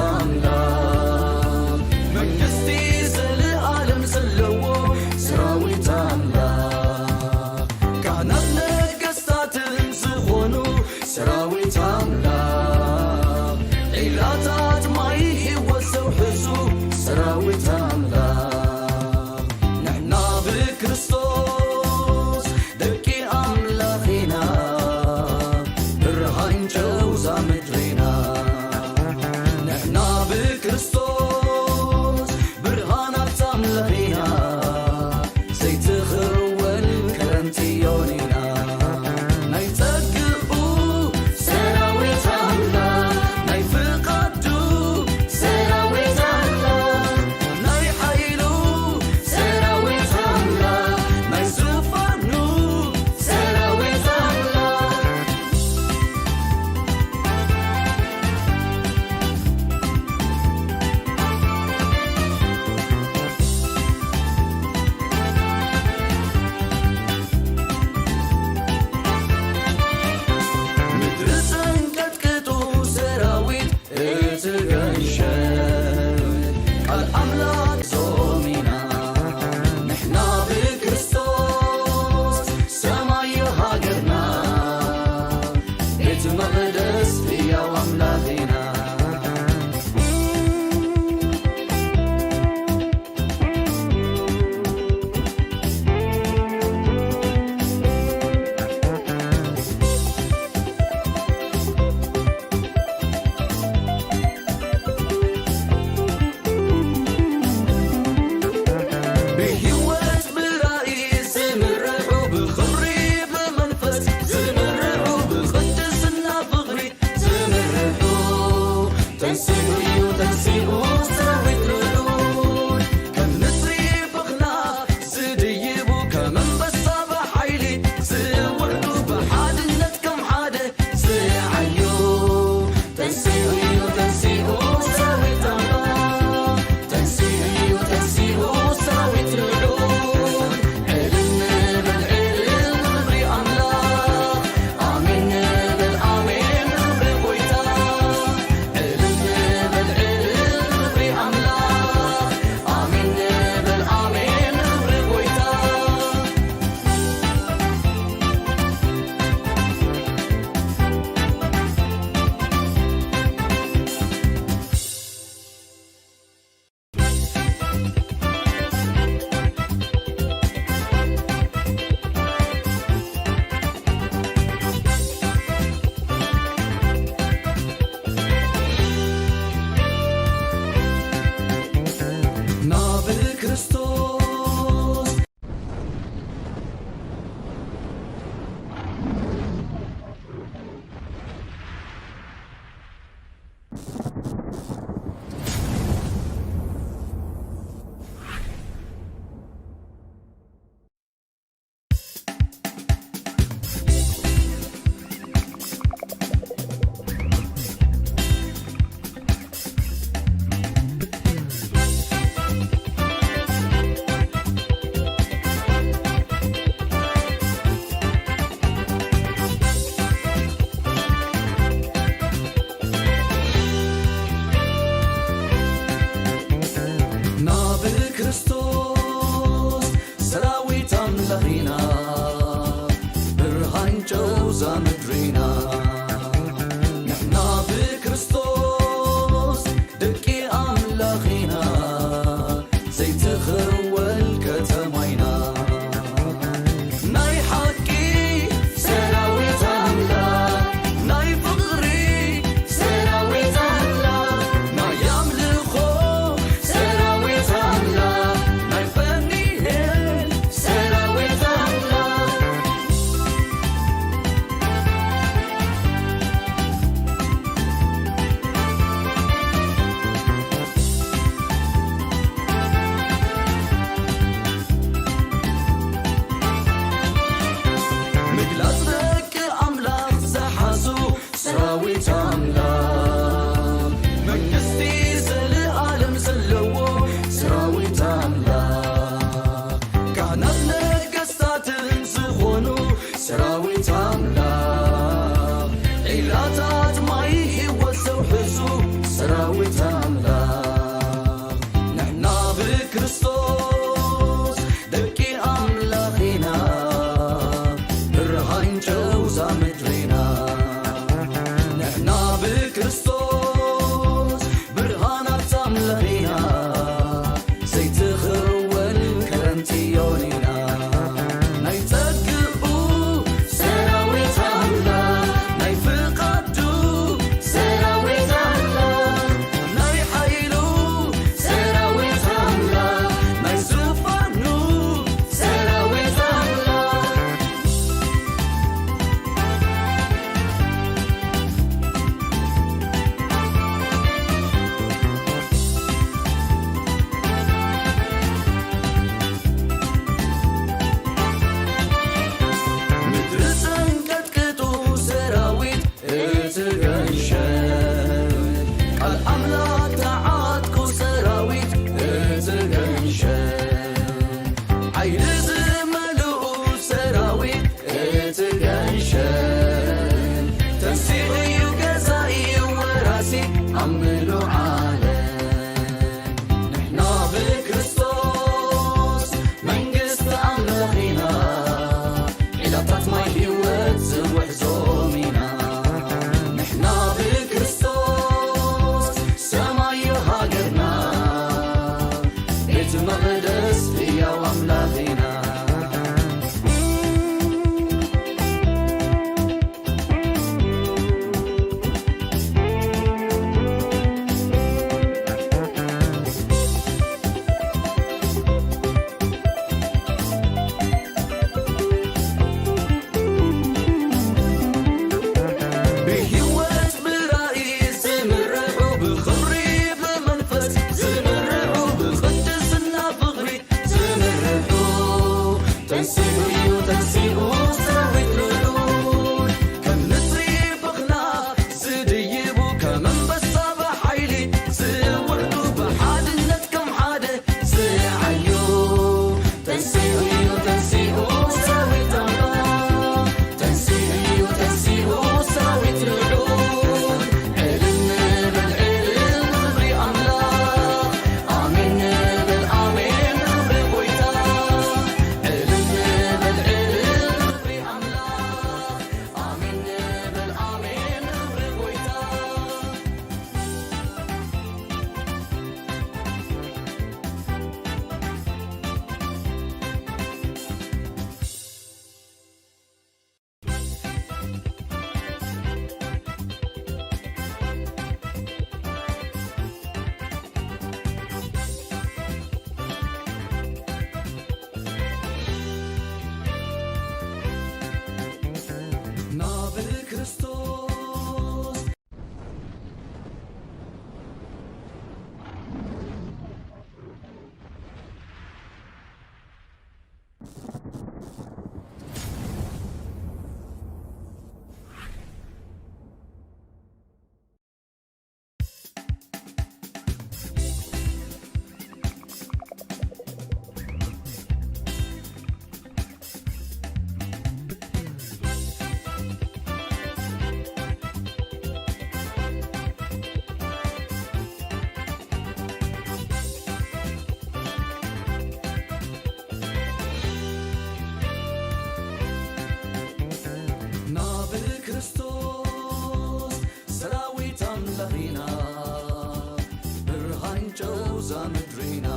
ኣምላኽ መንግስቲ ዘለኣለም ዘለዎ ሰራዊት ኣምላኽ ካህናት ነገስታትን ዝኾኑ ሰራዊት ኣምላኽ ዒላታት ማይ ህይወት ዘውሕዙ ሰራዊት ኣምላኽ ንሕና ብክርስቶስ ደቂ ኣምላኽ ኢና ብርሃን ጨውዛ ምድሪና ንሕና ብክርስቶስ ብርሃናት ኣምላኽ ኢና ዘይትኽወል ከረን ጽዮን ኢና ናይ ጸግኡ ሰራዊት ኣምላኽ ናይ ፍቓዱ ሰራዊት ኣምላኽ ናይ ሓይሉ ሰራዊት ኣምላኽ ናይ ዙፋኑ ሰራዊት ኣምላኽ ምድሪ ዘንቀጥቅጡ ሰራዊት እቲ ገንሸል ቃል ኣምላኽ ዞም ኢና ንሕና ብክርስቶስ ሰማይ ሃገርና ቤት መቕደስ ህያው ኣምላኽ ኢና ብህይወት ብራእይ ዝምርሑ ብኽብሪ ብመንፈስ ዝምርሑ ብቕድስና ፍቕሪ ዝምርሑ ተንሲኡ እዩ ተንሲኡ ሰራዊት ልዑል ከም ንስሪ ብኽና ዝድይቡ ከም ኣንበሳ ብሓይሊ ዝውዕሉ ብሓድነት ከም ሓደ ዝዓዩ ተንሲኡ እዩ ተንሲኡ ሰራዊት ኣምላኽ ተንሲኡ እዩ ተንሲኡ ሰራዊት ልዑል ዕልል ንበል ዕልል ንኽብሪ ኣምላኽ ኣሜን ንበል ኣሜን ንኽብሪ ጎይታ ዕልል ንበል ምሉእ ዓለም ንሕና ብክርስቶስ መንግስቲ ኣምላኽ ኢና። ዒላታት ማይ ህይወት ዝውሕዞም ኢና። ንሕና ብክርስቶስ ሰማይ እዩ ሃገርና። ቤት መቕደስ ህያው ኣምላኽ ኢና። ብህይወት ብራእይ ዝምርሑ፣ ብኽብሪ ብመንፈስ ዝምርሑ፣ ብቕድስና ፍቕሪ ዝምርሑ፣ ተንሲኡ እዩ፣ ተንሲኡ ሰራዊት ልዑል፣ ከም ንስሪ በኽና ዝድይቡ፣ ከም ኣንበሳ ብሓይሊ ዝውሕዱ፣ ብሓድነት ከም ሓደ ዝዓዩ፣ ተንሲኡ እዩ፣ ተንሲኡ ሰራዊት ኣምላኽ፣ ተንሲኡ እዩ፣ ተንሲኡ ሰራዊት ልዑል፣ ዕልል ንበል፣ ዕልል ንኽብሪ ኣምላኽ፣ ኣሜን ንበል፣ ኣሜን ንኽብሪ ጎይታ፣ ዕልል ንበል፣ ዕልል ንኽብሪ ኣምላኽ፣ ኣሜን ንበል፣ ኣሜን ንኽብሪ ጎይታ። ናብ ክርስቶስ ናብ ክርስቶስ ሰራዊት ኣምላኽ ኢና፣ ብርሃን ጨው እዛ ምድሪ ኢና።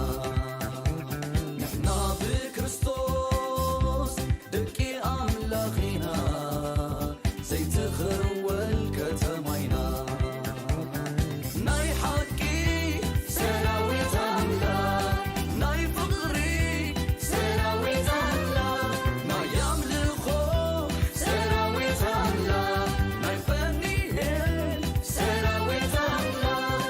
ንሕና ብክርስቶስ ደቂ ኣምላኽ ኢና፣ ዘይትኽወል ከተማ ኢና። ናይ ሓቂ ሰራዊት ኣምላኽ፣ ናይ ፍቕሪ ሰራዊት ኣምላኽ፣ ናይ ኣምልኾ ሰራዊት ኣምላኽ፣ ናይ ፋኑኤል ሰራዊት ኣምላኽ።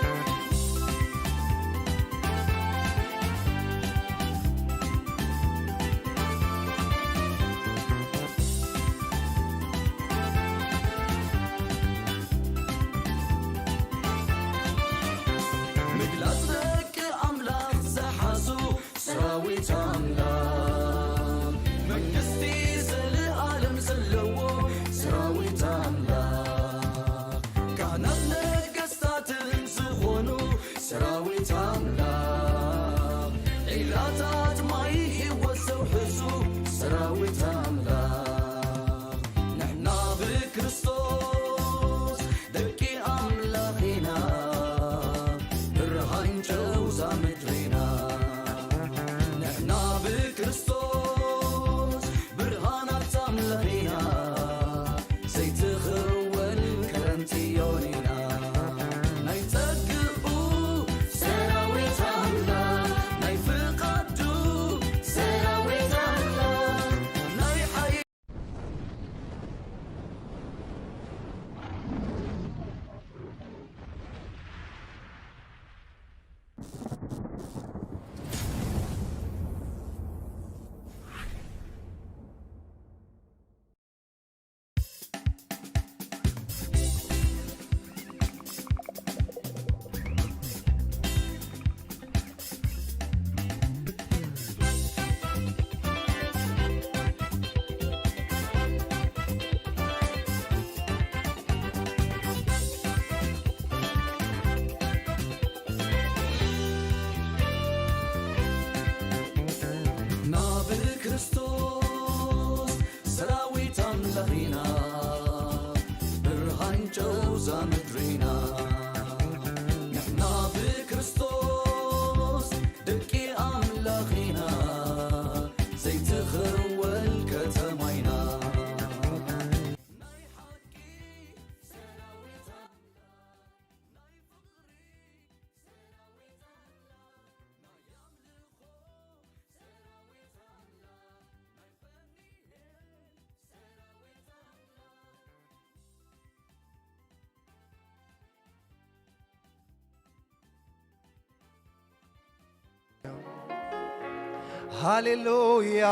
ሃሌሉያ፣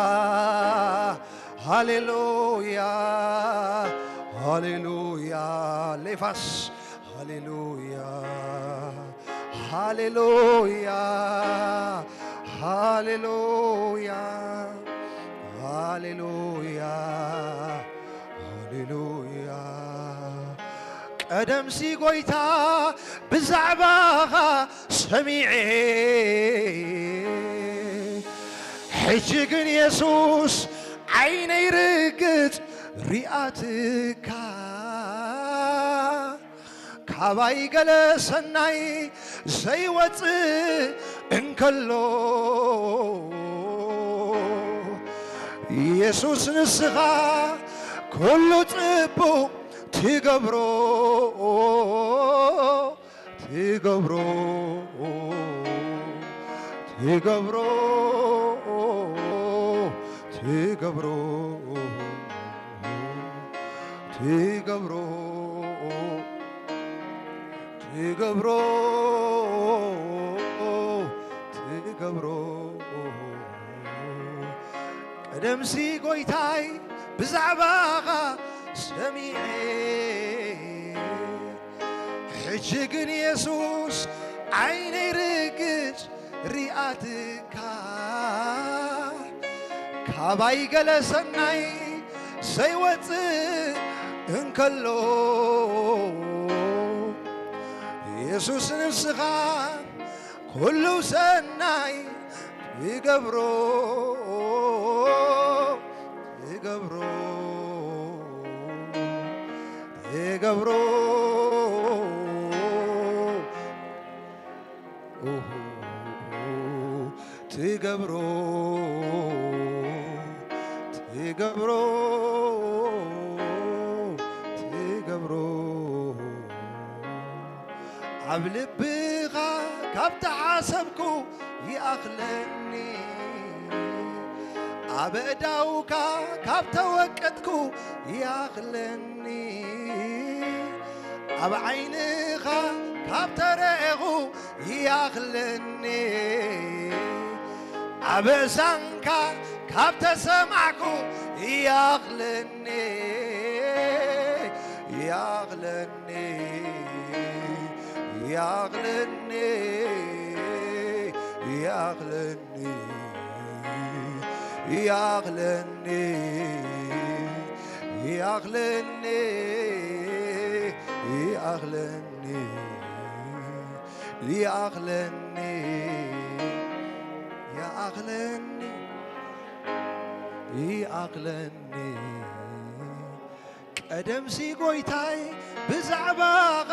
ሃሌሉያ፣ ሃሌሉያ። ሌፋስ፣ ሃሌሉያ፣ ሃሌሉያ፣ ሃሌሉያ፣ ሃሌሉያ፣ ሃሌሉያ። ቀደምሲ ጎይታ ብዛዕባኻ ሰሚዐ፣ ሕጂ ግን የሱስ ዓይነይ ርግጽ ሪኣትካ። ካባይ ገለ ሰናይ ዘይወጽእ እንከሎ፣ የሱስ ንስኻ ኩሉ ጽቡቕ ትገብሮ፣ ትገብሮ፣ ትገብሮ፣ ትገብሮ፣ ትገብሮ፣ ትገብሮ፣ ትገብሮ። ቀደምሲ ጎይታይ ብዛዕባኻ ሰሚዐ፣ ሕጂ ግን የሱስ ዓይነይ ርግጽ ሪኣትካ። ካባይ ገለ ሰናይ ዘይወጽእ እንከሎ፣ የሱስ ንስኻ ኩሉ ሰናይ ትገብሮ፣ ትገብሮ፣ ትገብሮ፣ ኦሆ፣ ትገብሮ፣ ትገብሮ፣ ትገብሮ። ኣብ ልብኻ ካብ ተሓሰብኩ ይኣኽለኒ፣ ኣብ ኣእዳውካ ካብ ተወቀጥኩ ይኣኽለኒ፣ ኣብ ዓይንኻ ካብ ተረኤኹ ይኣኽለኒ፣ ኣብ እዛንካ ካብ ተሰማዕኩ ይኣኽለኒ፣ ይኣኽለኒ፣ ይኣኽለኒ፣ ይኣኽለኒ፣ ይኣኽለኒ፣ ይኣኽለኒ፣ ይኣኽለኒ፣ ይኣኽለኒ፣ ይኣኽለኒ፣ ይኣኽለኒ። ቀደምሲ ጎይታይ ብዛዕባኻ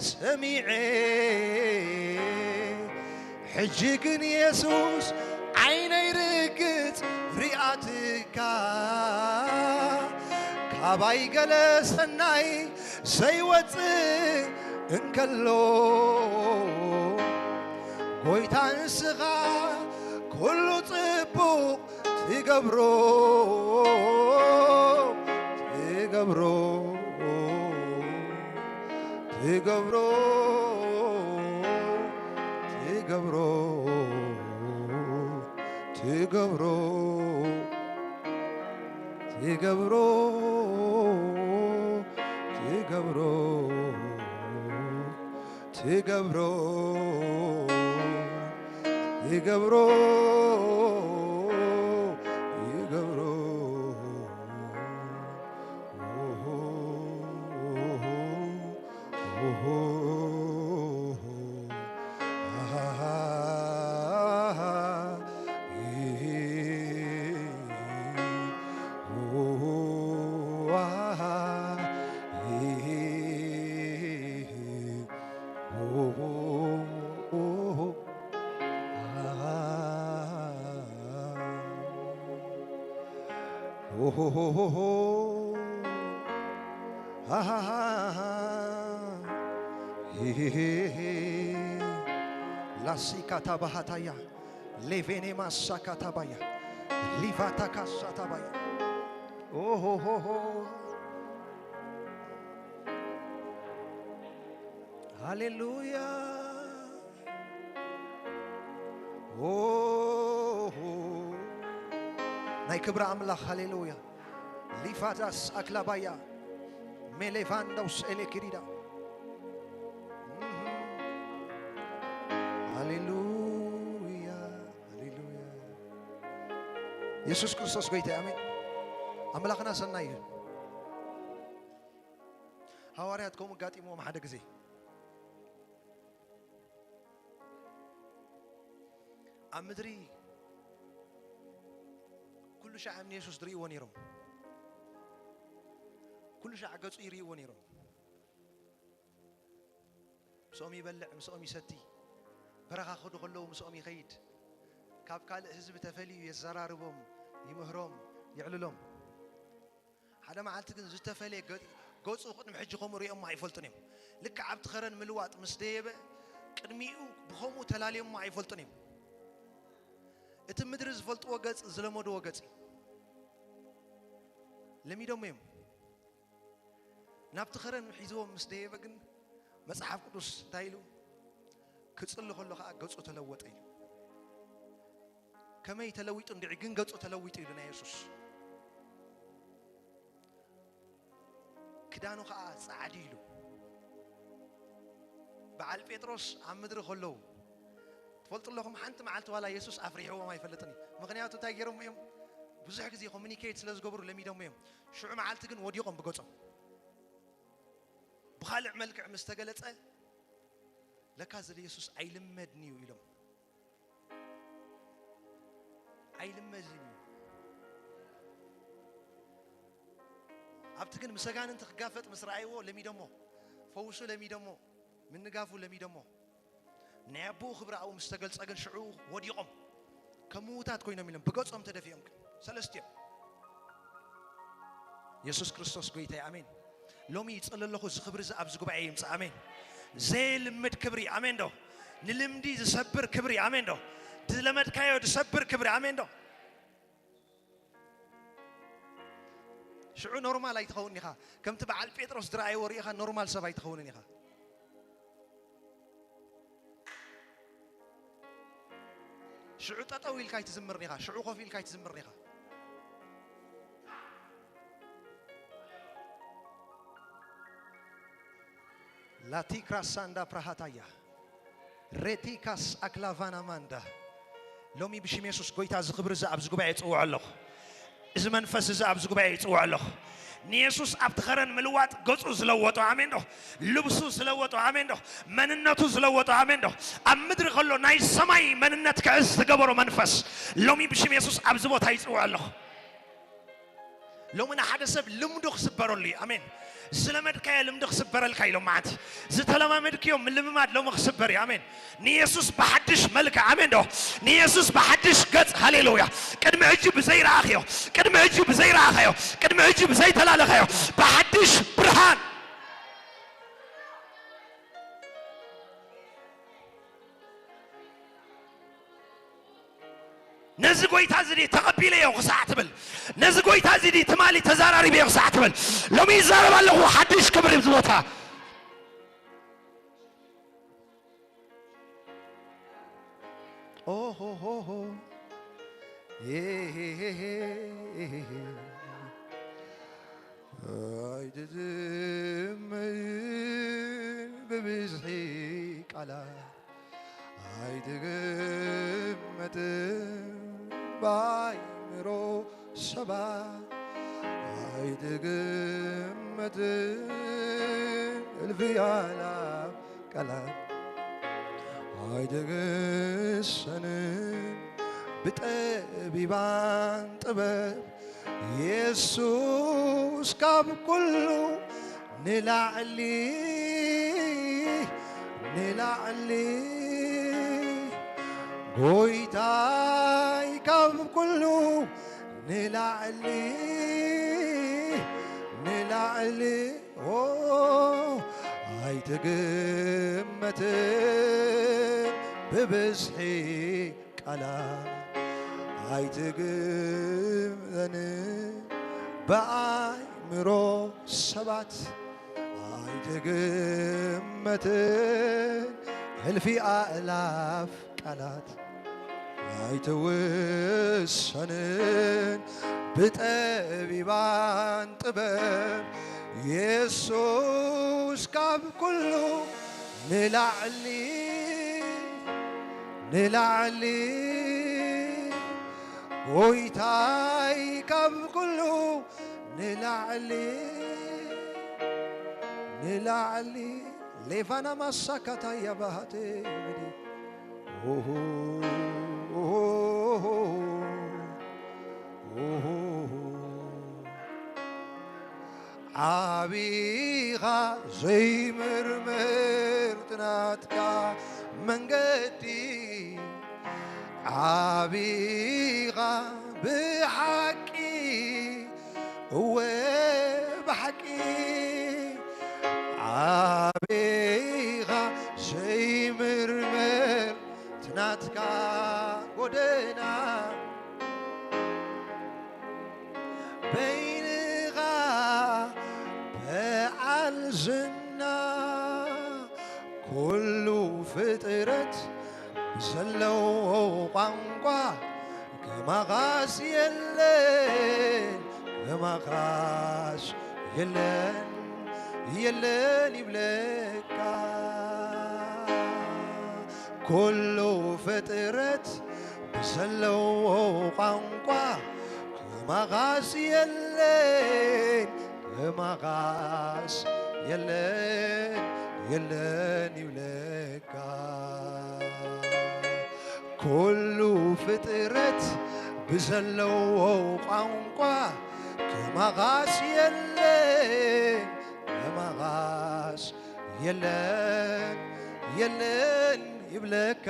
ሰሚዐ፣ ሕጂ ግን የሱስ ዓይነይ ርግጽ ሪኣትካ። ካባይ ገለ ሰናይ ዘይወጽእ እንከሎ፣ ጎይታ ንስኻ ኩሉ ጽቡቕ ትገብሮ፣ ትገብሮ፣ ትገብሮ፣ ትገብሮ፣ ትገብሮ፣ ትገብሮ፣ ትገብሮ። ትገብሮ፣ ትገብሮ፣ ይገብሮ። ኦሆ፣ ኦሆ፣ ኦሆ፣ አሃሃ፣ ኢሂ፣ ኦሆ፣ አሃ፣ ኢሂ። ላሲካታ ባህታያ ሌቬኔ ማሳካታ ባያ ሊቫታ ካሳታ ባያ ኦሆሆሆ ሃሌሉያ ኦሆ ናይ ክብሪ ኣምላኽ። ሃሌሉያ። ሊፋዳስ ኣክላባያ ሜሌቫንዶስ ኤሌኪሪዳ። ሃሌሉያ፣ ሃሌሉያ። የሱስ ክርስቶስ ጎይታ፣ ኣሜን። ኣምላኽና ሰናይ እዩ። ሃዋርያት ከምኡ ኣጋጢምዎም ሓደ ግዜ። ኣብ ምድሪ ኩሉ ሻዕ ንየሱስ ዝርእይዎ ነይሮም። ኩሉ ሻዕ ገጹ ይርእይዎ ነይሮም። ምስኦም ይበልዕ፣ ምስኦም ይሰቲ፣ በረኻ ክኸዱ ከለዉ ምስኦም ይኸይድ። ካብ ካልእ ህዝቢ ተፈልዩ የዘራርቦም፣ ይምህሮም፣ የዕልሎም። ሓደ መዓልቲ ግን ዝተፈልየ ገ-፣ ገጹ ቅድሚ ሕጂ ከምኡ ሪኦሞ ኣይፈልጡን እዮም። ልክዕ ኣብቲ ኸረን ምልዋጥ ምስ ደየበ፣ ቅድሚኡ ብኸምኡ ተላልዮሞ ኣይፈልጡን እዮም። እቲ ምድሪ ዝፈልጥዎ ገጽ፣ ዝለመድዎ ገጽ እዩ። ለሚዶሞ እዮም። ናብቲ ኸረን ሒዝዎም ምስ ደየበ ግን፣ መጽሓፍ ቅዱስ እንታይ ኢሉ? ክጽሊ ከሎ ኸኣ ገጹ ተለወጠ ኢሉ። ከመይ ተለዊጡ እንድዒ ግን ገጹ ተለዊጡ ኢሉ ናይ የሱስ። ክዳኑ ኸኣ ጻዕዲ ኢሉ። በዓል ጴጥሮስ ኣብ ምድሪ ከለዉ፣ ትፈልጡ ኣለኹም፣ ሓንቲ መዓልቲ ዋላ የሱስ ኣፍሪሕዎም ኣይፈልጥን እዩ። ምኽንያቱ እንታይ ገይሮም እዮም? ብዙሕ ግዜ ኮሙኒኬት ስለ ዝገብሩ ለሚዶም እዮም። ሽዑ መዓልቲ ግን ወዲቖም ብገጾም። ብኻልእ መልክዕ ምስ ተገለጸ፣ ለካ እዚ የሱስ ኣይልመድን እዩ ኢሎም። ኣይልመድን እዩ። ኣብቲ ግን ምስ ኣጋንንቲ ክጋፈጥ ምስ ረኣይዎ ለሚዶሞ፣ ፈውሱ ለሚዶሞ፣ ምንጋፉ ለሚዶሞ። ናይ ኣቦኡ ክብሪ ኣብኡ ምስ ተገልጸ ግን ሽዑ ወዲቖም፣ ከም ምዉታት ኮይኖም ኢሎም ብገጾም ተደፊኦም ግን ሰለስቲኦም። የሱስ ክርስቶስ ጎይታ እዩ። ኣሜን። ሎሚ ይጽሊ ኣለኹ፣ እዚ ክብሪ እዚ ኣብዚ ጉባኤ ይምጻእ። ኣሜን። ዘይልምድ ክብሪ። ኣሜን ዶ? ንልምዲ ዝሰብር ክብሪ። ኣሜን ዶ? ዝለመድካዮ ዝሰብር ክብሪ። ኣሜን ዶ? ሽዑ ኖርማል ኣይትኸውን ኢኻ። ከምቲ በዓል ጴጥሮስ ዝረኣይዎ ርኢኻ ኖርማል ሰብ ኣይትኸውንን ኢኻ። ሽዑ ጠጠው ኢልካ ኣይትዝምርን ኢኻ። ሽዑ ኮፍ ኢልካ ኣይትዝምርን ኢኻ። ላቲክራሳንዳ ፕራሃታያ ሬቲካስ ኣክላቫና ማንዳ። ሎሚ ብሽም የሱስ ጎይታ፣ እዚ ክብሪ እዚ ኣብዚ ጉባኤ ይጽውዖ ኣለኹ። እዚ መንፈስ እዚ ኣብዚ ጉባኤ ይጽውዖ ኣለኹ። ንየሱስ ኣብቲ ኸረን ምልዋጥ ገጹ ዝለወጦ፣ ኣሜን ዶ? ልብሱ ዝለወጦ፣ ኣሜን ዶ? መንነቱ ዝለወጦ፣ ኣሜን ዶ? ኣብ ምድሪ ከሎ ናይ ሰማይ መንነት ክሕዝ ዝገበሮ መንፈስ ሎሚ ብሽም የሱስ ኣብዚ ቦታ ይጽውዖ ኣለኹ። ሎሚ ንሓደ ሰብ ልምዱ ክስበረሉ እዩ። ኣሜን። ዝለመድካዮ ልምዲ ክስበረልካ እዩ ሎማዓንቲ። ዝተለማመድክዮ ምልምማድ ሎሚ ክስበር እዩ። ኣሜን። ንየሱስ ብሓድሽ መልክዕ፣ ኣሜን ዶ? ንየሱስ ብሓድሽ ገጽ፣ ሃሌሉያ። ቅድሚ ሕጂ ብዘይረኣኽዮ፣ ቅድሚ ሕጂ ብዘይረኣኻዮ፣ ቅድሚ ሕጂ ብዘይተላለኻዮ፣ ብሓድሽ ብርሃን። ነዚ ጎይታ እዚ ድየ ተቐቢለዮ ክሳዕ ትብል፣ ነዚ ጎይታ እዚ ድየ ትማሊ ተዛራሪበዮ ክሳዕ ትብል፣ ሎሚ ይዛረብ ኣለኹ። ሓድሽ ክብሪ ኣብዚ ቦታ። ኦሆሆሆ። ኤሄሄሄ። ኣይትዝመርን ብብዝሒ ቃላት ኣይትግመትን ብኣይምሮ ሰባት ኣይትግመትን እልፊ ኣእላፍ ቃላት ኣይትግሰንን ብጠቢባን ጥበብ የሱስ ካብ ኩሉ ንላዕሊ፣ ንላዕሊ፣ ጎይታይ ካብ ኩሉ ንላዕሊ፣ ንላዕሊ፣ ኦ፣ ኣይትግመትን ብብዝሒ ቃላት ኣይትግመትን ብኣይምሮ ሰባት ኣይትግመትን እልፊ ኣእላፍ ቃላት ኣይትውሰንን ብጠቢባን ጥበብ፣ የሱስ ካብ ኩሉ ንላዕሊ፣ ንላዕሊ፣ ጎይታይ ካብ ኩሉ ንላዕሊ፣ ንላዕሊ። ሌቫና ማሳካታ ያባሃቴ። ኦሆ፣ ኦሆ፣ ኦሆ። ዓቢኻ ዘይምርምር ናትካ መንገዲ፣ ዓቢኻ ብሓቂ፣ እወ ብሓቂ፣ ዓቢኻ ዘይምርምር ናትካ ጎደና፣ በይንኻ በዓል ዝና፣ ኩሉ ፍጥረት ብዘለዎ ቋንቋ፣ ከማኻስ የለን፣ ከማኻስ የለን፣ የለን ይብለካ። ኩሉ ፍጥረት ብዘለዎ ቋንቋ፣ ከማኻስ የለን፣ ከማኻስ የለን፣ የለን ይብለካ። ኩሉ ፍጥረት ብዘለዎ ቋንቋ፣ ከማኻስ የለን፣ ከማኻስ የለን፣ የለን ይብለካ።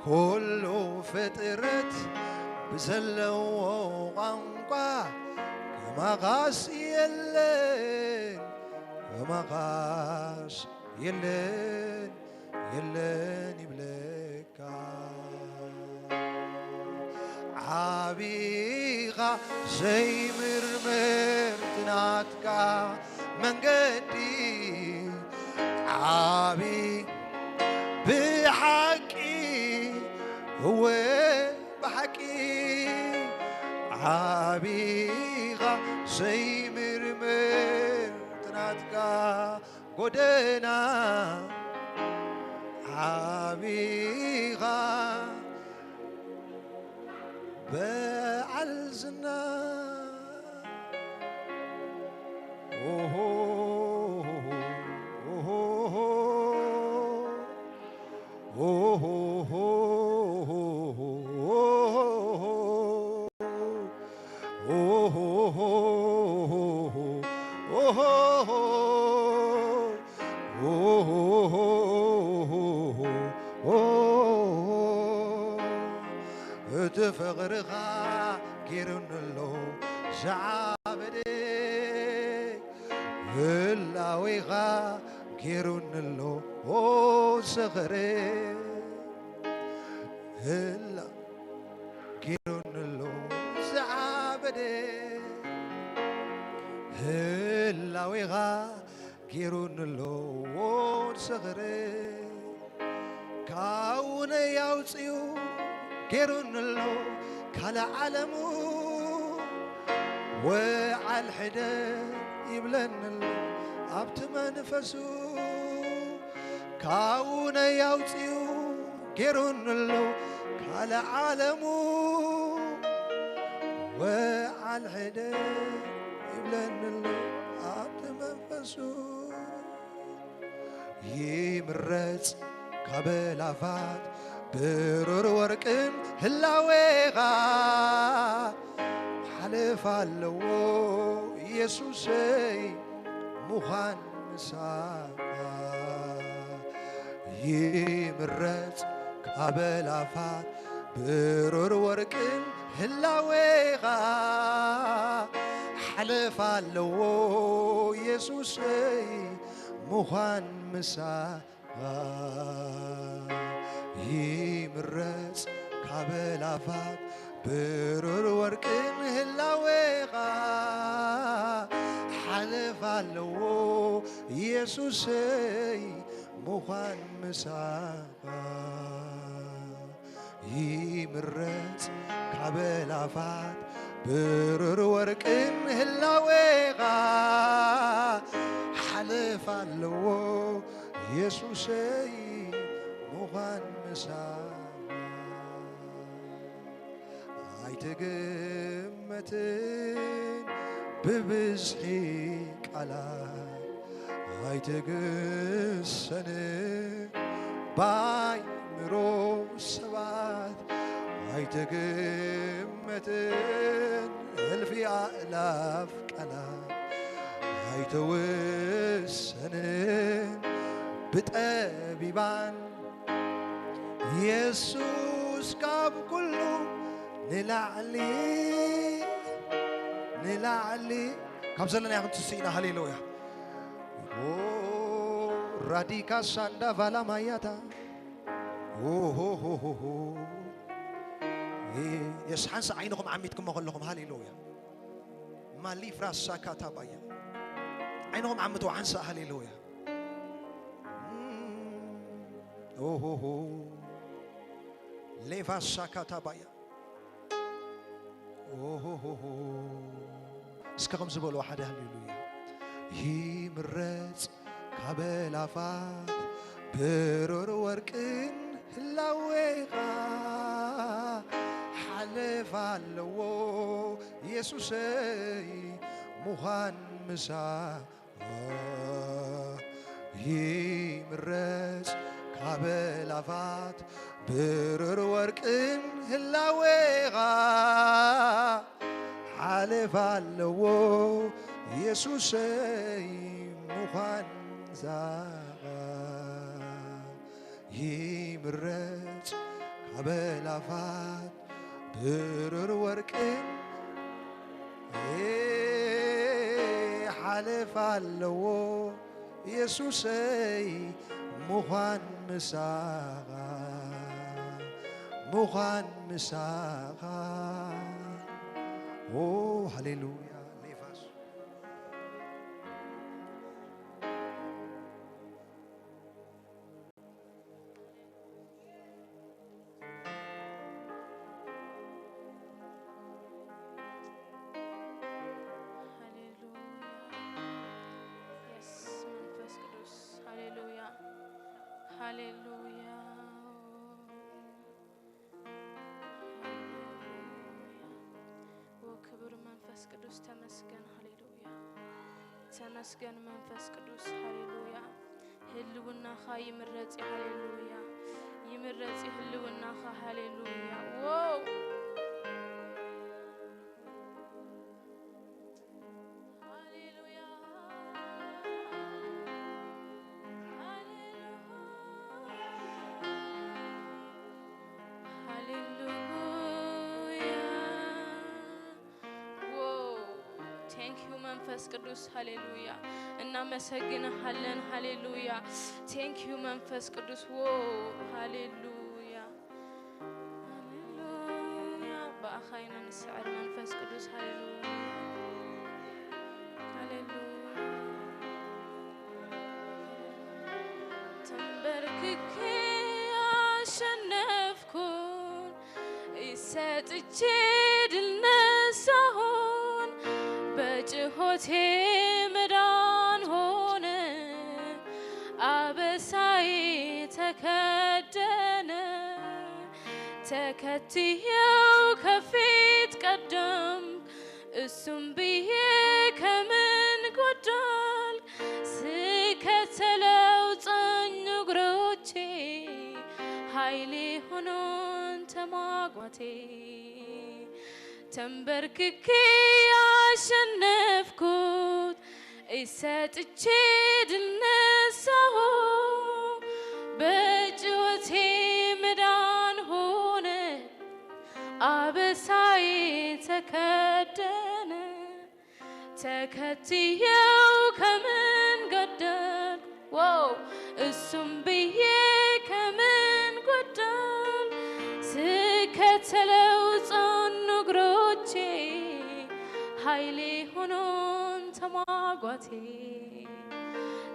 ኩሉ ፍጥረት ብዘለዎ ቋንቋ፣ ከማኻስ የለን፣ ከማኻስ የለን፣ የለን ይብለካ። ዓቢኻ ዘይምርምር ናትካ መንገዲ፣ ዓቢ ብሓቂ፣ እወ ብሓቂ፣ ዓቢኻ ዘይምርምር ናትካ ጎደና፣ ዓቢኻ በዓል ዝና። ኦሆ፣ ኦሆ፣ ኦሆ፣ ኦሆ፣ ኦሆ፣ ኦሆ፣ ኦሆ፣ እቲ ፍቕርኻ ጌሩኒ ኣሎ ዝዓበደ፣ ህላዌኻ ጌሩኒ ኣሎ ዝኽሪ፣ ህላ ጌሩኒ ኣሎ ዝዓበደ፣ ህላዌኻ ጌሩኒ ኣሎ ዝኽሪ። ካውነይ ኣውፅኡ ጌሩኒ ኣሎ ካልእ ዓለሙ፣ ወዓል ሕደር ይብለኒ ኣሎ ኣብቲ መንፈሱ። ካውነይ ኣውፅኡ ጌሩኒ ኣሎ ካልእ ዓለሙ፣ ወዓል ሕደር ይብለኒ ኣሎ ኣብቲ መንፈሱ። ይምረጽ ካብ ኣእላፋት ብሩር ወርቅን ህላዌኻ፣ ሓለፋ ኣለዎ የሱሰይ ምዃን ምሳኻ። ይምረጽ ካብ ኣእላፋት ብሩር ወርቅን ህላዌኻ፣ ሓለፋ ኣለዎ የሱሰይ ምዃን ምሳኻ። ይምረጽ ካብ ኣእላፋት ብሩር ወርቅን ህላዌኻ፣ ሓለፋ ኣለዎ የሱሰይ ምዃን ምሳኻ ይምረጽ ካብ ኣእላፋት ብሩር ወርቅን ህላዌኻ ሓለፋ ኣለዎ የሱሰይ ምዃን ምሳኻ። ኣይትግመትን ብብዝሒ ቃላት ኣይትግሰንን ብኣይምሮ ሰባት ኣይትግመትን እልፊ ኣእላፍ ቃላት ኣይትውሰንን ብጠቢባን የሱስ ካብ ኩሉ ንላዕሊ ንላዕሊ ካብ ዘለና ክንትስእ ኢና። ሃሌሉያ። ኦ፣ ራዲካ ሳንዳ ቫላ ማያታ። ኦ፣ ሆ፣ ሆ፣ ሆ፣ ሆ። እ፣ የስ ሓንሳ ዓይንኹም ዓሚትኩሞ ከለኹም፣ ሃሌሉያ። ማሊፍራ ሳካታ ባያ። ዓይንኹም ዓምትዎ ሓንሳ፣ ሃሌሉያ። ኦ፣ ሆ፣ ሆ። ሌቫ ሳካታ ባያ። ኦሆሆሆ። እስከ ከምዚ በልዎ ሓደ ሃሌሉያ። ይምረጽ ካብ ኣእላፋት ብሩር ወርቅን ህላዌኻ ሓለፋ ኣለዎ የሱሰይ ምዃን ምሳኻ ይምረጽ ካብ ኣእላፋት ብሩር ወርቅን ህላዌኻ ሓለፋ ኣለዎ የሱሰይ ምዃን ምሳኻ ይምረጽ ካብ ኣእላፋት ብሩር ወርቅን ሓለፋ ኣለዎ የሱሰይ ምዃን ምሳኻ ምዃን ምሳኻ። ኦ ሃሌሉያ ሌፋስ ሃሌሉያ። የስ መንፈስ ቅዱስ። ሃሌሉያ። ሃሌሉያ። ሃሌሉያ። ኦ ክቡር መንፈስ ቅዱስ ተመስገን። ሃሌሉያ። ተመስገን መንፈስ ቅዱስ። ሃሌሉያ። ህልውናኻ ይምረጽ። ሃሌሉያ። ይምረጽ ህልውናኻ። ሃሌሉያ። ዎው። ሃሌሉያ። ሃሌሉያ። ሃሌሉያ። ዎ፣ thank you መንፈስ ቅዱስ። ሃሌሉያ። እናመሰግንሃለን። ሃሌሉያ። Thank you መንፈስ ቅዱስ። ዎ፣ ሃሌሉያ። ሃሌሉያ። ብኣኻ ኢና ንስዕር መንፈስ ቅዱስ። ሃሌሉያ። ሃሌሉያ። ተንበርክኬ ኣሸነፍኩን ሰጥቼ ድል ነሳሁን በጭሆቴ መዳን ሆነ ኣበሳይ ተከደነ ተከትየው ከፊት ቀደም እሱም ብዬ ከምን ጎደል ስከተለው ጸኑ እግሮቼ ኃይሌ ሆኖን ተማጓቴ ተንበርክኬ ያሸነፍኩት እሰጥቼ ድነሳሁ በጭወቴ መዳን ሆነ አበሳዬ ተከደነ ተከትየው ከምን ጎደል ዎው እሱም ብዬ ከምን ጎደል ስከተለው ጸኑ እግሮቼ ኃይሌ ሆኖን ተሟጓቴ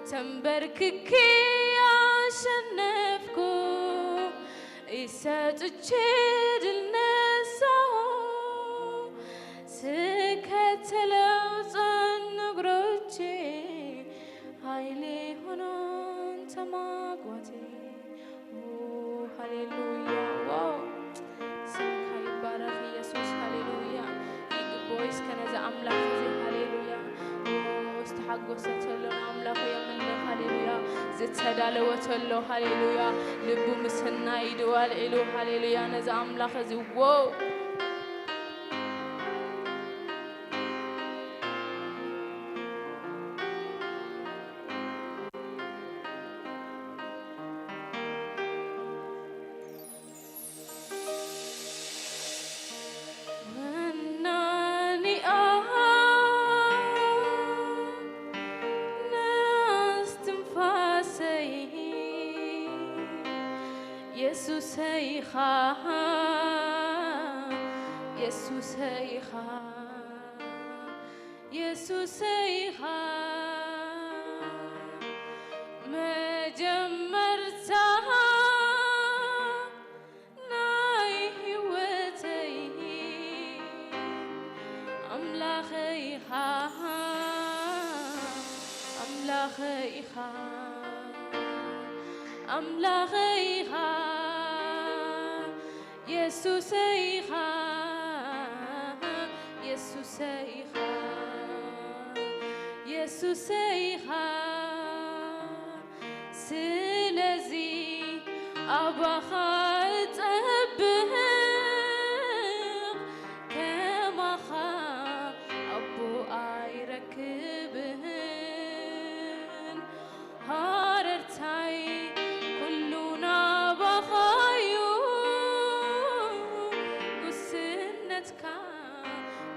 ተንበርክኬ አሸነፍኩ። ኢሰጥቼ ድል ነሳሁ። ስከተለው ጸኑ እግሮቼ። ኃይሌ ሆኖን ተማጓቴ። ኦ፣ ሃሌሉያ። ዋው፣ ስምካ ይባረክ ኢየሱስ። ሃሌሉያ። ይግቦ እስከ ነዚ ኣምላኽ እዚ። ሃሌሉያ። ኦ፣ ዝተሓጎሰ ተሎ ንኣምላኹ የምልኽ። ሃሌሉያ። ዝተዳለወ ተሎ፣ ሃሌሉያ፣ ልቡ ምስናይ ድዋል ኢሉ። ሃሌሉያ። ነዚ ኣምላኽ እዚ። ዎ። ወናኒኣ ነስትንፋሰይ የሱሰይኻ፣ የሱሰይኻ፣ የሱሰይኻ መጀመርታ ናይ ህይወተይ ኣምላኸይ ኢኻ፣ ኣምላኸይ ኢኻ፣ ኣምላኸይ ኢኻ፣ የሱሰይ ኢኻ፣ የሱሰይ ኢኻ፣ የሱሰይ ኢኻ። ስለዚ ኣባኻ እጸብቕ፣ ከማኻ ኣቦ ኣይረክብን። ሃረርታይ ኩሉ ናባኻዩ፣ ጉስነትካ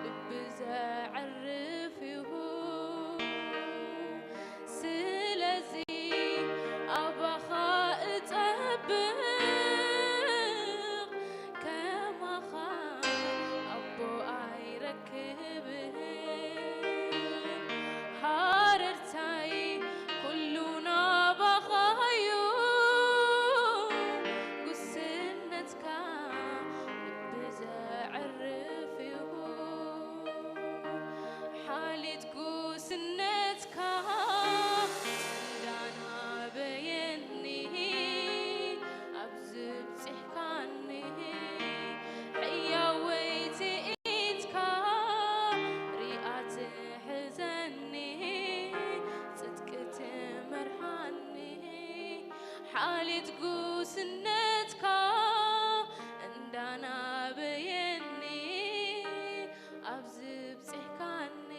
ልቢ ዘዕርፍ እዩ። ስለዚ ኣባኻ እጸብቕ፣ ከማኻ ኣቦ ኣይረክብን። ሃረርታይ ኩሉ ናባኻዩ፣ ጉስነትካ ልቢ ዘዕርፍ እዩ። ሓልየት ጉስነትካ እንዳናበየኒ፣ ኣብዚ ብጽሕካኒ፣ ሕያወይ ትኢትካ ሪኣ ትሕዘኒ፣ ጽድቂ ትመርሓኒ። ሓልየት ጉስነትካ እንዳናበየኒ፣ ኣብዚ ብጽሕካኒ፣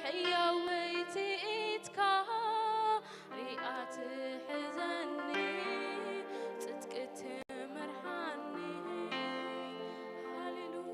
ሕያወይ ትኢትካ ሪኣ ትሕዘኒ፣ ጽድቂ ትመርሓኒ። ሃሌሉያ።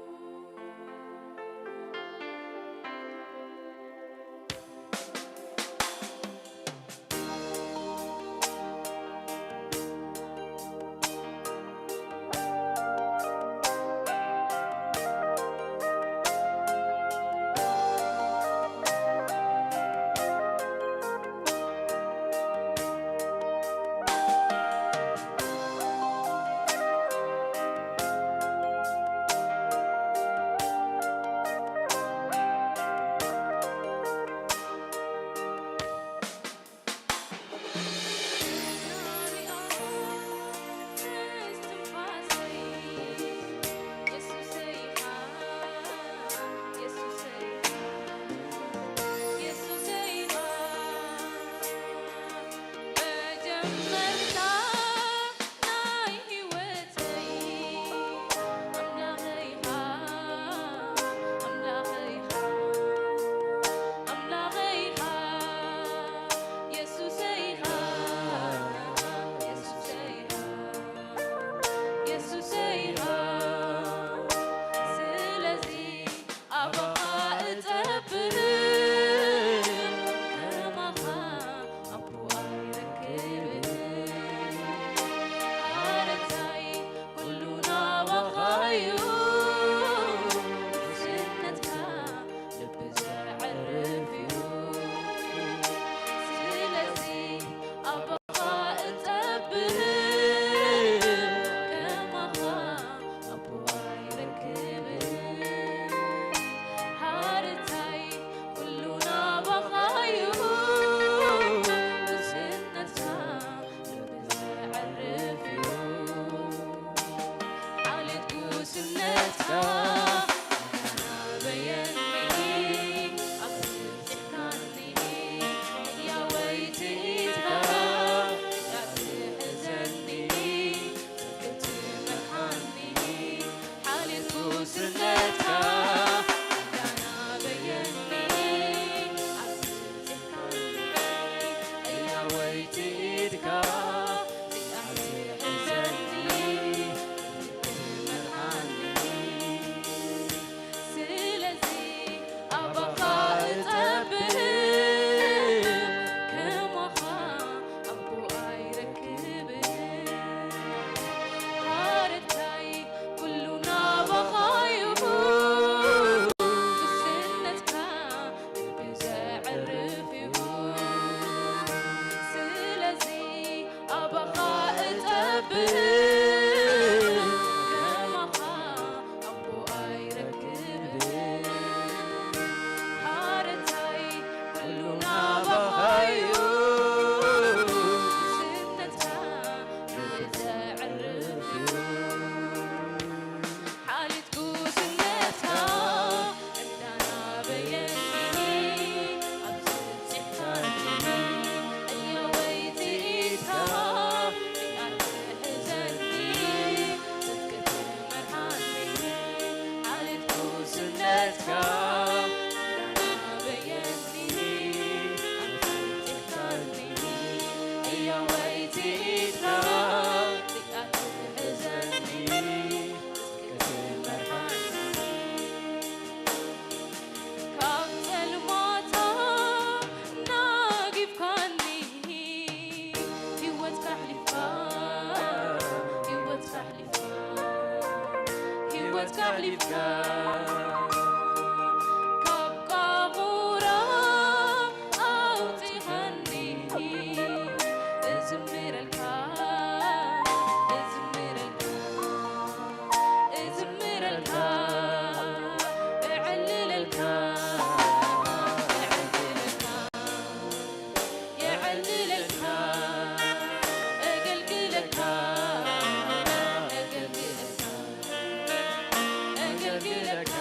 ሕያወይቲ ኢድካ ዚኣ ክትሕዘኒ፣ ክትመርሓኒ፣ ካብ ጸልማታ ናጊፍካኒ፣ ህይወትካ ኣሕሊፍካ፣ ህይወትካ ኣሕሊፍካ፣ ህይወትካ ኣሕሊፍካ፣ ካብ ቃቡራ ኣውጺኻኒ፣ እዝምረልካ፣ እዝምረልካ፣ እዝምረልካ፣ እዕልለልካ፣ እዕልለልካ፣ የዕልለልካ፣ እገልግለካ፣ እገልግለካ፣ እገልግለካ፣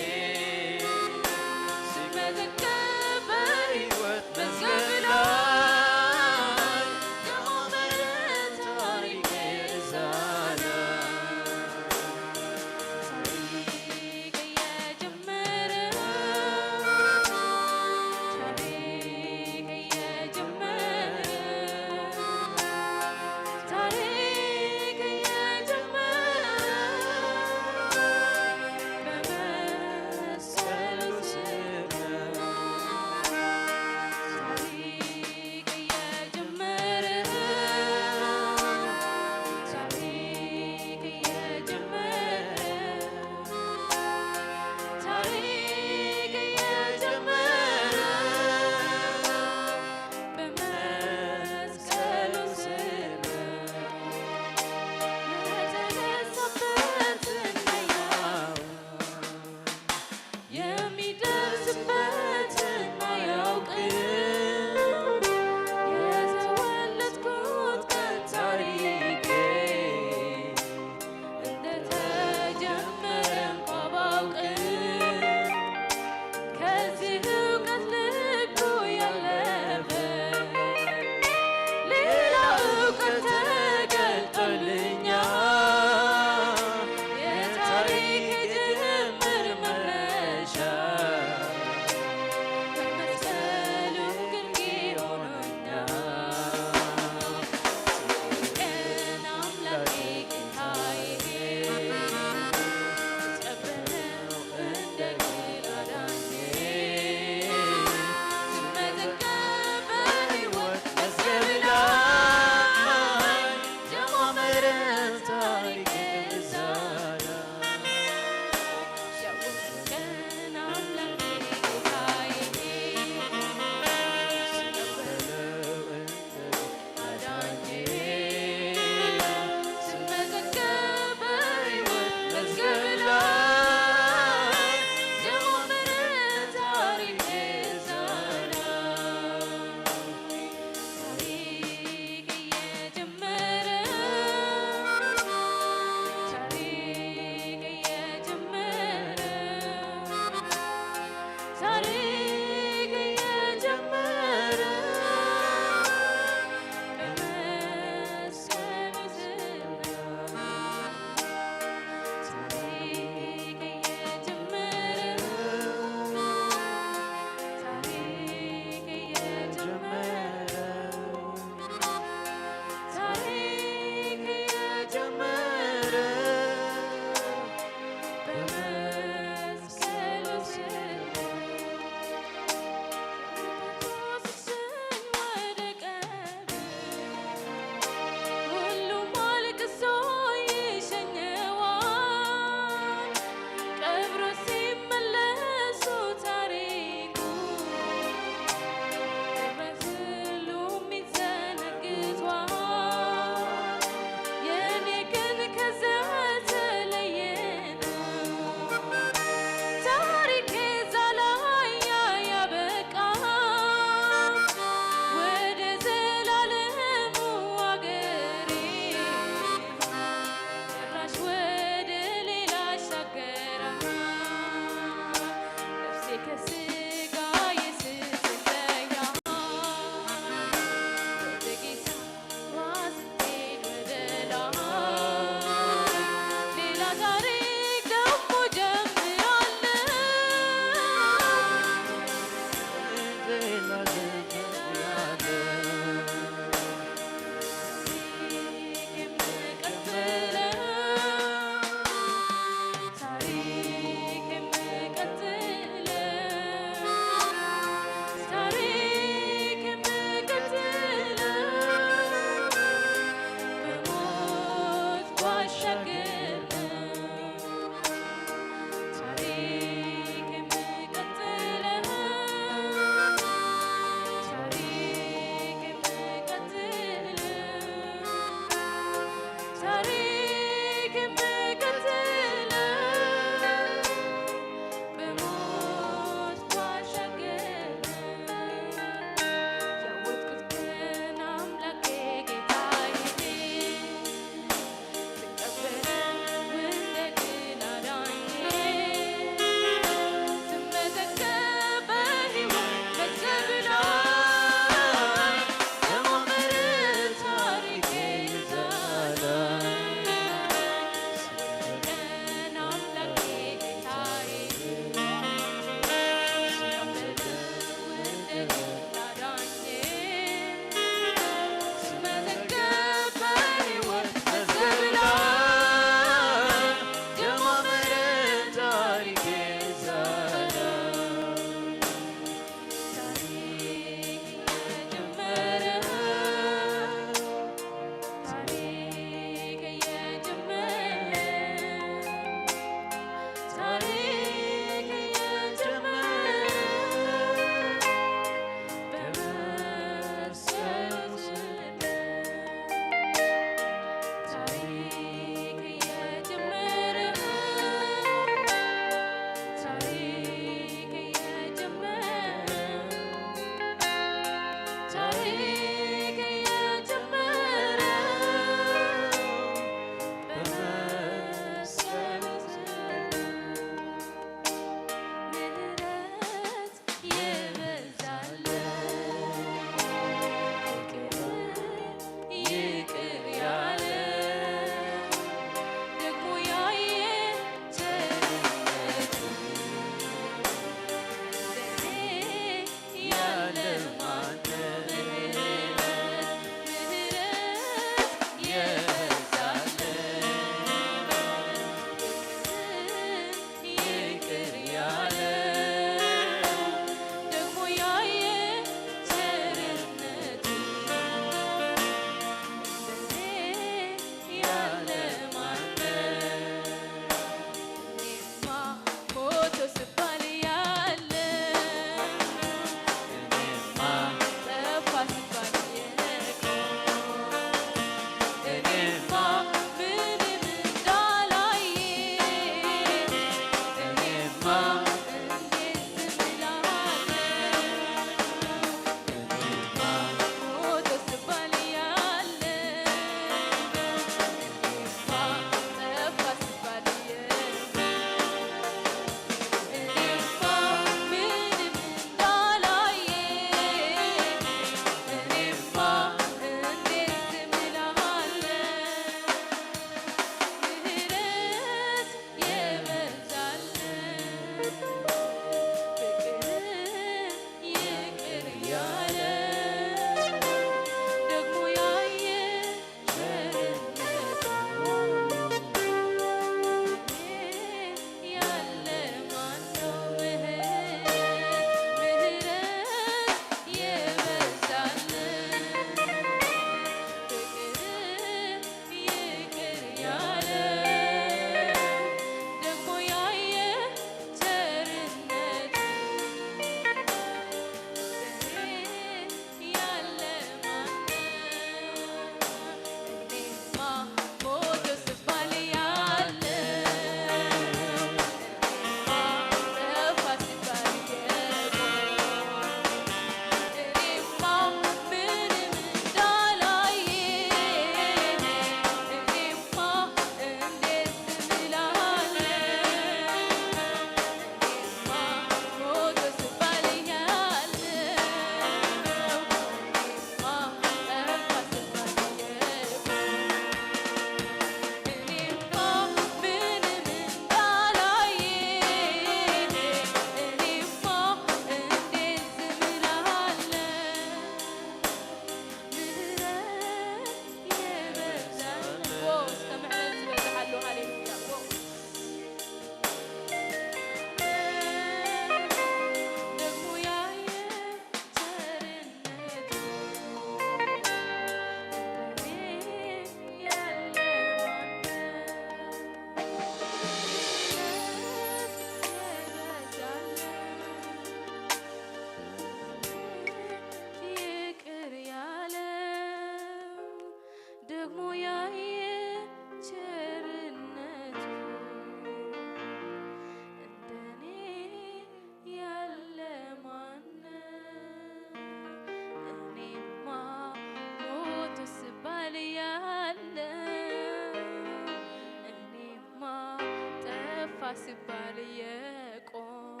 ስባል የቆም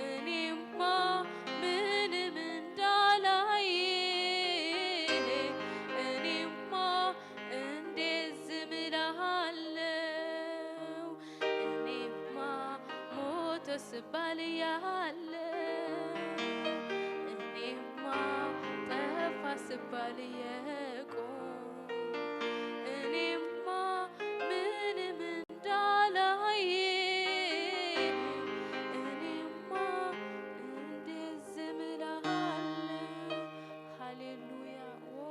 እኔማ ምንም እንዳላየ እኔማ እንዴት ዝም እልሃለው እኔማ ሞቶ ስባል ያለው እኔማ ጠፋ ስባል የቆም እኔማ ምንም እንዳላየ እኔማ እንዴት ዝም እልሃለሁ። ሃሌሉያ። ዎ።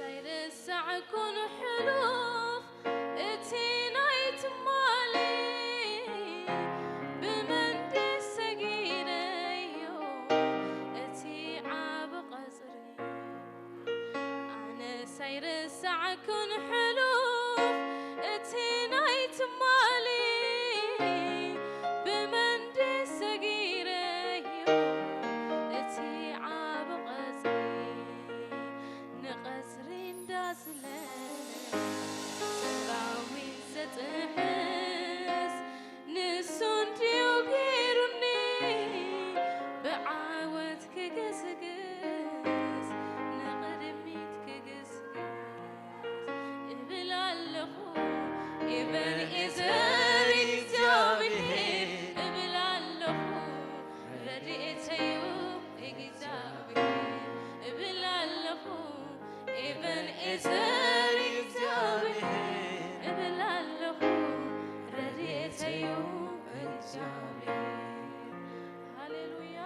ሳይረሳዕኩን ሕሉፍ እቲ ናይ ትማሊ ብመንዲ ሰጊረዮ እቲ ዓቢ ቐጽሪ ኣነ ሳይረሳዕኩን ሕሉፍ እቲ ናይ ትማሊ ብመንዲ ሰጊረዮ እቲ ዓቢ ቐጽሪ ንቐጽሪ እንዳስለ ሰራዊት ዘጥሕስ ንሱ እንድዩ ገይሩኒ ብዓወት ክግስግስ ንቕድሚት ክግስግስ እብል ኣለኹ። ኤበንኤዘር እግዚኣብሔር እብል ኣለኹ። ረድኤተዩ እግዚኣብሔር እብል ኣለኹ። ኤበንኤዘር እግዚኣብሔር እብል ኣለኹ። ረድኤተዩ እግዚኣብሔር። ሃሌሉያ።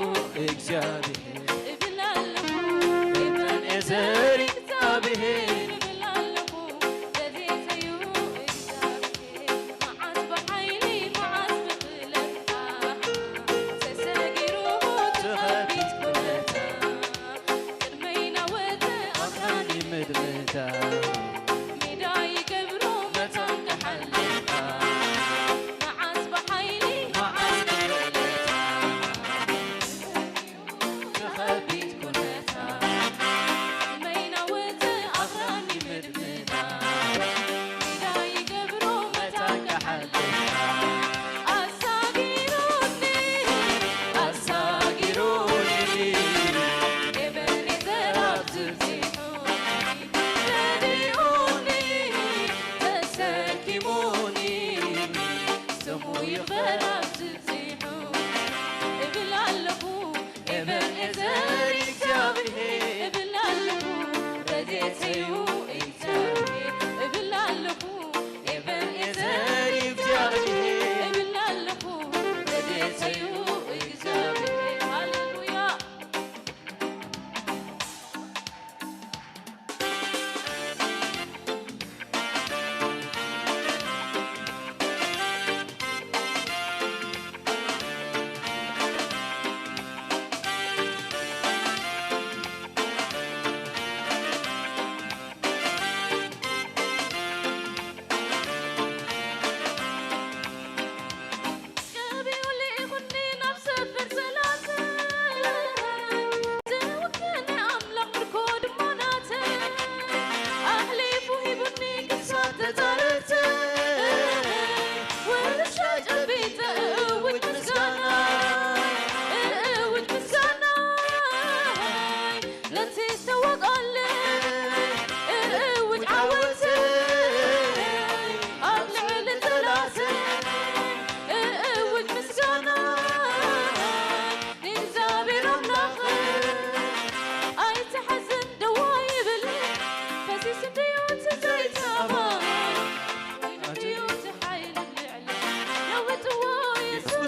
እግዚኣብሔር እብል ኣለኹ። ኤበንኤዘር እግዚኣብሔር እብል ኣለኹ። ረድኤተዩ እግዚኣብሔር መዓዝ ብሓይሊ መዓዝ ብኽእለት ተሰጊሩ እቲ ከቢድ ኩነታ ቅድመይ ናወፀ ኣኽራን ምድርታ ሜዳ ይገብሮ መታን ክሓልፍ መዓዝ ብሓይሊ መዓዝ ብኽእለት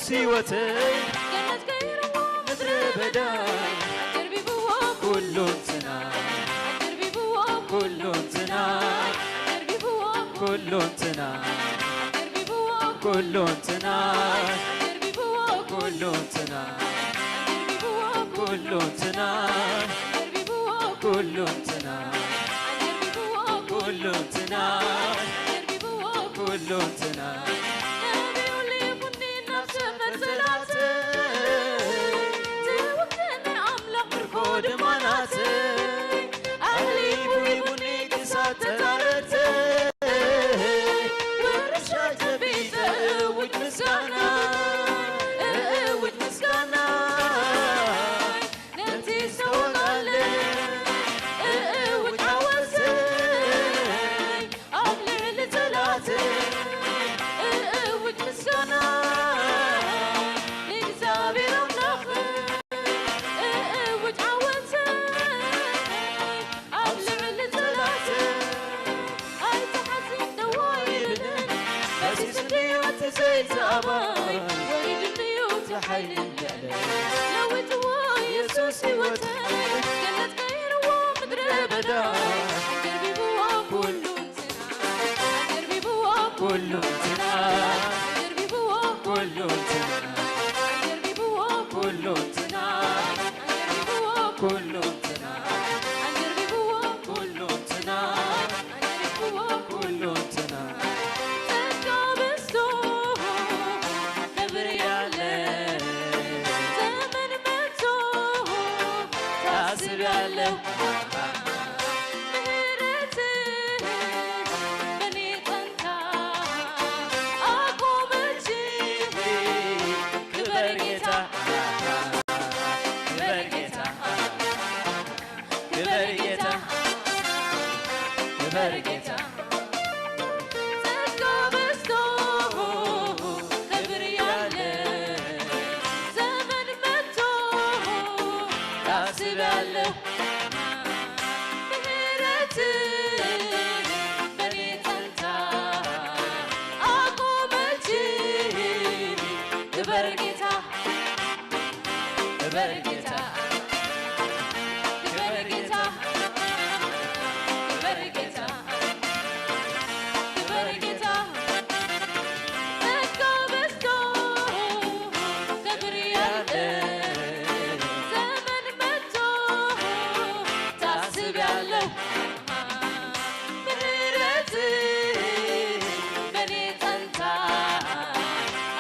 ህይወተይ ገነት ገይርዎ ምድረ በዳ። ኣጀርቢብዎ ኩሉንትና ኣጀርቢብዎ ኩሉንትና ኣጀርቢብዎ ኩሉንትና ኣጀርቢብዎ ኩሉንትና ኣጀርቢብዎ ኩሉንትና ኣጀርቢብዎ ኩሉንትና ኣጀርቢብዎ ኩሉንትና ኣጀርቢብዎ ኩሉንትና ኣጀርቢብዎ ኩሉንትና ነቢዩ ሊኹኒ ናብ ሰፈር ጸላእተይ ትውክልኒ ኣምላኽ ምርኮ ድማ ናተይ ኣሕሊፉ ሂቡኒ ክሳብ ተጻረርተይ ውርሻ ጨቢጠ እእውጅ ምስጋና እእውጅ ምስጋና ነቲ ዝተወልዓለ እእውጅ ዓወተይ ኣብ ልዕሊ ጸላእተይ እእውጅ ምስጋና ንእግዚኣብሔር ኣምላኽ እእውጅ ዓወተይ ኣብ ልዕሊ ጸላእተይ ኣይትሓዝን ደዋ ይብልን ፈሲሱ እንድዩ እቲ ዘይቲ ኣባይ ወሪዱ እንድዩ እቲ ሓይሊ ልዕለይ ለዊጥዎ የሱስ ህይወተይ ገነት ቀይርዎ ምድረ በዳ ኣጀርቢብዎ ኩሉ እንትና ኣጀርቢብዎ ኩሉ እንትና ኣጀርቢብዎ ኩሉ እንትና ኣጀርቢብዎ ኩሉ እንትና ኣጀርቢብዎ ኩሉ እንትና ኣጀርቢብዎ ኩሉ እንትና ኣጀርቢብዎ ኩሉ እንትና ጸጋ በዝቶ ክብሪ ያለ ዘመን መጥቶ ታስብ ያለው ምህረት በኔ ጸንታ አቆመች ክበር ጌታ ክበር ጌታ ክበር ጌታ ክበር ጌታ ጸጋ በዝቶ ክብር ያለ ዘመን መጥቶ ታስባለሁ ምህረት በኔ ጸንታ አቆመች ክበር ጌታ ክበር ጌታ ክበር ጌታ ክበር ጌታ ክበር ጌታ ጸጋ በዝቶ ክብር ያለ ዘመን መጥቶ ታስቢያለሁ ምህረት በኔ ጸንታ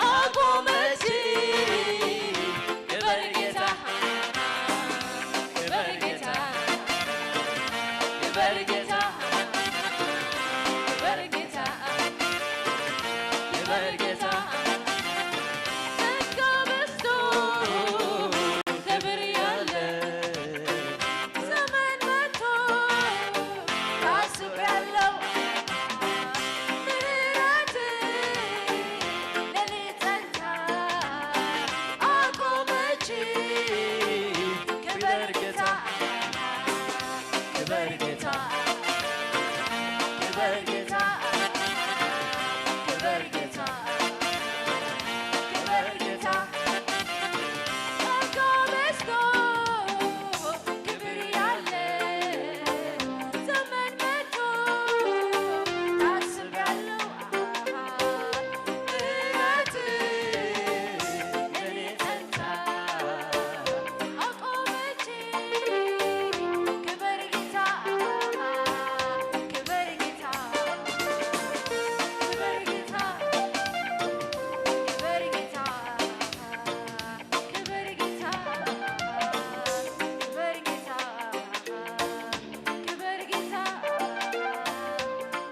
አቆመች ክበር ጌታ ክበር ጌታ ክበር ጌታ ክበር ጌታ ክበር ጌታ ጸጋ በዝቶ ክብር ያለ ዘመን መጥቶ ታስቢያለሁ ምህረት ለኔ ጸንታ አቆመች ክበር ጌታ ክበር ጌታ ክበር ጌታ ክበር ጌታ ክበር ጌታ ጸጋ በዝቶ ክብር ያለ ዘመን መጥቶ ታስቢያለሁ ምህረት ለኔ ጸንታ አቆመች ክበር ጌታ ክበር ጌታ ክበር ጌታ ክበር ጌታ ክብር ጌታ ክብር ጌታ ክብር ጌታ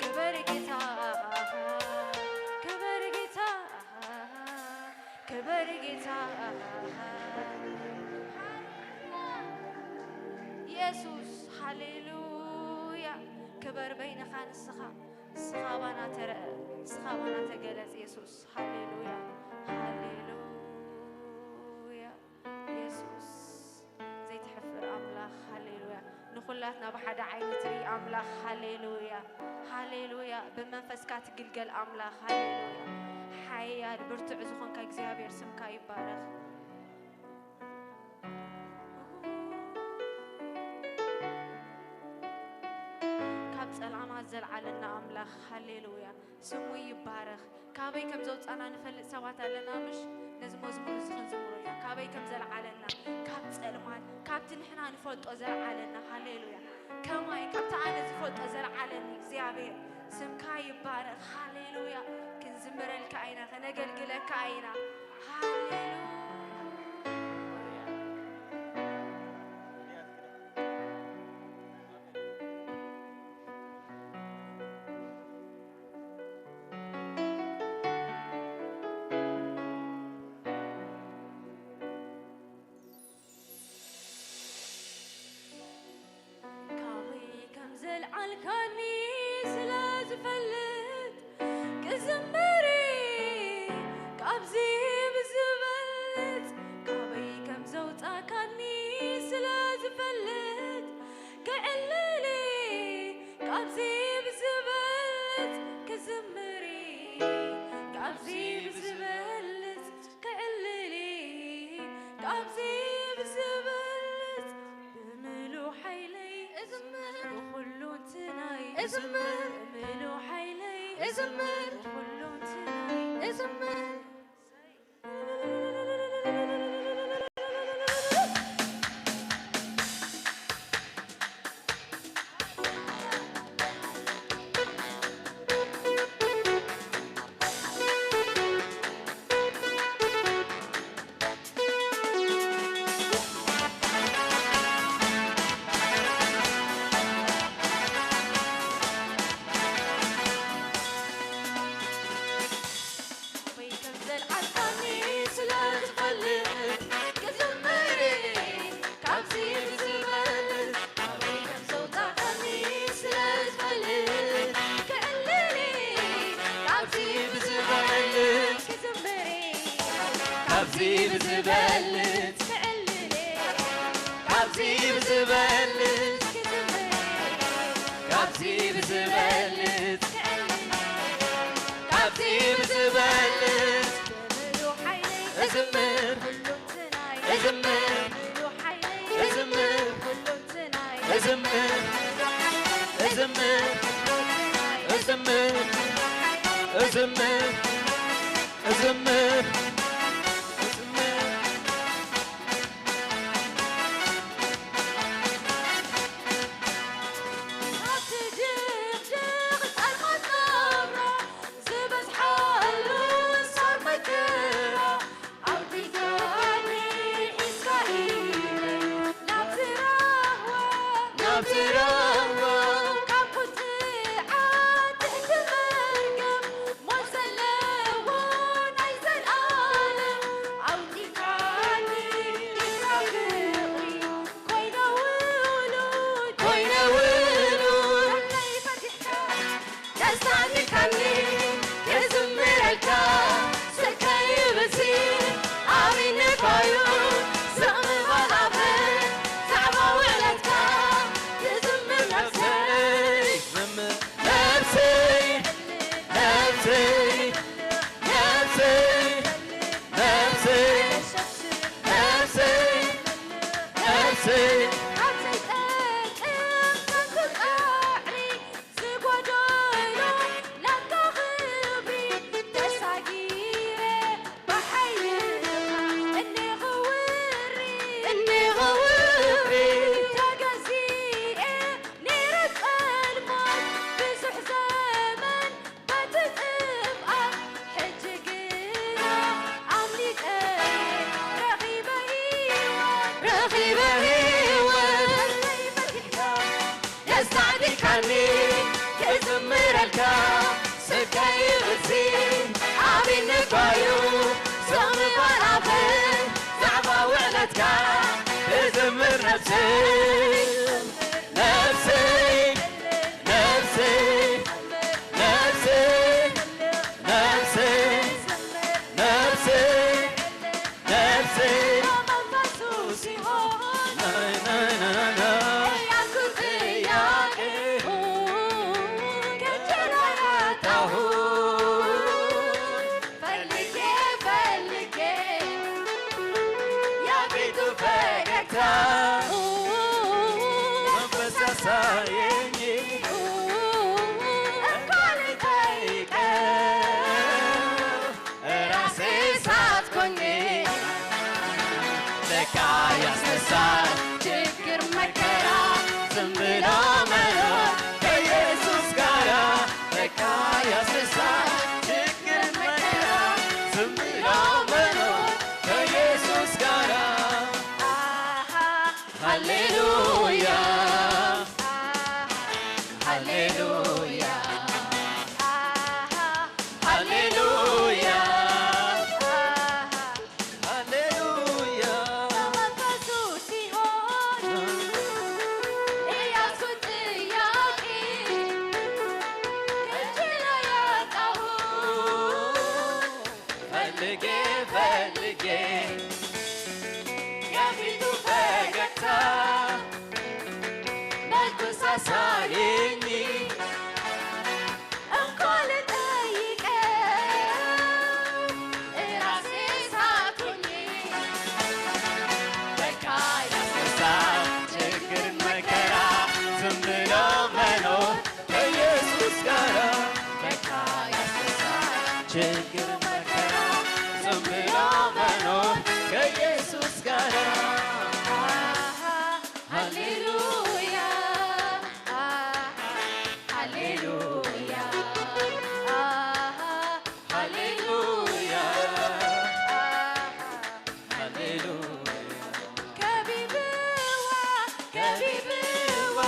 ክብር ጌታ ክብር ጌታ ክብር ጌታ ኢየሱስ ሃሌሉያ ክብር በይንኻ ንስኻ ንስኻ ባና ተረአ ንስኻ ባና ተገለጽ ኢየሱስ ሃሌሉያ ሃሌሉያ ኢየሱስ ዘይትሕፍር ኣምላኽ ሃሌሉያ ንኹላትና ብሓደ ዓይኒ ትርኢ ኣምላኽ ሃሌሉያ ሃሌሉያ ብመንፈስካ ትግልገል ኣምላኽ ሃሌሉያ ሓያል ብርቱዕ ዝኾንካ እግዚኣብሔር ስምካ ይባረኽ። ካብ ጸላማት ዘልዓለና ኣምላኽ፣ ሃሌሉያ፣ ስሙ ይባረኽ። ካበይ ከም ዘውጻና ንፈልጥ ሰባት ኣለና፣ ምሽ? ነዚ መዝሙር እዚ ክንዝምሮ ኢና። ካበይ ከም ዘልዓለና፣ ካብ ጸልማት፣ ካብቲ ንሕና ንፈልጦ ዘልዓለና፣ ሃሌሉያ። ከማይ ካብቲ ኣነ ዝፈልጦ ዘልዓለኒ እግዚኣብሔር ስምካ ይባረኽ። ሃሌሉያ። ክንዝምረልካ ኢና፣ ከነገልግለካ ኢና። ሃሌሉያ። ካበይ ከም ዘልዓልካኒ ስለ ዝፈልጥ፣ ክዝምር ካብዚ ብዝበልጽ። ካበይ ከም ዘውጻካኒ ስለ ዝፈልጥ፣ ክዕልል ካብዚ ብዝበልጽ። ክዝምር ካብዚ ብዝበልጽ፣ ክዕልል ካብዚ ብዝበልጽ። ብምሉእ ሓይለይ እዝምር፣ ብኹሉ እንትናይ እዝምር፣ ብምሉእ ሓይለይ እዝምር፣ ብኹሉ እንትናይ እዝምር። ኣበይ ከም ዘልዓልካኒ ስለ ዝፈልጥ፣ ክዝምር ካብዚ ብዝበልጽ። ኣበይ ከም ዘውጻእካኒ ስለ ዝፈልጥ፣ ክዕልል ካብዚ ብዝበልጽ። ክዝምር ካብዚ ብዝበልጽ፣ ክዕልል ካብዚ ብዝበልጽ፣ ክዝምር ካብዚ ብዝበልጽ፣ ክዕልል ካብዚ ብዝበልጽ። ብምሉእ ሓይለይ እዝምር፣ እዝምር፣ ብምሉእ ሓይለይ እዝምር፣ እዝምር፣ እዝምር፣ እዝምር፣ እዝምር፣ እዝምር፣ እዝምር። ኣብቲ ድቕድቕ ጸልማት ናብራ ዝበዝሓሉ ሳር መከራ፣ ኣውዲኻኒ ሒዝካ ኢለይ ናብቲ ራህዋ፣ ናብቲ ራህዋ። ካብ ቁጥዓት ትሕቲ መርገም ሞት ዘለዎ ናይ ዘልኣለም ኣውዲኻኒ ሒዝካ ፍቕሪ ኮይነ ውሉድ፣ ኮይነ ውሉድ። ከመይ ፈቲሕካ ደስታ ኣንዲካኒ ክዝምረልካ ስቀይ ብሲ ኣሚንካዩ ስቕ ምባል ኣፈይ ዛዕባ ውዕለትካ ትዝምር ነብሰይ። ነብሰይ፣ ነብሰይ፣ ነብሰይ፣ ነብሰይ፣ ነብሰይ፣ ነብሰይ። ካብ ዘይጠቅም ከንቱ ጻዕሪ ዝጎደሎ ናትካ ክብሪ ተሳጊረ ብሓይልኻ እኔኹ ውሪ፣ እኔኹ ውሪ። ተገዚኤ ነይረ ጸልማት ብዙሕ ዘመን በቲ ጥፍኣት፣ ሕጂ ግና ኣምሊጠ ረኺበ ህይወት፣ ረኺበ ህይወት። ከመይ ፈቲሕካ ደስታ ኣዕጢካኒ ክዝምረልካ ስቀይ ብሲ ኣሚንካዩ ስቕ ምባል ኣፈይ ዛዕባ ውዕለትካ ክዝምር ነብሰይ፣ ነብሰይ፣ ነብሰይ፣ ነብሰይ፣ ነብሰይ፣ ነብሰይ፣ ነብሰይ። ናይ፣ ናይ፣ ናይ፣ ናይ፣ ናይ። ጥያቄ ከንጀራ ያጣሁ ችግር መከራ ዝም ብሎ መኖር ከኢየሱስ ጋር። ሃሌሉያ፣ ሃሌሉያ፣ ሃሌሉያ፣ ሃሌሉያ። ከቢብዋ፣ ከቢብዋ፣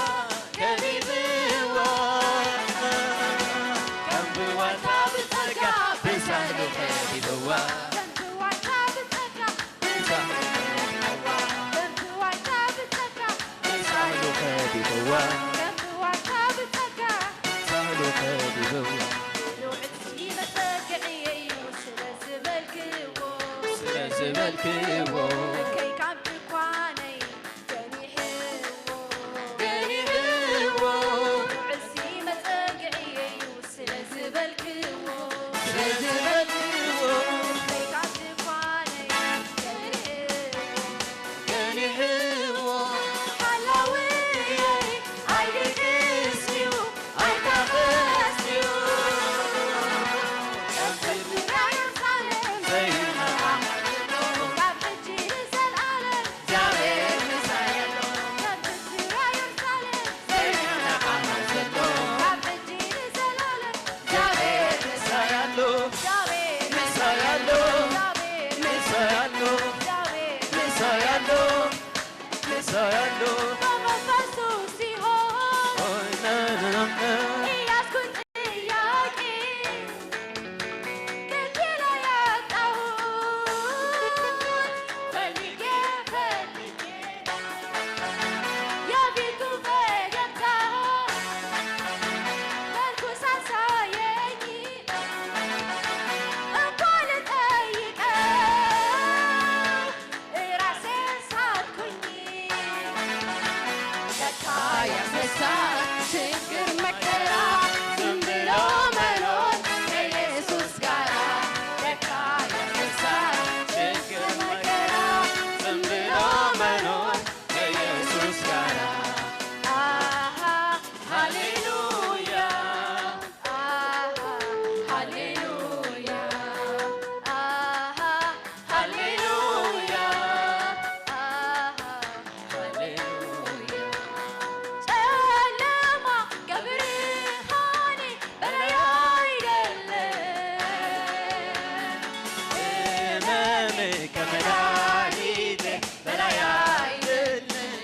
ከቢብዋ። ከንብዋታ ብጸጋ ብሳህሉ ከቢብዋ። ከንብዋታ ብጸጋ ብሳህሉ ከቢብዋ። ሳህሉ ከቢብዋ። ንዑ እስኪ መጸግዕየይ እዩ ስለ ዝበልክዎ። ስለ ዝበልክዎ። ከይካብ ድኳነይ ገኒሕዎ። ገኒሕዎ። ንዑ እስኪ መጸግዕየይ እዩ ስለ ዝበልክዎ። ስለ ዝበልክዎ። ከይካብ ድኳነይ ገኒሕዎ። ገኒሕዎ። ሓላውየይ ኣይልቅስዩ ኣይታኸስዩ። ካብ ስድራ የሩሳሌም ዘይነቓ ካብ ሕጂ ንዘልኣለም እግዚኣብሔር ምሳይ ኣሎ። ካብ ስድራ የሩሳሌም ዘይነቓ ዘሎ ካብ ሕጂ ንዘልኣለም እግዚኣብሔር ምሳይ ኣሎ። እግዚኣብሔር ምሳይ ኣሎ። እግዚኣብሔር ምሳይ ኣሎ። እግዚኣብሔር ምሳይ ኣሎ። ምሳይ ኣሎ። በመንፈሱ ሲሆን ኦይ፣ ና፣ ና፣ ና፣ ና። እያዝኩኝ ጥያቄ ከእጄ ላይ ያጣሁት ፈልጌ ፈልጌ የፊቱ ፈገግታ መልኩ ሳሳየኝ እንኳን ልጠይቀው ራሴን ሳትኩኝ። ለካ ያስነሳ ችግር መከራ ዝም ብሎ መኖር ከኢየሱስ ጋራ። ለካ ያስነሳ ችግር መከራ ዝም ብሎ መኖር ከኢየሱስ ጋራ። አሃ ሃሌሉያ። አሃ ሃሌሉያ፣ አሃ ሃሌሉያ፣ አሃ ሃሌሉያ። ጨለማ ከብርሃኔ በላይ አይደለም፣ ህመሜ ከመድኃኒቴ በላይ አይደለም።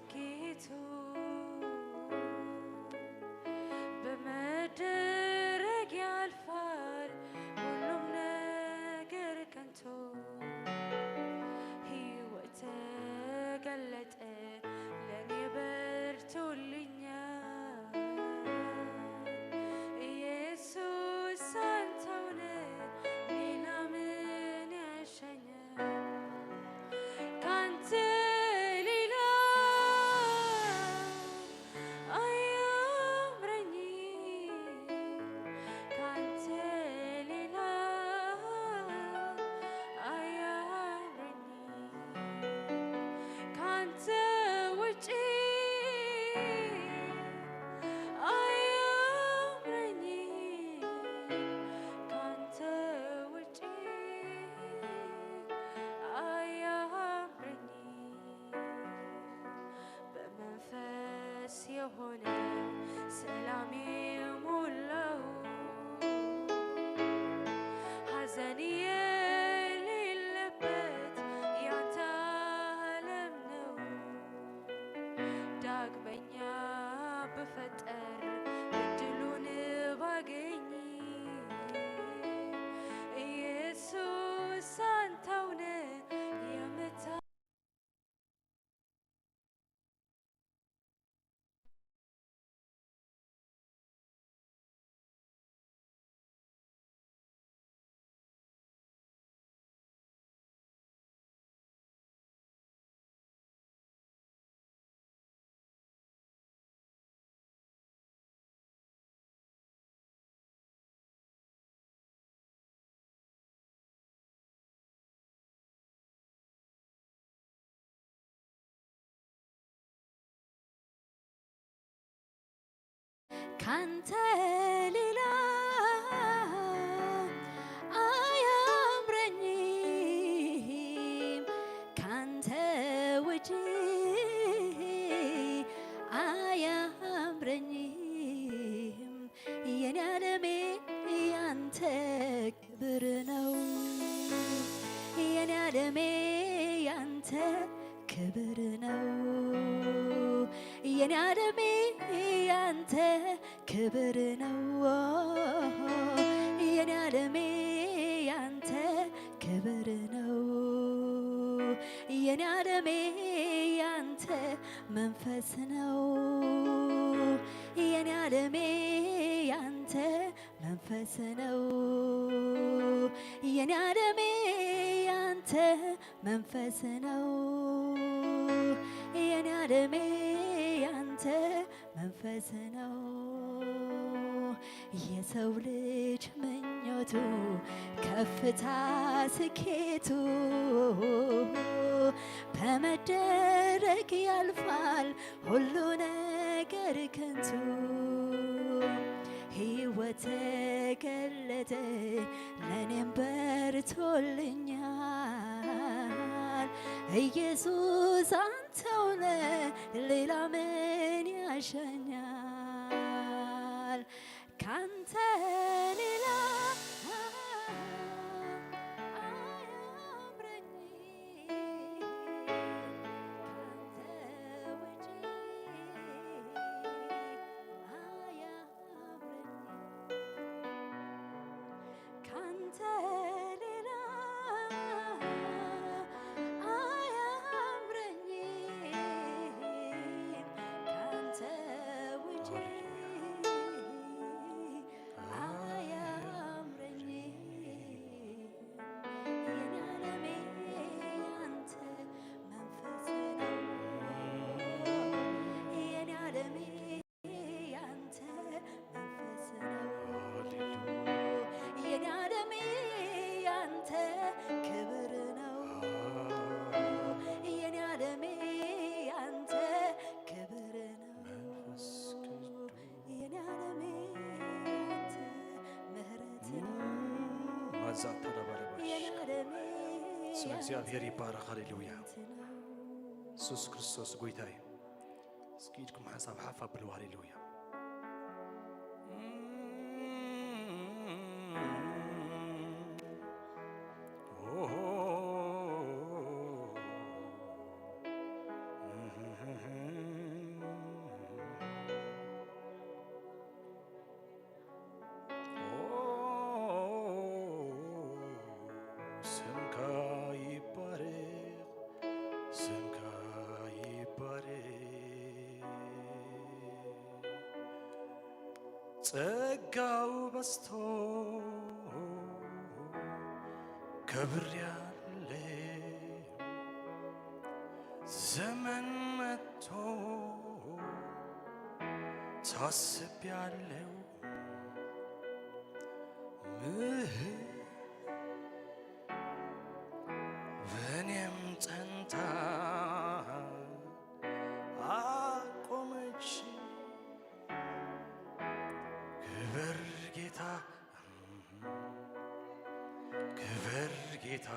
ጌቱ በመደረግ ያልፋል ሁሉም ነገር ከንቱ። ሕይወት ተገለጠ ለኔ በርቶልኛል። ኢየሱስ አንተውነ ሌላ ምን ያሻኛል? ካንተ ሌላ አያምረኝ፣ ካንተ ሌላ አያምረኝ፣ ካንተ ውጪ አያምረኝ፣ ካንተ ውጪ አያምረኝ። በመንፈስ የሆነ ሰላም የሞላው ሐዘን የሌለበት ያንተ ዓለም ነው። ዳግመኛ ብፈጠር እድሉን ባገኝ ኢየሱስ አንተውነ የምታ ካንተ ሌላ አያምረኝም፣ ካንተ ውጪ አያምረኝም። የኔ ዓለሜ ያንተ ክብር ነው። የኔ ዓለሜ ያንተ ክብር ነው። የኔ ዓለሜ ያንተ ክብር ነው። የኔ ዓለሜ ያንተ ክብር ነው። የኔ ዓለሜ ያንተ መንፈስ ነው። የኔ ዓለሜ ያንተ መንፈስ ነው። የኔ ዓለሜ ያንተ መንፈስ ነው። የኔ ዓለሜ ያንተ መንፈስ ነው። የሰው ልጅ ምኞቱ ከፍታ ስኬቱ በመደረግ ያልፋል ሁሉ ነገር ከንቱ። ሕይወት ተገለጠ ለኔም በርቶልኛል። ኢየሱስ አንተውነ ሌላ ምን ያሻኛል? ካንተ ሌላ አያምረኝ፣ ካንተ ውጪ አያምረኝ። ካንተ ሌላ አያምረኝም፣ ካንተ ውጪ አያምረኝም። የኔ ዓለሜ ያንተ መንፈስ ነው። የኔ ዓለሜ ያንተ መንፈስ ነው። የኔ ዓለሜ ያንተ ክብር ነው። የኔ ዓለሜ ያንተ ክብር ነው። የኔ ዓለሜ ያንተ ምህረት ነው። ማዛ ተደባለባሽ። የኔ ዓለሜ ስም ያንተ እግዚአብሔር ይባረክ። ሃሌሉያ። ምህረት ነው። ኢየሱስ ክርስቶስ ጎይታ እዩ። እስኪ ኢድኩም ሓንሳብ ሓፍ ኣብልዎ። ሃሌሉያ። ጸጋው በዝቶ ከብሬያለሁ፣ ዘመን መጥቶ ታስቤያለሁ። ምህ- በእኔም ጸንታ አቆመች። ክበር ጌታ፣ ክበር ጌታ፣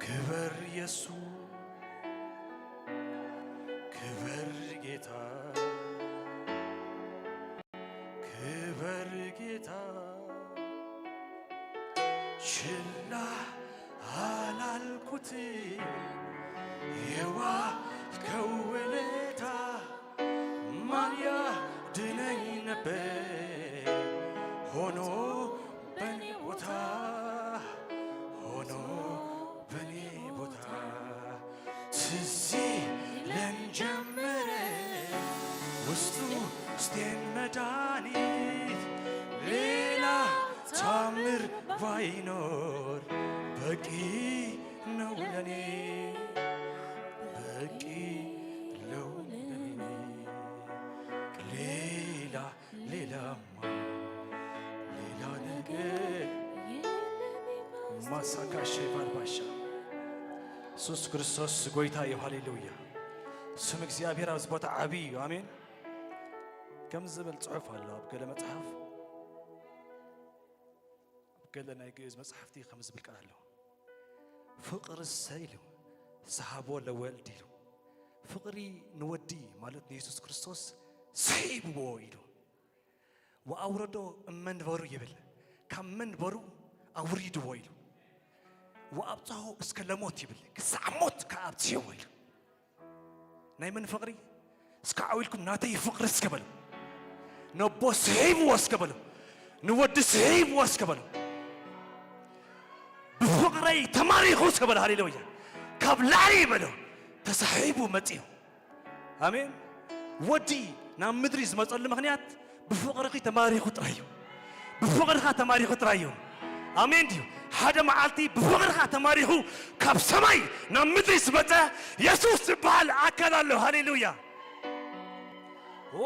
ክበር ኢየሱስ፣ ክበር ጌታ፣ ክበር ጌታ። ችላ አላልኩት የዋልከው ውለታ፣ ማን ያድነኝ ነበር ሆኖ በኔ ቦታ፣ ሆኖ በኔ ቦታ። ትዝ ይለን ጀመረ ውስጡ ውስጤን መድኃኒት፣ ሌላ ታምር ባይኖር በቂ ነው ለኔ፣ በቂ ነው ለኔ። ሌላ፣ ሌላማ፣ ሌላ ነገር ማሳካሽ ባልባሻ። ኢየሱስ ክርስቶስ ጎይታ እዩ። ሃሌሉያ። ስም እግዚኣብሔር ኣብዚ ቦታ ዓብዪ እዩ። ኣሜን። ከም ዝብል ጽሑፍ ኣሎ ኣብ ገለ መጽሓፍ፣ ኣብ ገለ ናይ ግእዝ መጽሓፍቲ ከም ዝብል ቃል ኣሎ። ፍቕርሰ ኢሉ፣ ሰሃቦ ለወልድ ኢሉ። ፍቕሪ ንወዲ ማለት ንየሱስ ክርስቶስ ስሒብዎ ኢሉ። ወኣውረዶ እመንበሩ ይብል፣ ካብ መንበሩ ኣውሪድዎ ኢሉ። ወኣብጽሖ እስከ ለሞት ይብል፣ ክሳዕ ሞት ከኣ ኣብጽሕዎ ኢሉ። ናይ መን ፍቕሪ? እስከ ዓው ኢልኩም ናተይ ፍቕሪ እስከ በሉ። ነቦ ስሒብዎ እስከ በሉ። ንወዲ ስሒብዎ እስከ በሉ። ብፍቕረይ ተማሪኹ እስከ በሉ። ሃሌሉያ። ካብ ላዕሊ በሉ። ተሳሒቡ መጺኡ። ኣሜን። ወዲ ናብ ምድሪ ዝመጸሉ ምኽንያት ብፍቕርኺ ተማሪኹ ጥራይ እዩ። ብፍቕርኻ ተማሪኹ ጥራይ እዩ። ኣሜን ድዩ? ሓደ መዓልቲ ብፍቕርኻ ተማሪኹ ካብ ሰማይ ናብ ምድሪ ዝመጸ የሱስ ዝበሃል ኣካል ኣሎ። ሃሌሉያ። ኦ፣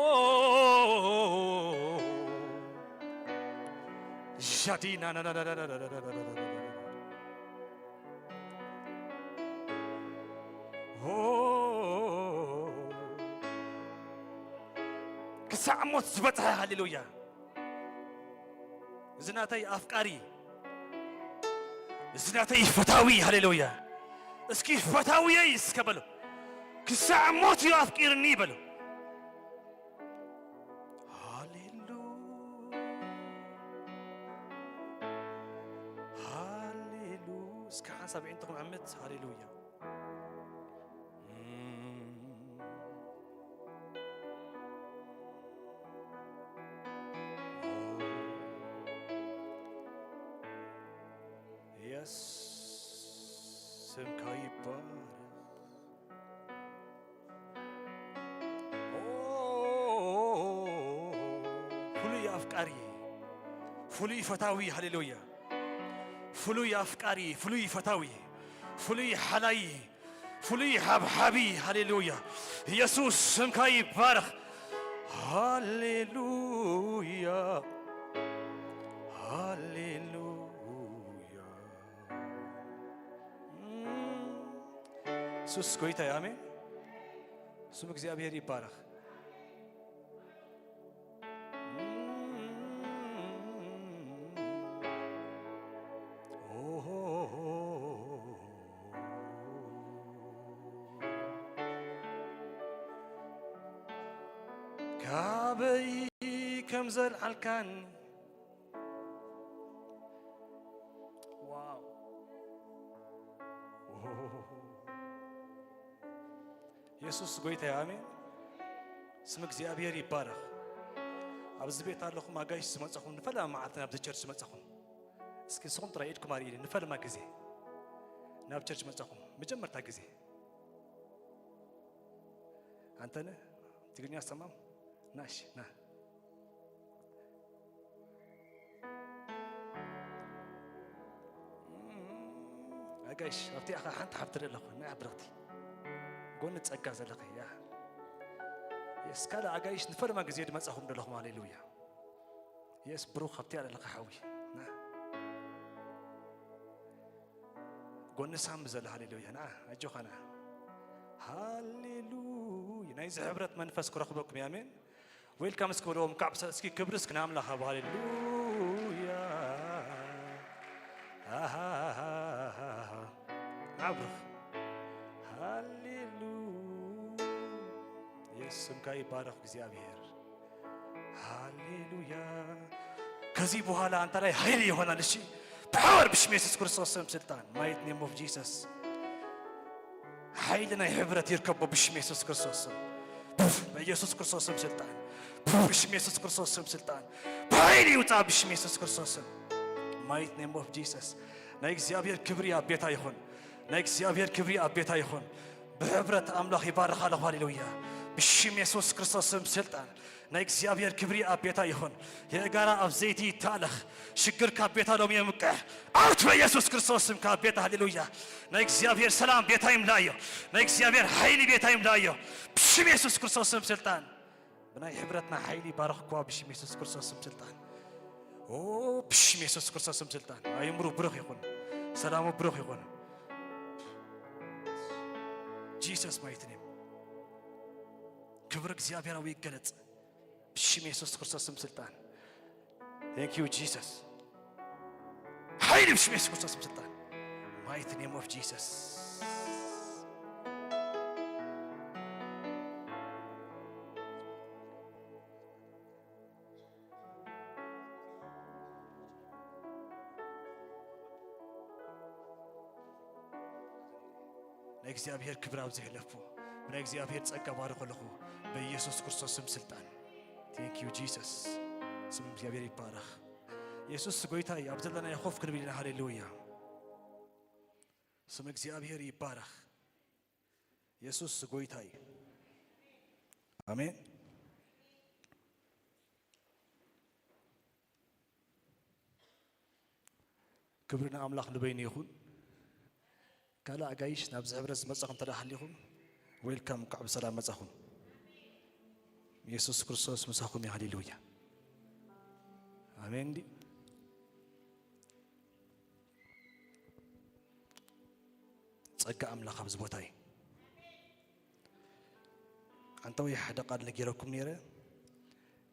ሻዲና ኦ፣ ክሳዕ ሞት ዝበጽሐ። ሃሌሉያ። እዚ ናተይ ኣፍቃሪ፣ እዚ ናተይ ፈታዊ። ሃሌሉያ። እስኪ ፈታዊየይ እስከ በሉ። ክሳዕ ሞት እዩ ኣፍቂርኒ በሉ። ሃሌሉ-፣ ሃሌሉ-፣ እስከ ሓንሳብ ኣዒንትኹም ዕምት። ሃሌሉያ። የስ፣ ስምካ ይባረክ። ኦ፣ ፍሉይ ኣፍቃሪ፣ ፍሉይ ፈታዊ፣ ሃሌሉያ። ፍሉይ ኣፍቃሪ፣ ፍሉይ ፈታዊ፣ ፍሉይ ሓላይ፣ ፍሉይ ሓብሓቢ፣ ሃሌሉያ። ኢየሱስ ስምካ ይባረኽ። ሃሌሉያ፣ ሃሌሉያ። ኢየሱስ ጎይታ እዩ። ኣሜን። ስም እግዚኣብሔር ይባረኽ። ካበይ ከም ዘልዓልካኒ። ዋው። የሱስ ጎይታ እዩ። ኣሜን። ስም እግዚኣብሔር ይባረኽ። ኣብዚ ቤት ኣለኹም ኣጋይሽ ዝመጻኹም፣ ንፈለማ መዓልቲ ናብዚ ቸርች ዝመጻኹም፣ እስኪ ንስኹም ጥራይ ኢድኩም ኣርእዩኒ። ንፈለማ ግዜ ናብ ቸርች መጻኹም፣ መጀመርታ ግዜ። ኣንተነህ፣ ትግርኛ ሰማም? ናሽ ና ኣጋይሽ ኣብቲ ኣኻ ሓንቲ ሓብቲ ርኢ ኣለኹ ናይ ብረኽቲ ጎኒ ጸጋ ዘለኺ ያ የስ ካልእ ኣጋይሽ ንፈለማ ግዜ ድመጻኹም ደለኹም ሃሌሉያ የስ ብሩኽ ኣብቲ ኣለኻ ሓዊ ና ጎኒ ሳሚ ዘለ ሃሌሉያ ና ኣጆኻና ሃሌሉያ ናይዚ ሕብረት መንፈስ ክረኽበኩም ኣሜን ዌልካም እስኪ በልዎም ካብ እስኪ ክብሪ እስኪ ንኣምላኽ ሃቡ ሃሌሉያ ናብርኽ ሃሌሉ የስምካ ይባረኽ እግዚኣብሔር ሃሌሉያ ከዚህ በኋላ አንተ ላይ ኃይል ይሆናል እሺ power ብሽም የሱስ ክርስቶስ ስም ስልጣን might name of Jesus ሓይሊ ናይ ሕብረት ይርከቦ ብሽም የሱስ ክርስቶስ ስም በኢየሱስ ክርስቶስ ስም ስልጣን ብሽም የሱስ ክርስቶስ ስም ስልጣን ብሓይሊ ይውፃ ብሽም የሱስ ክርስቶስ ስም might name of Jesus ናይ እግዚኣብሔር ክብሪ ኣብ ቤታ ይኹን ናይ እግዚኣብሔር ክብሪ ኣብ ቤታ ይኹን ብሕብረት ኣምላኽ ይባርኽ ኣለኹ ሃሌሉያ ብሽም የሱስ ክርስቶስ ስም ስልጣን ናይ እግዚኣብሔር ክብሪ ኣብ ቤታ ይኹን የእጋራ ኣብ ዘይቲ ይታለኽ ሽግር ካብ ቤታ ሎም የምቅሕ ኣውት በኢየሱስ ክርስቶስ ስም ካብ ቤታ ሃሌሉያ ናይ እግዚኣብሔር ሰላም ቤታ ይምላዮ ናይ እግዚኣብሔር ሓይሊ ቤታ ይምላዮ ብሽም የሱስ ክርስቶስ ስም ስልጣን ብናይ ሕብረትና ሓይሊ ባረኽኳ ብሽም የሱስ ክርስቶስ ስም ስልጣን ኦ ብሽም የሱስ ክርስቶስ ስም ስልጣን ኣይምሩ ብሩኽ ይኹን ሰላሙ ብሩኽ ይኹን Jesus mighty name ክብር እግዚኣብሔር ኣብ ይገለጽ ብሽም የሱስ ክርስቶስ ስም ስልጣን Thank you Jesus ሓይሊ ብሽም የሱስ ክርስቶስ ስም ስልጣን mighty name of Jesus ናይ እግዚኣብሔር ክብር ኣብዚ ሕለፉ ብናይ እግዚኣብሔር ጸጋ ባርኮ ኣለኹ በኢየሱስ ክርስቶስ ስም ስልጣን Thank you Jesus ስም እግዚኣብሔር ይባረኽ የሱስ ጎይታ እዩ ኣብ ዘለና ይኾፍ ክንብል ኢና ሃሌሉያ ስም እግዚኣብሔር ይባረኽ የሱስ ጎይታ እዩ ኣሜን ክብሪ ንኣምላኽ ንበይኑ ይኹን ካልእ ኣጋይሽ ናብዚ ሕብረት ዝመጻኹም እንተ ሃሊኹም ዌልካም እንኳዕ ብሰላም መጻኹም የሱስ ክርስቶስ ምሳኹም እዩ ሃሌሉያ ኣሜን እንዲ ጸጋ ኣምላኽ ኣብዚ ቦታ እዩ ኣንተወይ ሓደ ቃል ነጊረኩም ነይረ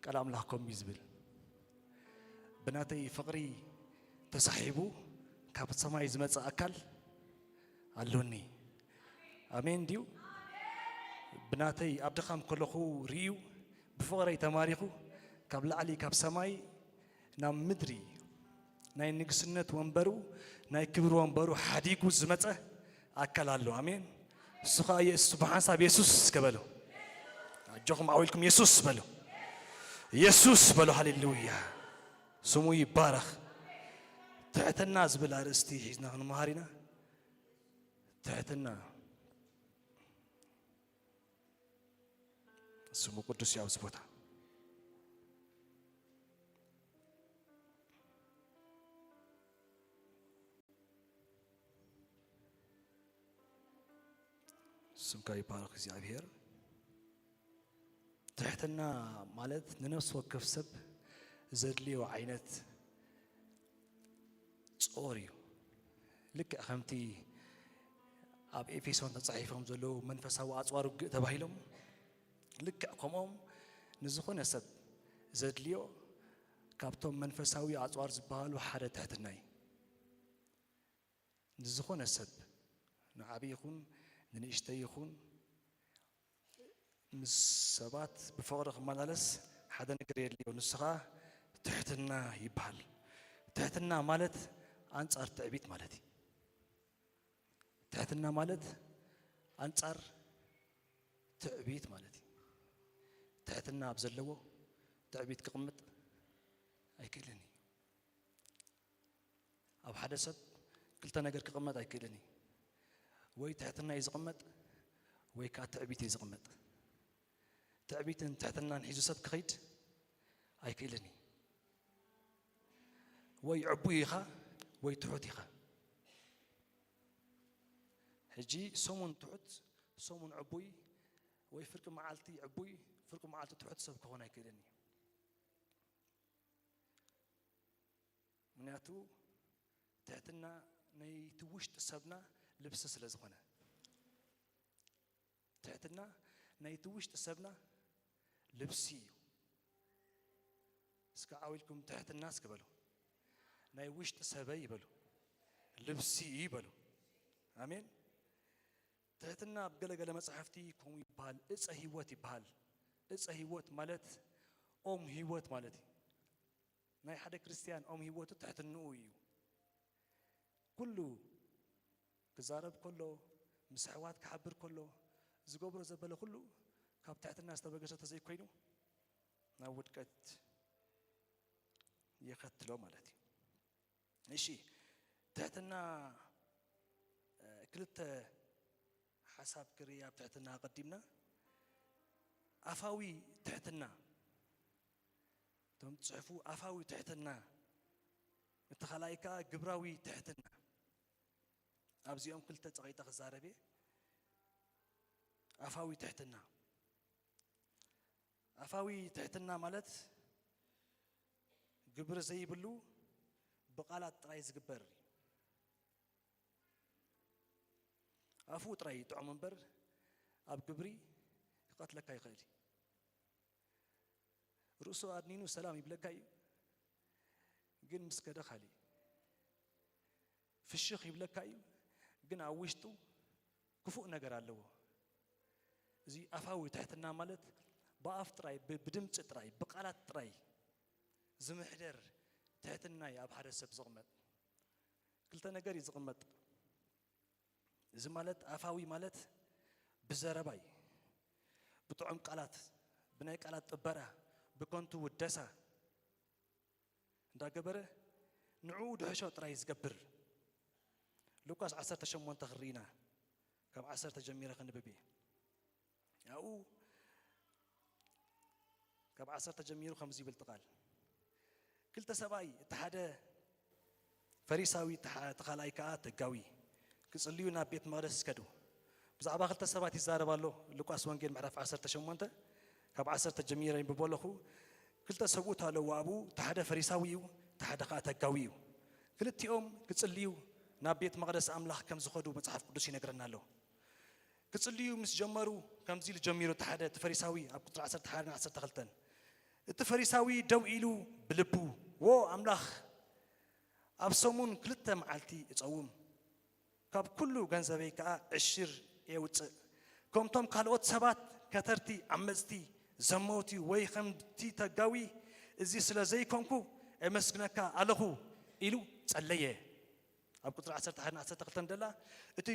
ቃል ኣምላኽ ከም እዩ ዝብል ብናተይ ፍቕሪ ተሳሒቡ ካብ ሰማይ ዝመጸ ኣካል ኣሎኒ ኣሜን ድዩ ብናተይ ኣብ ድኻም ከለኹ ርእዩ ብፍቕረይ ተማሪኹ ካብ ላዕሊ ካብ ሰማይ ናብ ምድሪ ናይ ንግስነት ወንበሩ ናይ ክብሪ ወንበሩ ሓዲጉ ዝመጸ ኣካል ኣሎ ኣሜን እሱ ከዓ የሱ ብሓንሳብ የሱስ እስከ በሉ ኣጆኹም ኣዊልኩም የሱስ በሉ የሱስ በሉ ሃሌሉያ ስሙ ይባረኽ ትሕትና ዝብል ኣርእስቲ ሒዝና ክንመሃር ኢና ትሕትና ስሙ ቅዱስ እዩ ኣብዚ ቦታ ስምካ ይባረክ እግዚኣብሔር ትሕትና ማለት ንነፍሲ ወከፍ ሰብ ዘድልዮ ዓይነት ጾር እዩ ልክዕ ከምቲ ኣብ ኤፌሶን ተጻሒፎም ዘለዉ መንፈሳዊ ኣጽዋር ውግእ ተባሂሎም ልክዕ ከምኦም ንዝኾነ ሰብ ዘድልዮ ካብቶም መንፈሳዊ ኣጽዋር ዝበሃሉ ሓደ ትሕትና እዩ ንዝኾነ ሰብ ንዓቢ ይኹን ንንእሽተይ ይኹን ምስ ሰባት ብፍቕሪ ክመላለስ ሓደ ነገር የድልዮ ንሱ ኸዓ ትሕትና ይበሃል ትሕትና ማለት ኣንጻር ትዕቢት ማለት እዩ ትሕትና ማለት ኣንጻር ትዕቢት ማለት እዩ ትሕትና ኣብ ዘለዎ ትዕቢት ክቕምጥ ኣይክእልን እዩ ኣብ ሓደ ሰብ ክልተ ነገር ክቕመጥ ኣይክእልን እዩ ወይ ትሕትና እዩ ዝቕመጥ ወይ ከዓ ትዕቢት እዩ ዝቕመጥ ትዕቢትን ትሕትናን ሒዙ ሰብ ክኸይድ ኣይክእልን እዩ። ወይ ዕቡይ ኢኻ ወይ ትሑት ኢኻ። ሕጂ ሰሙን ትሑት ሰሙን ዕቡይ ወይ ፍርቂ መዓልቲ ዕቡይ ፍርቂ መዓልቲ ትሑት ሰብ ክኾን ኣይክእልን እዩ። ምክንያቱ ትሕትና ናይቲ ውሽጢ ሰብና ልብሲ ስለ ዝኾነ። ትሕትና ናይቲ ውሽጢ ሰብና ልብሲ እዩ። እስከ ዓው ኢልኩም ትሕትና እስኪ በሉ። ናይ ውሽጢ ሰበይ ይበሉ። ልብሲ እዩ ይበሉ። ኣሜን። ትሕትና ኣብ ገለገለ መጻሕፍቲ ከምኡ ይበሃል። እፀ ህይወት ይበሃል። እፀ ህይወት ማለት ኦም ህይወት ማለት እዩ። ናይ ሓደ ክርስትያን ኦም ህይወቱ ትሕትንኡ እዩ። ኩሉ ክዛረብ ከሎ፣ ምስ ኣሕዋት ክሓብር ከሎ፣ ዝገብሮ ዘበለ ኩሉ ካብ ትሕትና ዝተበገሰ ተዘይኮይኑ ናብ ውድቀት የኸትሎ ማለት እዩ። እሺ፣ ትሕትና፣ እ፣ ክልተ ሓሳብ ክርኢ ኣብ ትሕትና ኣቐዲምና። ኣፋዊ ትሕትና፣ እቶም ጽሑፉ ኣፋዊ ትሕትና፣ እቲ ካልኣይ ከኣ ግብራዊ ትሕትና። ኣብዚኦም ክልተ ጸቒጠ ክዛረብ እየ። ኣፋዊ ትሕትና። ኣፋዊ ትሕትና ማለት ግብሪ ዘይብሉ ብቓላት ጥራይ ዝግበር እዩ። ኣፉ ጥራይ ይጥዕሞ እምበር ኣብ ግብሪ ክቐትለካ ይኽእል እዩ። ርእሱ ኣድኒኑ ሰላም ይብለካ እዩ፣ ግን ምስ ከደ ካልእ እዩ። ፍሽኽ ይብለካ እዩ፣ ግን ኣብ ውሽጡ ክፉእ ነገር ኣለዎ። እዚ ኣፋዊ ትሕትና ማለት ብኣፍ ጥራይ፣ ብ-፣ ብድምጺ ጥራይ፣ ብቓላት ጥራይ ዝምሕደር ትሕትና እዩ ኣብ ሓደ ሰብ ዝቕመጥ። ክልተ ነገር እዩ ዝቕመጥ። እዚ ማለት ኣፋዊ ማለት ብዘረባ እዩ። ብጥዑም ቃላት፣ ብናይ ቃላት ጥበራ፣ ብከንቱ ውደሳ እንዳገበረ ንዕኡ ድሕሾ ጥራይ ዝገብር። ሉቃስ ዓሰርተ ሸሞንተ ክርኢና፣ ካብ ዓሰርተ ጀሚረ ክንብብ እየ። ኣብኡ ካብ ዓሰርተ ጀሚሩ ከምዚ ይብል እቲ ቃል። ክልተ ሰብኣይ፣ እቲ ሓደ ፈሪሳዊ፣ እቲ ሓ-፣ እቲ ካልኣይ ከኣ ተጋዊ፣ ክጽልዩ ናብ ቤት መቕደስ ከዱ። ብዛዕባ ክልተ ሰባት ይዛረብ ኣሎ። ሉቃስ ወንጌል ምዕራፍ ዓሰርተ ሸሞንተ ካብ ዓሰርተ ጀሚረ ይንብቦ ኣለኹ። ክልተ ሰብኡት ኣለዉ ኣብኡ፣ እቲ ሓደ ፈሪሳዊ እዩ፣ እቲ ሓደ ከኣ ተጋዊ እዩ። ክልቲኦም ክጽልዩ ናብ ቤት መቕደስ ኣምላኽ ከም ዝኸዱ መጽሓፍ ቅዱስ ይነግረና ኣሎ። ክጽልዩ ምስ ጀመሩ፣ ከምዚ ኢሉ ጀሚሩ፣ እቲ ሓደ፣ እቲ ፈሪሳዊ፣ ኣብ ቁጽሪ ዓሰርተ ሓደ ን ዓሰርተ ክልተን፣ እቲ ፈሪሳዊ ደው ኢሉ ብልቡ፣ "ዎ ኣምላኽ፣ ኣብ ሰሙን ክልተ መዓልቲ እጸውም፣ ካብ ኩሉ ገንዘበይ ከኣ ዕሽር የውጽእ፣ ከምቶም ካልኦት ሰባት፣ ከተርቲ፣ ዓመጽቲ፣ ዘመውቲ፣ ወይ ከምቲ ተጋዊ፣ እዚ ስለ ዘይኮንኩ፣ እመስግነካ ኣለኹ" ኢሉ ጸለየ። ኣብ ቁጽሪ ዓሰርተ ሓደ ን ዓሰርተ ክልተን ደላ፣ እቲ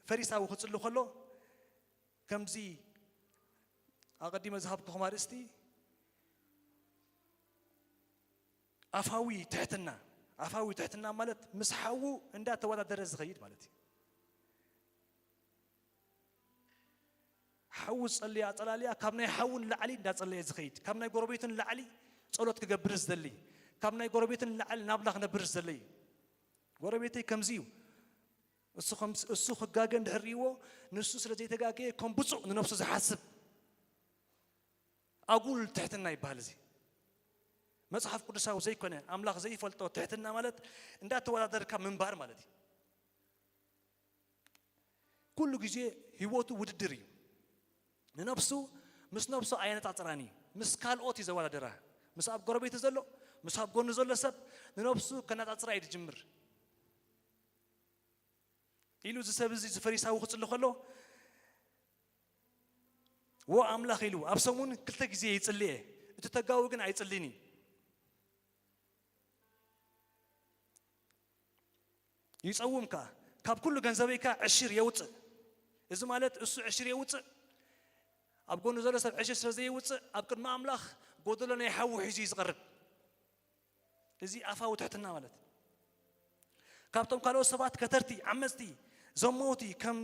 ፈሪሳዊ ክጽሊ ከሎ፣ ከምዚ ኣቐዲመ ዝሃብኩኹም ኣርእስቲ፣ ኣፋዊ ትሕትና። ኣፋዊ ትሕትና ማለት ምስ ሓዉ እንዳተወዳደረ ዝኸይድ ማለት እዩ። ሓዉ ዝጸልያ ኣጸላልያ፣ ካብ ናይ ሓዉ ንላዕሊ እንዳጸለየ ዝኸይድ፣ ካብ ናይ ጎረቤቱ ንላዕሊ ጸሎት ክገብር ዝደሊ፣ ካብ ናይ ጎረቤቱ ንላዕሊ ናብላ ክነብር ዝደሊ እዩ። ጎረቤተይ ከምዚ እዩ። እሱ ከም፣ እሱ ክጋገ እንድሕር ርእይዎ፣ ንሱ ስለ ዘይተጋገየ ከም ብጹእ ንነፍሱ ዝሓስብ ኣጉል ትሕትና ይበሃል። እዚ መጽሓፍ ቅዱሳዊ ዘይኮነ፣ ኣምላኽ ዘይፈልጦ ትሕትና ማለት እንዳተወዳደርካ ምንባር ማለት እዩ። ኩሉ ግዜ ህይወቱ ውድድር እዩ። ንነፍሱ ምስ ነፍሱ ኣየነጻጽራን እዩ። ምስ ካልኦት እዩ ዘወዳድራ። ምስ ኣብ ጎረቤቱ ዘሎ፣ ምስ ኣብ ጎኑ ዘሎ ሰብ ንነፍሱ ከነጻጽራ እዩ ዝጅምር። ኢሉ እዚ ሰብ እዚ፣ እዚ ፈሪሳዊ ክጽሊ ከሎ፣ "ዎ ኣምላኽ" ኢሉ፣ ኣብ ሰሙን ክልተ ግዜ ይጽሊ እየ፣ እቲ ተጋዊ ግን ኣይጽልን እዩ። ይጸውም ከኣ፣ ካብ ኩሉ ገንዘበይ ከኣ ዕሽር የውጽእ። እዚ ማለት እሱ ዕሽር የውጽእ፣ ኣብ ጎኑ ዘሎ ሰብ ዕሽር ስለ ዘየውጽእ፣ ኣብ ቅድሚ ኣምላኽ ጎደሎ ናይ ሓዉ ሒዙ እዩ ዝቐርብ። እዚ ኣፋዊ ትሕትና ማለት። ካብቶም ካልኦት ሰባት ከተርቲ፣ ዓመጽቲ፣ ዘመውቲ፣ ከም፣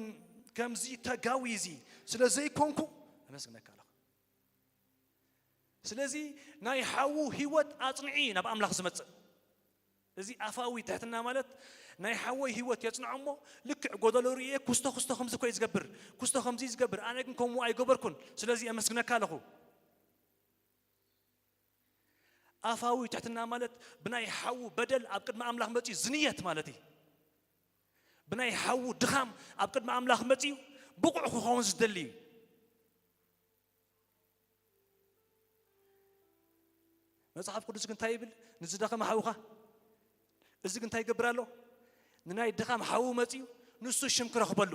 ከምዚ ተጋዊ እዚ ስለ ዘይኮንኩ፣ ኣመስግነካ ኣለኹ። ስለዚ ናይ ሓዉ ህይወት ኣጽንዒ ናብ ኣምላኽ ዝመጽእ። እዚ ኣፋዊ ትሕትና ማለት ናይ ሓወይ ህይወት የጽንዖ እሞ ልክዕ ጎደሎ ርእየ ኩስቶ ኩስቶ ከምዚ እኮ እዩ ዝገብር፣ ኩስቶ ከምዚ እዩ ዝገብር፣ ኣነ ግን ከምኡ ኣይገበርኩን፣ ስለዚ የመስግነካ ኣለኹ። ኣፋዊ ትሕትና ማለት ብናይ ሓዉ በደል ኣብ ቅድሚ ኣምላኽ መጺኡ ዝንየት ማለት እዩ። ብናይ ሓዉ ድኻም ኣብ ቅድሚ ኣምላኽ መጺኡ ብቑዕ ክኸውን ዝደሊ እዩ። መጽሓፍ ቅዱስ ግን እንታይ ይብል? ንዝደኸመ ሓውኻ እዚ ግን እንታይ ይገብር ኣሎ? ንናይ ድኻም ሓዉ መጺኡ ንሱ ሽም ክረኽበሉ።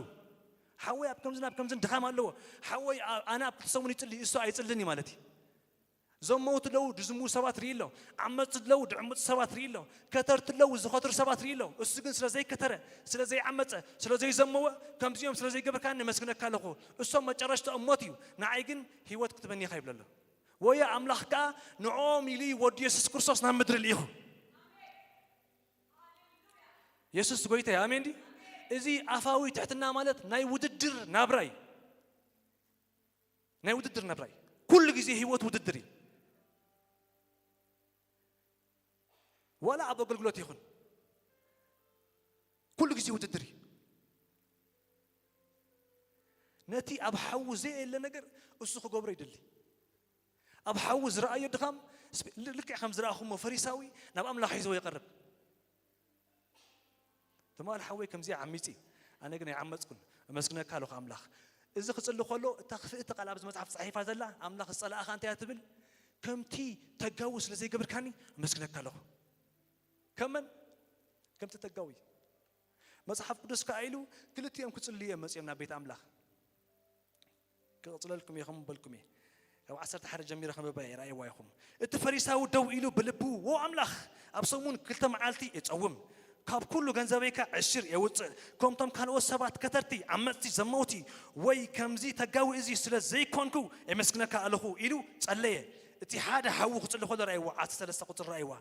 ሓወይ ኣብ ከምዝን ኣብ ከምዝን ድኻም ኣለዎ። ሓወይ ኣ-፣ ኣነ ኣብ ክልተ ሰሙን ይጽሊ፣ እሱ ኣይጽልን እዩ ማለት እዩ። ዘመውቲ ኣለዉ፣ ድዝምዉ ሰባት ርኢ ኣሎ። ዓመጽቲ ኣለዉ፣ ድዕምጽ ሰባት ርኢ ኣሎ። ከተርቲ ኣለዉ፣ ዝኸትሩ ሰባት ርኢ ኣሎ። እሱ ግን ስለ ዘይከተረ፣ ስለ ዘይዓመጸ፣ ስለ ዘይዘመወ፣ ከምዚኦም ስለ ዘይገበርካኒ ነመስግነካ ኣለኹ። እሶም መጨረሽታኦም ሞት እዩ። ንዓይ ግን ህይወት ክትበኒ ኢኻ ይብሎ ኣሎ። ወዮ ኣምላኽ ከኣ ንዕኦም ኢሉ እዩ ወዱ የሱስ ክርስቶስ ናብ ምድሪ ልኢኹ። የሱስ ጎይታ እዩ። ኣሜን ድዩ? እዚ ኣፋዊ ትሕትና ማለት ናይ ውድድር ናብራ እዩ። ናይ ውድድር ናብራ እዩ። ኩሉ ግዜ ህይወት ውድድር እዩ። ዋላ ኣብ ኣገልግሎት ይኹን ኩሉ ግዜ ውድድር እዩ። ነቲ ኣብ ሓዉ ዘየለ ነገር እሱ ክገብሮ ይደሊ። ኣብ ሓዉ ዝረኣዮ ድኻም ስፔ-፣ ል-፣ ልክዕ ከም ዝረኣኹሞ ፈሪሳዊ ናብ ኣምላኽ ሒዝዎ ይቐርብ። ትማል ሓወይ ከምዚ ዓሚጺ፣ ኣነ ግን ኣይዓመጽኩን፣ እመስግነካ ኣለኹ ኣምላኽ። እዚ ክጽሊ ከሎ እታ ክፍእቲ ቃል ኣብዚ መጽሓፍ ጸሒፋ ዘላ ኣምላኽ ዝጸላእኻ እንታይ እያ ትብል? ከምቲ ተጋዊ ስለ ዘይገብርካኒ እመስግነካ ኣለኹ። ከመን ከምቲ ተጋዊ መጽሓፍ ቅዱስ ከኣ ኢሉ ክልቲኦም ክጽልዩ እዮም መጺኦም ናብ ቤት ኣምላኽ። ክቕጽለልኩም እየ፣ ከምኡ በልኩም እየ። ካብ ዓሰርተ ሓደ ጀሚረ ከንብባ እየ፣ ርኣይዋ ኢኹም። እቲ ፈሪሳዊ ደው ኢሉ ብልቡ፣ "ዎ ኣምላኽ፣ ኣብ ሰሙን ክልተ መዓልቲ እጸውም፣ ካብ ኩሉ ገንዘበይ ከኣ ዕሽር የውጽእ፣ ከምቶም ካልኦት ሰባት ከተርቲ፣ ዓመጽቲ፣ ዘመውቲ፣ ወይ ከምዚ ተጋዊ እዚ ስለ ዘይኮንኩ የመስግነካ ኣለኹ" ኢሉ ጸለየ። እቲ ሓደ ሓዉ ክጽሊ ከሎ ርኣይዋ፣ ዓሰርተ ሰለስተ ቁጽሪ ርኣይዋ።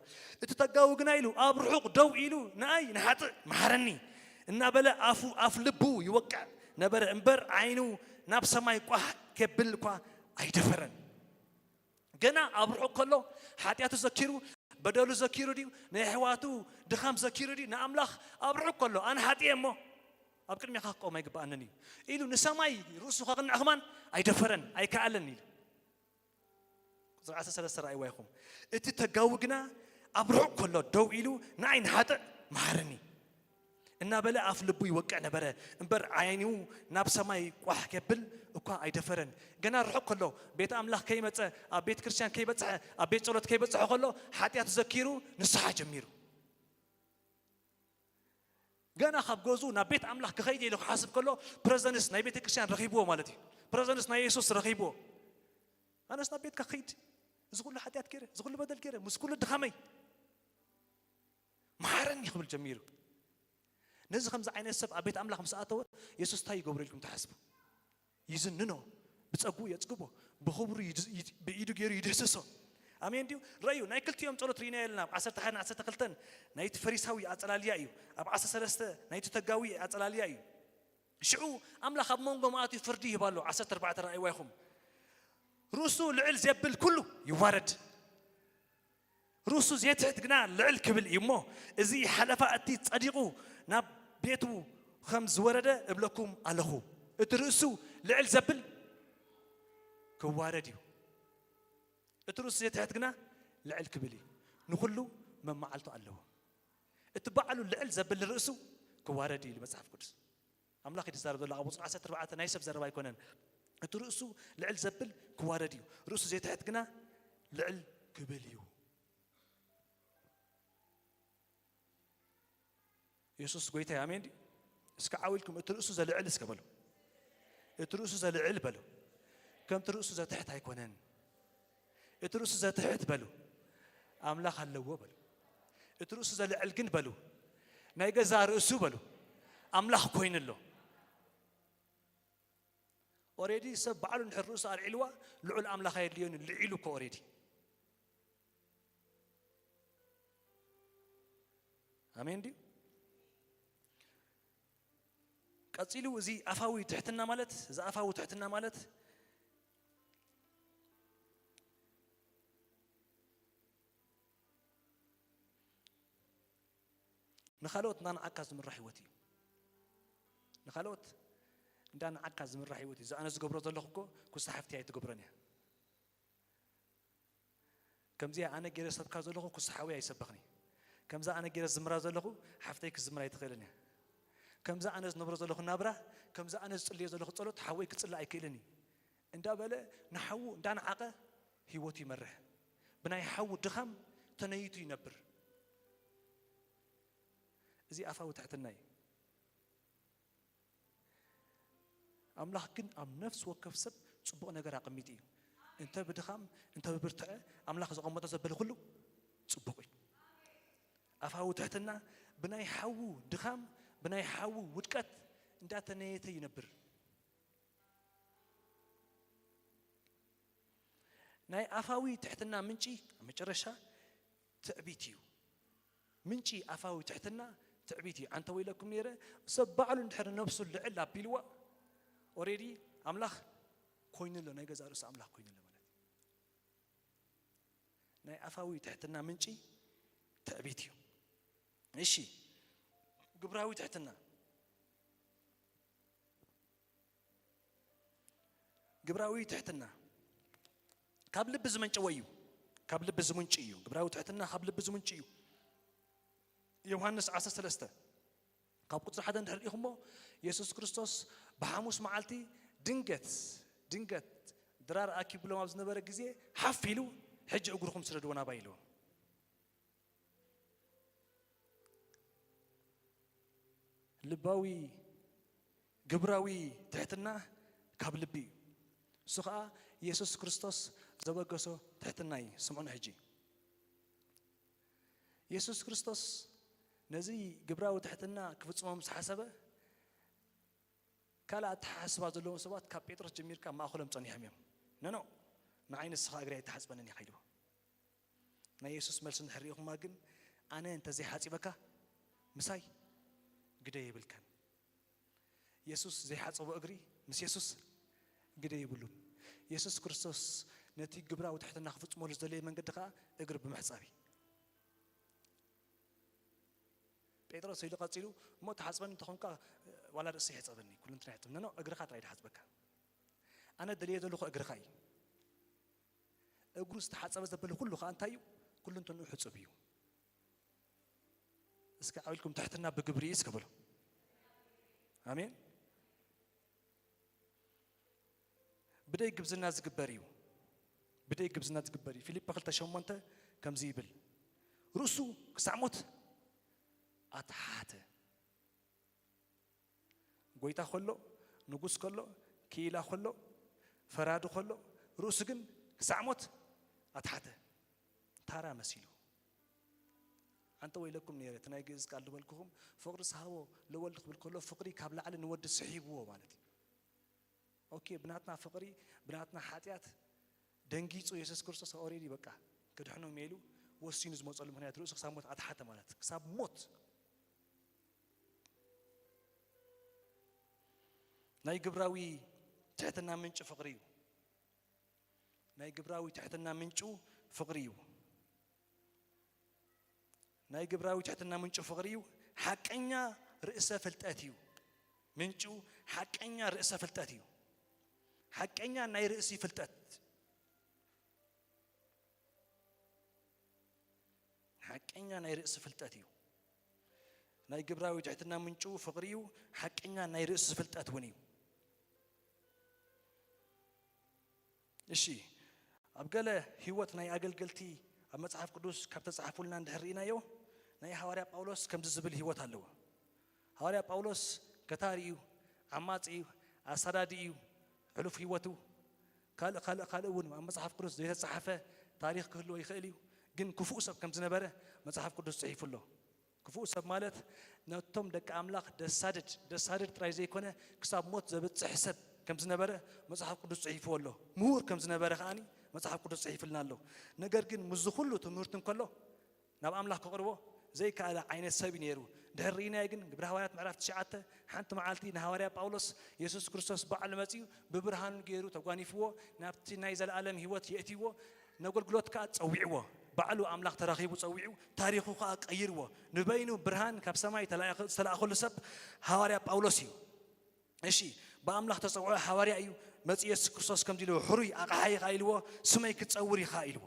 እቲ ተጋዊ ግና ኢሉ ኣብ ርሑቕ ደው ኢሉ፣ "ንኣይ ንሓጥእ መሓረኒ" እናበለ ኣፉ፣ ኣፍ ልቡ ይወቅዕ ነበረ እምበር ዓይኑ ናብ ሰማይ ቋሕ ከብል እኳ ኣይደፈረን። ገና ኣብ ርሑቕ ከሎ ሓጢኣቱ ዘኪሩ፣ በደሉ ዘኪሩ ድዩ፣ ናይ ኣሕዋቱ ድኻም ዘኪሩ ድዩ፣ ንኣምላኽ ኣብ ርሑቕ ከሎ፣ "ኣነ ሓጢኤ እሞ ኣብ ቅድሜኻ ክቆም ኣይግብኣንን እዩ" ኢሉ ንሰማይ ርእሱ ከቕንዕ ከማን ኣይደፈረን፣ ኣይከኣለን ኢሉ። ቁጽሪ ዓሰርተ ሰለስተ ረኣይዋ ኢኹም። እቲ ተጋዊ ግና ኣብ ርሑቕ ከሎ ደው ኢሉ፣ "ንኣይ ንሓጥእ መሓረኒ" እናበለ ኣፍ ልቡ ይወቅዕ ነበረ እምበር፣ ዓይኑ ናብ ሰማይ ቋሕ ከብል እኳ ኣይደፈረን። ገና ርሑቕ ከሎ፣ ቤት ኣምላኽ ከይመጸ፣ ኣብ ቤት ክርስቲያን ከይበጽሐ፣ ኣብ ቤት ጸሎት ከይበጽሐ ከሎ፣ ሓጢኣቱ ዘኪሩ ንስሓ ጀሚሩ። ገና ካብ ገዝኡ ናብ ቤት ኣምላኽ ክኸይድ ኢሉ ክሓስብ ከሎ፣ ፕረዘንስ ናይ ቤተ ክርስቲያን ረኺብዎ ማለት እዩ። ፕረዘንስ ናይ የሱስ ረኺብዎ። "ኣነስ ናብ ቤትካ ክኸይድ፣ እዚ ኩሉ ሓጢኣት ገይረ፣ እዚ ኩሉ በደል ገይረ፣ ምስ ኩሉ ድኻመይ መሓረኒ" ክብል ጀሚሩ። ነዚ ከምዚ ዓይነት ሰብ ኣብ ቤት ኣምላኽ ምስ ኣተወ፣ የሱስ እንታይ ይገብሮ ኢልኩም ትሓስቡ? ይዝንኖ፣ ብጸጉኡ የጽግቦ፣ ብኽብሩ ይድ-፣ ይድ-፣ ብኢዱ ገይሩ ይድህስሶ። ኣሜን ድዩ? ረእዩ፣ ናይ ክልቲኦም ጸሎት ርኢናዮ ኣለና። ኣብ ዓሰርተ ሓደ ዓሰርተ ክልተ ናይቲ ፈሪሳዊ ኣጸላልያ እዩ። ኣብ ዓሰርተ ሰለስተ ናይቲ ተጋዊ ኣጸላልያ እዩ። ሽዑ ኣምላኽ ኣብ መንጎ መኣትዩ ፍርዲ ይህብ ኣሎ። ዓሰርተ ኣርባዕተ ረኣይዋ ኢኹም። ርእሱ ልዕል ዘብል ኩሉ ይዋረድ፣ ርእሱ ዜትሕት ግና ልዕል ክብል እዩ እሞ፣ እዚ ሓለፋ እቲ ጸዲቑ ናብ ቤቱ ከም ዝወረደ እብለኩም ኣለኹ። እቲ ርእሱ ልዕል ዘብል ክዋረድ እዩ፣ እቲ ርእሱ ዜትሕት ግና ልዕል ክብል እዩ። ንኹሉ መመዓልቱ ኣለዎ። እቲ ባዕሉ ልዕል ዘብል ርእሱ ክዋረድ እዩ ኢሉ መጽሓፍ ቅዱስ። ኣምላኽ እዩ ዝዛረብ ዘሎ። ኣብ ቁጽሪ ዓሰርተ ኣርባዕተ ናይ ሰብ ዘረባ ኣይኮነን። እቲ ርእሱ ልዕል ዘብል ክዋረድ እዩ፣ ርእሱ ዜትሕት ግና ልዕል ክብል እዩ። የሱስ ጎይታ እዩ። ኣሜን ድዩ? እስከ ዓው ኢልኩም፣ "እቲ ርእሱ ዘልዕል" እስከ በሉ። "እቲ ርእሱ ዘልዕል" በሉ። "ከምቲ ርእሱ ዘትሕት ኣይኮነን። እቲ ርእሱ ዘትሕት" በሉ፣ "ኣምላኽ ኣለዎ" በሉ። "እቲ ርእሱ ዘልዕል ግን" በሉ፣ "ናይ ገዛ ርእሱ" በሉ፣ "ኣምላኽ ኮይኑ ኣሎ።" ኦሬዲ ሰብ ባዕሉ እንድሕር ርእሱ ኣልዒልዋ፣ ልዑል ኣምላኽ ኣየድልዮን እዩ፣ ልዒሉ እኮ ኦሬዲ። ኣሜን ድዩ? ቀጺሉ እዚ ኣፋዊ ትሕትና ማለት፣ እዚ ኣፋዊ ትሕትና ማለት ንኻልኦት እንዳንዓካ ዝምራሕ ህይወት እዩ። ንኻልኦት እንዳንዓካ ዝምራሕ ህይወት እዩ። እዚ ኣነ ዝገብሮ ዘለኹ እኮ ክስታ ሓፍቲ ኣይትገብሮን እያ። ከምዚኣ ኣነ ገይረ ሰብካ ዘለኹ ክስታ ሓወይ ኣይሰበኽን እዩ። ከምዛ ኣነ ገይረ ዝምራ ዘለኹ ሓፍተይ ክዝምራ ኣይትኽእልን እያ። ከምዛ ኣነ ዝነብሮ ዘለኹ ናብራ፣ ከምዛ ኣነ ዝጽልዮ ዘለኹ ጸሎት ሓወይ ክጽልእ ኣይክእልን እዩ። እንዳበለ ንሓዉ እንዳንዓቐ ህይወቱ ይመርሕ። ብናይ ሓዉ ድኻም ተነይቱ ይነብር። እዚ ኣፋዊ ትሕትና እዩ። ኣምላኽ ግን ኣብ ነፍሲ ወከፍ ሰብ ጽቡቕ ነገር ኣቐሚጡ እዩ። እንተ ብድኻም፣ እንተ ብብርትዐ ኣምላኽ ዘቐመጦ ዘበለ ኩሉ ጽቡቕ እዩ። ኣፋዊ ትሕትና ብናይ ሓዉ ድኻም፣ ብናይ ሓዉ ውድቀት እንዳተነየተ ይነብር። ናይ ኣፋዊ ትሕትና ምንጪ ኣብ መጨረሻ ትዕቢት እዩ። ምንጪ ኣፋዊ ትሕትና ትዕቢት እዩ። ኣንተ ወይለኩም ነይረ፣ ሰብ ባዕሉ እንድሕር ነብሱ ልዕል ኣቢልዋ፣ ኦሬዲ ኣምላኽ ኮይኑሎ፣ ናይ ገዛእ ርእሱ ኣምላኽ ኮይኑሎ ማለት እዩ። ናይ ኣፋዊ ትሕትና ምንጪ ትዕቢት እዩ። እሺ፣ ግብራዊ ትሕትና፣ ግብራዊ ትሕትና ካብ ልቢ ዝመንጨወ እዩ። ካብ ልቢ ዝምንጭ እዩ። ግብራዊ ትሕትና ካብ ልቢ ዝምንጭ እዩ። ዮሃንስ ዓሰርተ ሰለስተ ካብ ቁጽሪ ሓደ እንድሕር ርኢኹሞ፣ የሱስ ክርስቶስ ብሓሙስ መዓልቲ ድንገት፣ ድንገት ድራር ኣኪብሎም ኣብ ዝነበረ ግዜ ሓፍ ኢሉ፣ "ሕጂ እግርኹም ስደድዎ ናባይ" ኢልዎም። ልባዊ ግብራዊ ትሕትና ካብ ልቢ እዩ። እሱ ኸኣ የሱስ ክርስቶስ ዘበገሶ ትሕትና እዩ። ስምዑኒ ሕጂ። የሱስ ክርስቶስ ነዚ ግብራዊ ትሕትና ክፍጽሞ ምስ ሓሰበ፣ ካልእ ኣተሓሳስባ ዘለዎም ሰባት ካብ ጴጥሮስ ጀሚርካ ማእከሎም ጸኒሖም እዮም። "ኖ፣ ኖ፣ ንዓይ ንስኻ እግረይ ኣይትሓጽበንን ኢኻ" ኢልዎ። ናይ የሱስ መልሲ እንድሕር ርኢኹማ ግን፣ "ኣነ እንተዘይሓጺበካ ምሳይ ግደ የብልካን።" የሱስ ዘይሓጸቦ እግሪ ምስ የሱስ ግደ የብሉን። የሱስ ክርስቶስ ነቲ ግብራዊ ትሕትና ክፍጽመሉ ዝደለየ መንገዲ ከኣ እግሪ ብምሕጻብ እዩ። ጴጥሮስ ኢሉ ቀጺሉ፣ "እሞ ትሓጽበኒ እንተኾንካ፣ ዋላ ርእሲ ይሕጸበኒ፣ ኩሉ እንትና ይሕጸበኒ፣ ኖ፣ እግርኻ ጥራይ ድሓጽበካ። ኣነ ደልየ ዘለኹ እግርኻ እዩ። እግሩ ዝተሓጸበ ዘበለ ኩሉ ከኣ እንታይ እዩ? ኩሉ እንትንኡ ሕጹብ እዩ።" እስከ ዓው ኢልኩም ትሕትና ብግብሪ እዩ እስከ በሉ። ኣሜን። ብደይ ግብዝና ዝግበር እዩ። ብደይ ግብዝና ዝግበር እዩ። ፊልጶ ክልተ ሸሞንተ ከምዚ ይብል፣ "ርእሱ ክሳዕ ሞት ኣትሓተ።" ጎይታ ከሎ፣ ንጉስ ከሎ፣ ክኢላ ከሎ፣ ፈራዲ ከሎ፣ ርእሱ ግን ክሳዕ ሞት ኣትሓተ። ታራ መሲሉ። ኣንተ ወይለኩም ነይረ፣ እቲ ናይ ግእዝ ቃል ዝበልኩኹም፣ ፍቕሪ ሰሃቦ ለወልድ ክብል ከሎ፣ ፍቕሪ ካብ ላዕሊ ንወዲ ስሒብዎ ማለት እዩ። ኦኬ፣ ብናትና ፍቕሪ፣ ብናትና ሓጢኣት ደንጊጹ የሱስ ክርስቶስ ኦሬዲ በቃ ክድሕኖም ኢሉ ወሲኑ ዝመጸሉ ምኽንያት ርእሱ ክሳብ ሞት ኣትሓተ ማለት፣ ክሳብ ሞት። ናይ ግብራዊ ትሕትና ምንጩ ፍቕሪ እዩ። ናይ ግብራዊ ትሕትና ምንጩ ፍቕሪ እዩ። ናይ ግብራዊ ትሕትና ምንጩ ፍቕሪ እዩ። ሓቀኛ ርእሰ ፍልጠት እዩ። ምንጩ ሓቀኛ ርእሰ ፍልጠት እዩ። ሓቀኛ ናይ ርእሲ ፍልጠት። ሓቀኛ ናይ ርእሲ ፍልጠት እዩ። ናይ ግብራዊ ትሕትና ምንጩ ፍቕሪ እዩ። ሓቀኛ ናይ ርእሲ ፍልጠት እውን እዩ። እሺ፣ ኣብ ገለ ህይወት ናይ ኣገልገልቲ ኣብ መጽሓፍ ቅዱስ ካብ ተጻሕፉልና እንድሕር ርኢናዮ፣ ናይ ሃዋርያ ጳውሎስ ከምዚ ዝብል ህይወት ኣለዎ። ሃዋርያ ጳውሎስ ገታሪ እዩ፣ ዓማጺ እዩ፣ ኣሳዳዲ እዩ፣ ሕሉፍ ህይወቱ። ካልእ፣ ካልእ፣ ካልእ እውን ኣብ መጽሓፍ ቅዱስ ዘይተጻሕፈ ታሪኽ ክህልዎ ይኽእል እዩ። ግን ክፉእ ሰብ ከም ዝነበረ መጽሓፍ ቅዱስ ጽሒፉ ኣሎ። ክፉእ ሰብ ማለት ነቶም ደቂ ኣምላኽ ደሳድድ፣ ደሳድድ ጥራይ ዘይኮነ ክሳብ ሞት ዘብጽሕ ሰብ ከም ዝነበረ መጽሓፍ ቅዱስ ጽሒፍዎ ኣሎ። ምሁር ከም ዝነበረ ከኣኒ መጽሓፍ ቅዱስ ጽሒፍልና ኣሎ። ነገር ግን ምስዚ ኩሉ ትምህርቲ እንከሎ ናብ ኣምላኽ ከቕርቦ ዘይከኣለ ዓይነት ሰብ እዩ ነይሩ። ድሕር ርኢናዮ ግን ግብረ ሃዋርያት ምዕራፍ ትሽዓተ ሓንቲ መዓልቲ ንሃዋርያ ጳውሎስ የሱስ ክርስቶስ ባዕሉ መጺኡ ብብርሃኑ ገይሩ ተጓኒፍዎ ናብቲ ናይ ዘለኣለም ህይወት የእትይዎ፣ ነገልግሎት ከኣ ጸዊዕዎ። ባዕሉ ኣምላኽ ተራኺቡ ጸዊዑ፣ ታሪኹ ኸኣ ቀይርዎ። ንበይኑ ብርሃን ካብ ሰማይ ተላእኸ-፣ ዝተላእኸሉ ሰብ ሃዋርያ ጳውሎስ እዩ። እሺ፣ ብኣምላኽ ተጸውዖ ሃዋርያ እዩ። መጺኡ የሱስ ክርስቶስ ከምዚ ኢልዎ፣ "ሕሩይ ኣቕሓ ኢኻ" ኢልዎ፣ "ስመይ ክትጸውር ኢኻ" ኢልዎ።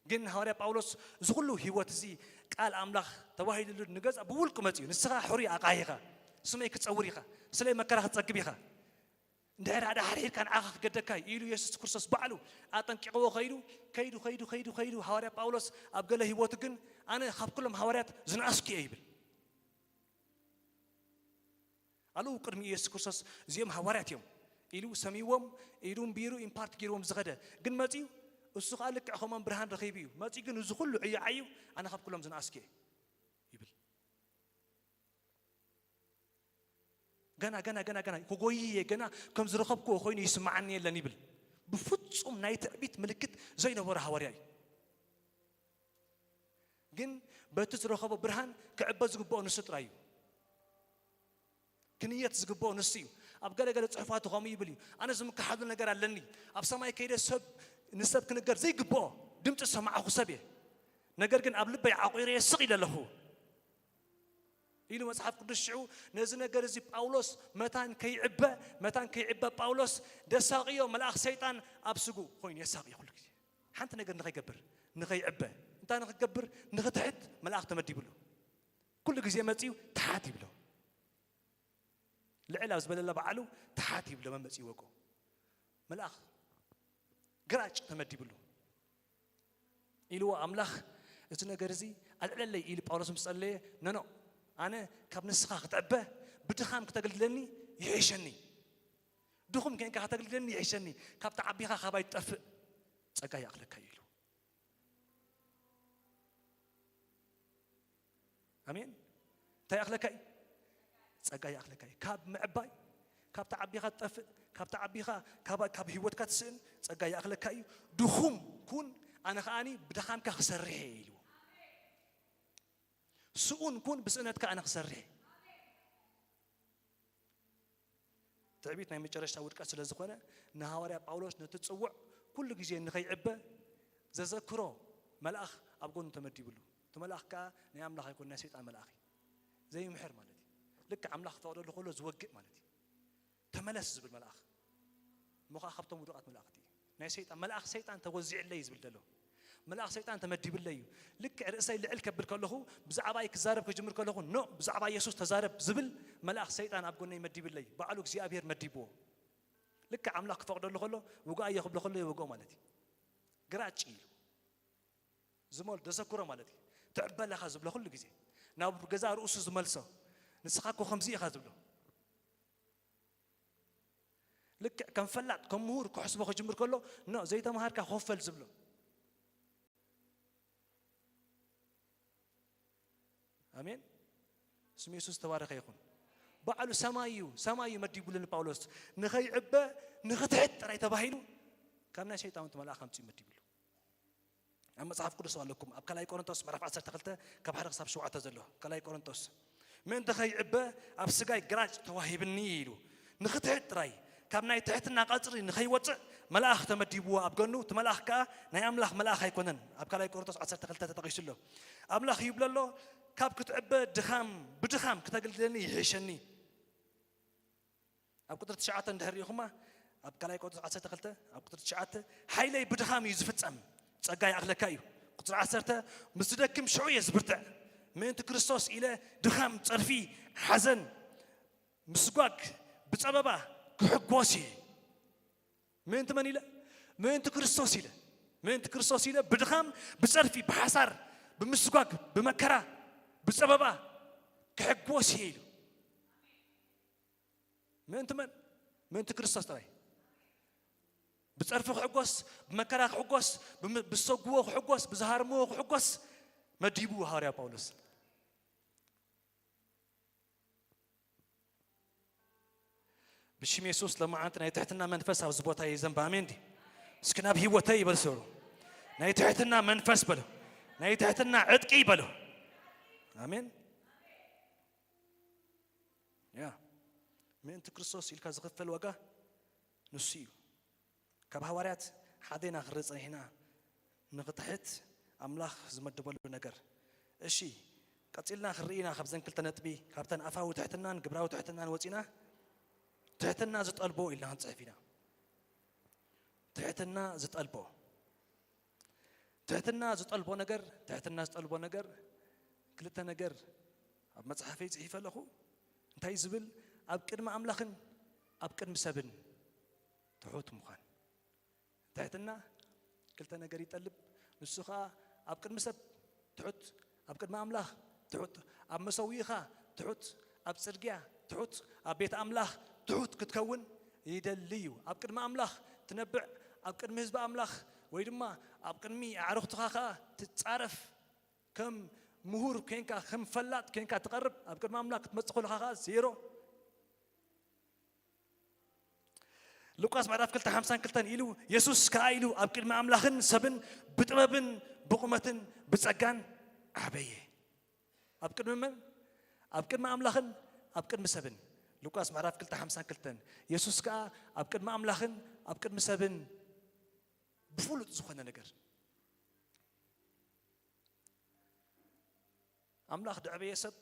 ግን ሃዋርያ ጳውሎስ እዚ ኩሉ ህይወት እዚ ቃል ኣምላኽ ተባሂሉሉ ንገዛ ብውልቁ መጺኡ፣ "ንስኻ ሕሩይ ኣቕሓ ኢኻ፣ ስመይ ክትጸውር ኢኻ፣ ስለይ መከራ ክትጸግብ ኢኻ፣ እንድሕር ደኣ ሓርሒርካ ንዓኻ ክገደካ እዩ" ኢሉ የሱስ ክርስቶስ ባዕሉ ኣጠንቂቕዎ ኸይዱ፣ ከይዱ፣ ከይዱ፣ ከይዱ፣ ከይዱ ሃዋርያ ጳውሎስ ኣብ ገለ ህይወቱ ግን "ኣነ ካብ ኩሎም ሃዋርያት ዝነኣስኩ እየ" ይብል። ኣለዉ ቅድሚ ኢየሱስ ክርስቶስ፣ "እዚኦም ሃዋርያት እዮም" ኢሉ ሰሚዎም፣ ኢዱ እምቢሩ ኢምፓርት ገይርዎም ዝኸደ። ግን መጺኡ፣ እሱ ኸኣ ልክዕ ከምኦም ብርሃን ረኺቡ እዩ። መጺኡ ግን እዚ ኩሉ ዕዮ ዓዩ፣ "ኣነ ካብ ኩሎም ዝነኣስኩ እየ" ይብል። ገና፣ ገና፣ ገና፣ ገና ክጎይይ እየ፣ ገና ከም ዝረኸብክዎ ኮይኑ ይስምዓኒ የለን ይብል። ብፍጹም ናይ ትዕቢት ምልክት ዘይነበሮ ሃዋርያ እዩ። ግን በቲ ዝረኸቦ ብርሃን ክዕበ ዝግብኦ ንሱ ጥራይ እዩ። ክንየት ዝግብኦ ንሱ እዩ። ኣብ ገለ ገለ ጽሑፋቱ ከምኡ ይብል እዩ፣ "ኣነ ዝምክሓሉ ነገር ኣለኒ። ኣብ ሰማይ ከይደ ሰብ፣ ንሰብ ክንገር ዘይግብኦ ድምጺ ዝሰማዕኹ ሰብ እየ። ነገር ግን ኣብ ልበይ ዓቑረየ ስቕ ኢለ ኣለኹ" ኢሉ መጽሓፍ ቅዱስ። ሽዑ ነዚ ነገር እዚ ጳውሎስ መታን ከይዕበ፣ መታን ከይዕበ ጳውሎስ ደሳቕዮ መልኣኽ ሰይጣን ኣብ ስጉ ኮይኑ የሳቕዮ ኩሉ ግዜ። ሓንቲ ነገር ንኸይገብር፣ ንኸይዕበ፣ እንታይ ንኽገብር? ንኽትሕት መልኣኽ ተመዲብሉ። ኩሉ ግዜ መጺኡ ተሓት ይብሎ። ልዕል ኣብ ዝበለላ ባዕሉ ተሓት ይብሎ፣ መመጺኡ ወቆ። መልኣኽ ግራጭ ተመዲብሉ። ኢልዎ ኣምላኽ፣ "እቲ ነገር እዚ ኣልዕለለይ" ኢሉ ጳውሎስ ምስ ጸለየ፣ "ኖ፣ ኖ፣ ኣነ ካብ ንስኻ ክትዕበ ብድኻም ክተገልግለኒ ይሕሸኒ። ድኹም ኬንካ ክተገልግለኒ ይሕሸኒ። ካብ ተዓቢኻ ካባይ ትጠፍእ ጸጋ ይኣኽለካ" እዩ ኢሉ። ኣሜን። እንታይ ይኣኽለካ እዩ? ጸጋ ይኣኽለካ እዩ። ካብ ምዕባይ፣ ካብ ተዓቢኻ ትጠፍእ፣ ካብ ተዓቢኻ ካብ፣ ካብ ህይወትካ ትስእን ጸጋ ይኣኽለካ እዩ። "ድኹም ኩን፣ ኣነ ከኣኒ ብድኻምካ ክሰርሕ እየ" ኢልዎ። "ስኡን ኩን፣ ብስእነትካ ኣነ ክሰርሕ እየ።" ትዕቢት ናይ መጨረሽታ ውድቀት ስለ ዝኾነ፣ ንሃዋርያ ጳውሎስ ነቲ ጽውዕ ኩሉ ግዜ ንኸይዕበ ዘዘክሮ መልኣኽ ኣብ ጎኑ ተመዲብሉ። እቲ መልኣኽ ከኣ ናይ ኣምላኽ ኣይኮነ፣ ናይ ሰይጣን መልኣኽ እዩ። ዘይምሕር ማለት እዩ። ልክዕ ኣምላኽ ክፈቕደሉ ከሎ ዝወግእ ማለት እዩ። "ተመለስ" ዝብል መልኣኽ። እሞ ኸኣ ካብቶም ውዱቓት መላእኽቲ እዩ። ናይ ሰይጣን፣ መልኣኽ ሰይጣን ተወዚዕለይ እዩ ዝብል ዘሎ። መልኣኽ ሰይጣን ተመዲብለይ እዩ። ልክዕ ርእሰይ ልዕል ከብል ከለኹ፣ ብዛዕባይ ክዛረብ ክጅምር ከለኹ፣ "ኖ፣ ብዛዕባ የሱስ ተዛረብ" ዝብል መልኣኽ ሰይጣን ኣብ ጎነይ መዲብለይ። ባዕሉ እግዚኣብሔር መዲብዎ። ልክዕ ኣምላኽ ክፈቕደሉ ከሎ፣ "ውግኣዮ" ክብሎ ከሎ ይወግኦ ማለት እዩ። ግራጭ ኢሉ። ዝመል-፣ ዘዘክሮ ማለት እዩ። "ትዕበ ኣለኻ" ዝብሎ ኩሉ ግዜ። ናብ ገዛእ ርእሱ ዝመልሶ። "ንስኻ እኮ ከምዚ ኢኻ" ዝብሎ። ልክዕ ከም ፈላጥ፣ ከም ምሁር ክሕስቦ ክጅምር ከሎ፣ "ኖ፣ ዘይተማሃርካ ኮፍ በል" ዝብሎ። ኣሜን። ስም የሱስ ዝተባረኸ ይኹን። ባዕሉ ሰማይ እዩ፣ ሰማይ እዩ መዲቡሉ ንጳውሎስ። ንኸይዕበ፣ ንኽትሕት ጥራይ ተባሂሉ፣ ካብ ናይ ሰይጣን እውን መልኣኽ ኣምጺኡ መዲቡሉ። ኣብ መጽሓፍ ቅዱስ ኣለኩም፣ ኣብ ካልኣይ ቆሮንቶስ ምዕራፍ ዓሰርተ ክልተ ካብ ሓደ ክሳብ ሸውዓተ ዘሎ፣ ካልኣይ ቆሮንቶስ። "ምእንቲ ኸይዕበ ኣብ ስጋይ ግራጭ ተዋሂብኒ" ኢሉ፣ ንኽትሕት ጥራይ፣ ካብ ናይ ትሕትና ቀጽሪ ንኸይወጽእ መልኣኽ ተመዲብዎ ኣብ ጎኑ። እቲ መልኣኽ ከኣ ናይ ኣምላኽ መልኣኽ ኣይኮነን። ኣብ ካልኣይ ቆሮንቶስ ዓሰርተ ክልተ ተጠቒሱ ኣሎ። ኣምላኽ ይብሎ ኣሎ፣ "ካብ ክትዕበ ድኻም፣ ብድኻም ክተገልግለኒ ይሕሸኒ።" ኣብ ቁጽሪ ትሽዓተ እንድሕር ርኢኹማ፣ ኣብ ካልኣይ ቆሮንቶስ ዓሰርተ ክልተ፣ ኣብ ቁጽሪ ትሽዓተ፣ "ሓይለይ ብድኻም እዩ ዝፍጸም፣ ጸጋ ይኣኽለካ" እዩ። ቁጽሪ ዓሰርተ፣ "ምስ ዝደክም ሽዑ እየ ዝብርትዕ፣ ምእንቲ ክርስቶስ ኢለ ድኻም፣ ጸርፊ፣ ሓዘን፣ ምስጓግ፣ ብጸበባ ክሕጎስ እየ።" ምእንቲ መን ኢለ? ምእንቲ ክርስቶስ ኢለ። ምእንቲ ክርስቶስ ኢለ ብድኻም፣ ብጸርፊ፣ ብሓሳር፣ ብምስጓግ፣ ብመከራ፣ ብጸበባ ክሕጎስ እየ ኢሉ። ምእንቲ መን? ምእንቲ ክርስቶስ ጥራይ። ብጸርፊ ክሕጎስ፣ ብመከራ ክሕጎስ፣ ብም-፣ ብዝሰጉዎ ክሕጎስ፣ ብዝሃርምዎ ክሕጎስ መዲቡ ሃዋርያ ጳውሎስ። ብሽም የሱስ ለማዓንቲ ናይ ትሕትና መንፈስ ኣብዚ ቦታ ይዘንብ። ኣሜን ዲ? እስኪ ናብ ህይወተይ ይበል ሰሩ። ናይ ትሕትና መንፈስ በሎ። ናይ ትሕትና ዕጥቂ ይበሎ። ኣሜን። ያ ምእንቲ ክርስቶስ ኢልካ ዝኽፈል ዋጋ ንሱ እዩ። ካብ ሃዋርያት ሓደ ኢና ክንርኢ ጸኒሕና። ንኽትሕት ኣምላኽ ዝመደበሉ ነገር። እሺ፣ ቀጺልና ክንርኢ ኢና ካብዘን ክልተ ነጥቢ፣ ካብተን ኣፋዊ ትሕትናን ግብራዊ ትሕትናን ወጺና፣ ትሕትና ዝጠልቦ ኢልና ክንጽሕፍ ኢና። ትሕትና ዝጠልቦ፣ ትሕትና ዝጠልቦ ነገር፣ ትሕትና ዝጠልቦ ነገር፣ ክልተ ነገር ኣብ መጽሓፈይ ጽሒፈ ኣለኹ። እንታይ ዝብል? ኣብ ቅድሚ ኣምላኽን ኣብ ቅድሚ ሰብን ትሑት ምዃን። ትሕትና ክልተ ነገር ይጠልብ። ንሱ ኸኣ ኣብ ቅድሚ ሰብ ትሑት፣ ኣብ ቅድሚ ኣምላኽ ትሑት፣ ኣብ መሰውኢኻ ትሑት፣ ኣብ ጽርግያ ትሑት፣ ኣብ ቤት ኣምላኽ ትሑት ክትከውን ይደሊ እዩ። ኣብ ቅድሚ ኣምላኽ ትነብዕ፣ ኣብ ቅድሚ ህዝቢ ኣምላኽ ወይ ድማ ኣብ ቅድሚ ኣዕሩኽትኻ ኸኣ ትጻረፍ። ከም ምሁር ኬንካ፣ ከም ፈላጥ ኬንካ ትቐርብ፣ ኣብ ቅድሚ ኣምላኽ ክትመጽእ ከለኻ ኸኣ ዜሮ። ሉቃስ ምዕራፍ ክልተ ሓምሳን ክልተን ኢሉ፣ የሱስ ከኣ ኢሉ፣ ኣብ ቅድሚ ኣምላኽን ሰብን ብጥበብን ብቑመትን ብጸጋን ዓበየ። ኣብ ቅድሚ መን? ኣብ ቅድሚ ኣምላኽን ኣብ ቅድሚ ሰብን። ሉቃስ ምዕራፍ ክልተ ሓምሳን ክልተን። የሱስ ከኣ ኣብ ቅድሚ ኣምላኽን ኣብ ቅድሚ ሰብን ብፍሉጥ ዝኾነ ነገር። ኣምላኽ ደዕበየ ሰብ፣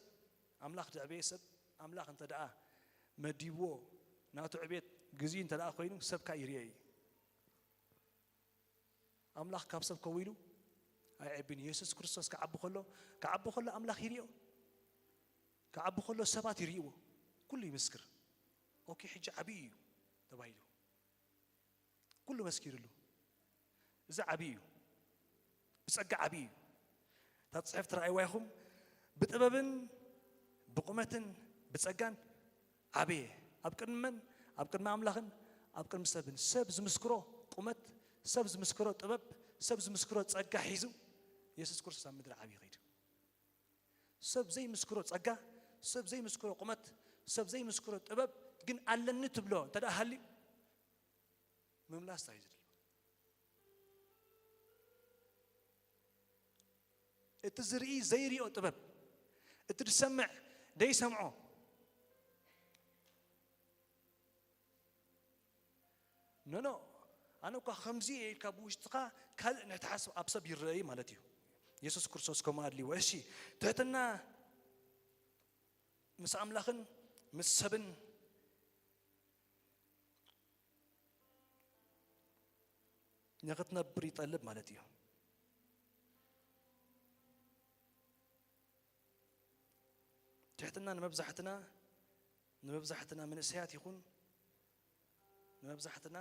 ኣምላኽ ደዕበየ ሰብ፣ ኣምላኽ እንተ ደኣ መዲብዎ፣ ናቱ ዕቤት ግዜኡ እንተ ደኣ ኮይኑ፣ ሰብ ከኣ ይርእዮ እዩ። ኣምላኽ ካብ ሰብ ከዊሉ ኣይዕብን እዩ። የሱስ ክርስቶስ ክዓቢ ከሎ፣ ክዓቢ ከሎ ኣምላኽ ይርእዮ። ክዓቢ ከሎ ሰባት ይርእይዎ። ኩሉ ይምስክር። ኦኬ፣ ሕጂ ዓቢ እዩ ተባሂሉ። ኩሉ መስኪርሉ። እዚ ዓቢ እዩ። ብጸጋ ዓቢ እዩ። እታ ጽሕፍቲ ረኣይዋ ኢኹም። ብጥበብን ብቑመትን ብጸጋን ዓበየ። ኣብ ቅድሚ መን? ኣብ ቅድሚ ኣምላኽን ኣብ ቅድሚ ሰብን። ሰብ ዝምስክሮ ቁመት፣ ሰብ ዝምስክሮ ጥበብ፣ ሰብ ዝምስክሮ ጸጋ ሒዙ የሱስ ክርስቶስ ኣብ ምድሪ ዓብዩ ከይዱ። ሰብ ዘይምስክሮ ጸጋ፣ ሰብ ዘይምስክሮ ቁመት፣ ሰብ ዘይምስክሮ ጥበብ ግን ኣለኒ ትብሎ እንተ ደኣ ሃልዩ ምምላስ እንታይ እዩ ዝድለ? እቲ ዝርኢ ዘይሪኦ ጥበብ፣ እቲ ዝሰምዕ ዘይሰምዖ። ኖ፣ ኖ፣ ኣነ እኳ ከምዚ እየ ኢልካ ብውሽጥኻ ካልእ ንሕትሓስብ ኣብ ሰብ ይረኣይ ማለት እዩ። የሱስ ክርስቶስ ከምኡ ኣድልይዎ። እሺ፣ ትሕትና ምስ ኣምላኽን ምስ ሰብን ንኽትነብር ይጠልብ ማለት እዩ። ትሕትና ንመብዛሕትና፣ ንመብዛሕትና መንእሰያት ይኹን ንመብዛሕትና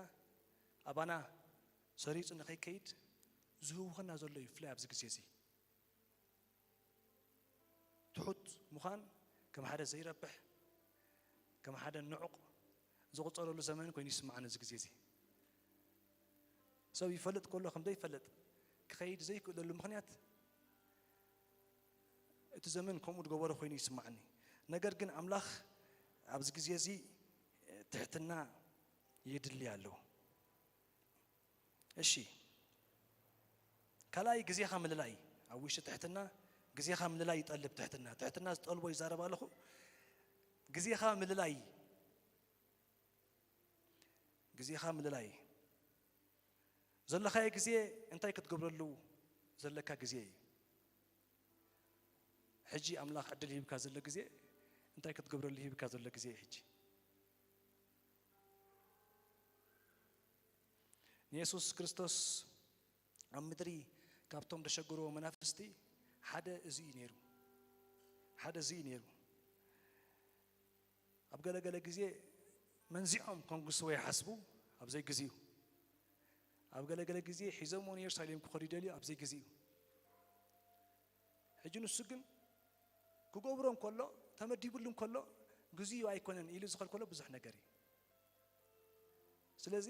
ኣባና ሰሪጹ ንኸይከይድ ዝህውኸና ዘሎ እዩ፣ ብፍላይ ኣብዚ ግዜ እዚ። ትሑት ምዃን ከም ሓደ ዘይረብሕ፣ ከም ሓደ ንዑቕ ዝቑጸረሉ ዘመን ኮይኑ ይስምዓኒ እዚ ግዜ እዚ። ሰብ ይፈልጥ ከሎ ከም ዘይፈልጥ ክኸይድ ዘይክእለሉ ምኽንያት እቲ ዘመን ከምኡ ዝገበሮ ኮይኑ ይስምዓኒ። ነገር ግን ኣምላኽ ኣብዚ ግዜ እዚ ትሕትና የድሊ ኣሎ። እሺ፣ ካልኣይ ግዜኻ ምልላይ። ኣብ ውሽጢ ትሕትና ግዜኻ ምልላይ ይጠልብ ትሕትና። ትሕትና ዝጠልቦ ይዛረብ ኣለኹ። ግዜኻ ምልላይ፣ ግዜኻ ምልላይ። ዘለኻዮ ግዜ እንታይ ክትገብረሉ ዘለካ ግዜ እዩ። ሕጂ ኣምላኽ ዕድል ሂብካ ዘሎ ግዜ እንታይ ክትገብረሉ ሂብካ ዘሎ ግዜ እዩ ሕጂ። ንየሱስ ክርስቶስ ኣብ ምድሪ ካብቶም ደሸግርዎ መናፍስቲ ሓደ እዚ እዩ ነይሩ። ሓደ እዚ እዩ ነይሩ። ኣብ ገለገለ ግዜ መንዚዖም ከንግስዎ ይሓስቡ ኣብ ዘይግዚኡ። ኣብ ገለገለ ግዜ ሒዞምዎ ንየሩሳሌም ክኸዱ ይደልዩ ኣብ ዘይግዚኡ። ሕጂ ንሱ ግን ክገብሮ እንከሎ፣ ተመዲቡሉ እንከሎ፣ ግዜኡ ኣይኮነን ኢሉ ዝኸልከሎ ብዙሕ ነገር እዩ። ስለዚ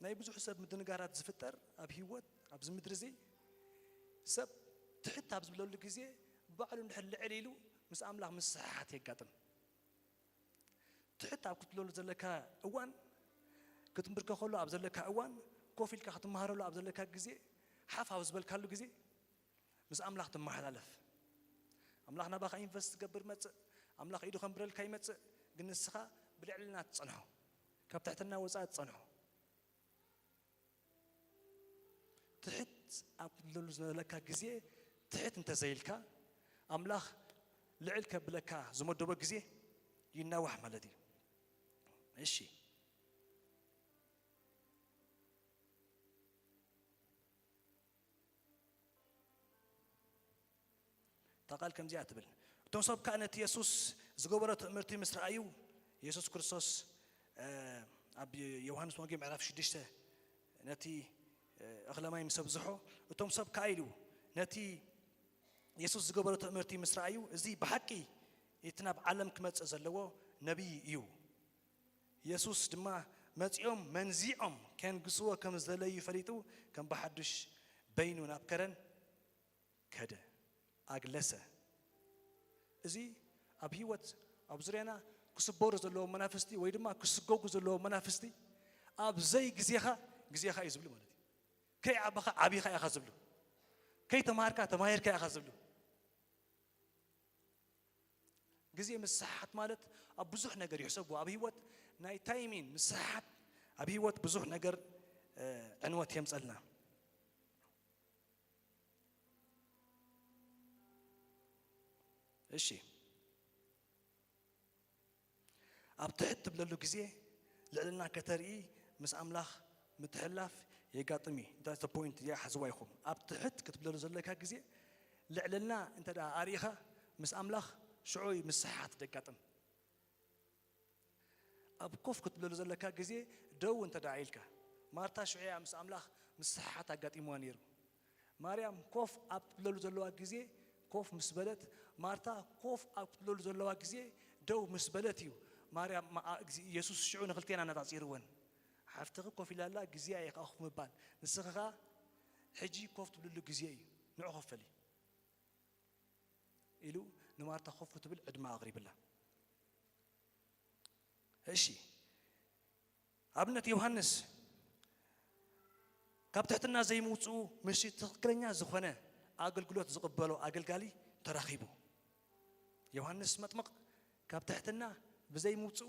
ናይ ብዙሕ ሰብ ምድንጋራት ዝፍጠር ኣብ ህይወት፣ ኣብዚ ምድሪ እዚ ሰብ ትሕት ኣብ ዝብለሉ ግዜ ባዕሉ እንድሕር ልዕል ኢሉ ምስ ኣምላኽ ምስሕሓት የጋጥም። ትሕት ኣብ ክትብለሉ ዘለካ እዋን፣ ክትንብርከኸሉ ኣብ ዘለካ እዋን፣ ኮፍ ኢልካ ክትመሃረሉ ኣብ ዘለካ ግዜ፣ ሓፍ ኣብ ዝበልካሉ ግዜ፣ ምስ ኣምላኽ ትመሓላለፍ። ኣምላኽ ናባኻ ኢንቨስት ክገብር ይመጽእ። ኣምላኽ ኢዱ ከንብረልካ ይመጽእ። ግን ንስኻ ብልዕልና ትጸንሖ። ካብ ትሕትና ወጻኢ ትጸንሖ። ትሕት ኣብ ትብለሉ ዘለካ ግዜ ትሕት እንተዘይልካ፣ ኣምላኽ ልዕል ከብለካ ዝመደቦ ግዜ ይናዋሕ ማለት እዩ። እሺ። እታ ቃል ከምዚኣ ትብል፣ እቶም ሰብ ከኣ ነቲ የሱስ ዝገበሮ ትእምርቲ ምስ ረኣዩ፣ የሱስ ክርስቶስ፣ እ፣ ኣብ ዮሃንስ ወንጌል ምዕራፍ ሽዱሽተ ነቲ፣ እ፣ እኽለ ማይ ምስ ኣብዝሖ፣ እቶም ሰብ ከኣ ኢሉ ነቲ የሱስ ዝገበሮ ትእምርቲ ምስ ረኣዩ፣ እዚ ብሓቂ እቲ ናብ ዓለም ክመጽእ ዘለዎ ነቢይ እዩ። የሱስ ድማ መጺኦም መንዚዖም ከንግስዎ ከም ዝደለዩ ፈሊጡ፣ ከም ብሓዱሽ በይኑ ናብ ከረን ከደ፣ ኣግለሰ። እዚ ኣብ ህይወት፣ ኣብ ዙርያና ክስበሩ ዘለዎም መናፍስቲ ወይ ድማ ክስጎጉ ዘለዎም መናፍስቲ፣ ኣብ ዘይግዜኻ፣ ግዜኻ እዩ ዝብሉ ማለት እዩ። ከይዓበኻ፣ ዓቢኻ ኢኻ ዝብሉ። ከይተማሃርካ፣ ተማሂርካ ኢኻ ዝብሉ። ግዜ ምስሓት ማለት ኣብ ብዙሕ ነገር ይሕሰብዎ። ኣብ ህይወት ናይ ታይሚን ምስሓት ኣብ ህይወት ብዙሕ ነገር፣ እ፣ ዕንወት የምጸልና። እሺ፣ ኣብ ትሕት ትብለሉ ግዜ ልዕልና ከተርኢ ምስ ኣምላኽ ምትሕልላፍ የጋጥም እዩ። That's the point። እዚኣ ሓዝዋ ኢኹም። ኣብ ትሕት ክትብለሉ ዘለካ ግዜ ልዕልና እንተ ደኣ ኣርኢኻ ምስ ኣምላኽ ሽዑ እዩ ምስሓት ደጋጥም። ኣብ ኮፍ ክትብለሉ ዘለካ ግዜ ደው እንተ ደኣ ኢልካ፣ ማርታ ሽዑ እያ ምስ ኣምላኽ ምስሓት ኣጋጢምዋ ነይሩ። ማርያም ኮፍ ኣብ ትብለሉ ዘለዋ ግዜ ኮፍ ምስ በለት፣ ማርታ ኮፍ ኣብ ትብለሉ ዘለዋ ግዜ ደው ምስ በለት እዩ ማርያም፣ ማ-፣ ኣ-፣ እግዚ-፣ የሱስ ሽዑ ንኽልቴና ኣነጻጺርወን። ሓፍትኺ ኮፍ ኢላ ኣላ፣ ግዜኣ እዩ ከኣ ኮፍ ምባል። ንስኺ ከኣ ሕጂ ኮፍ ትብልሉ ግዜ እዩ። ንዑ ኮፍ በሊ ኢሉ ንማርታ ኮፍ ክትብል ዕድመ ኣቕሪብላ። እሺ፣ ኣብነት ዮሃንስ ካብ ትሕትና ዘይምውፅኡ ምስቲ ትኽክለኛ ዝኾነ ኣገልግሎት ዝቕበሎ ኣገልጋሊ ተራኺቡ። ዮሃንስ መጥምቕ ካብ ትሕትና ብዘይምውፅኡ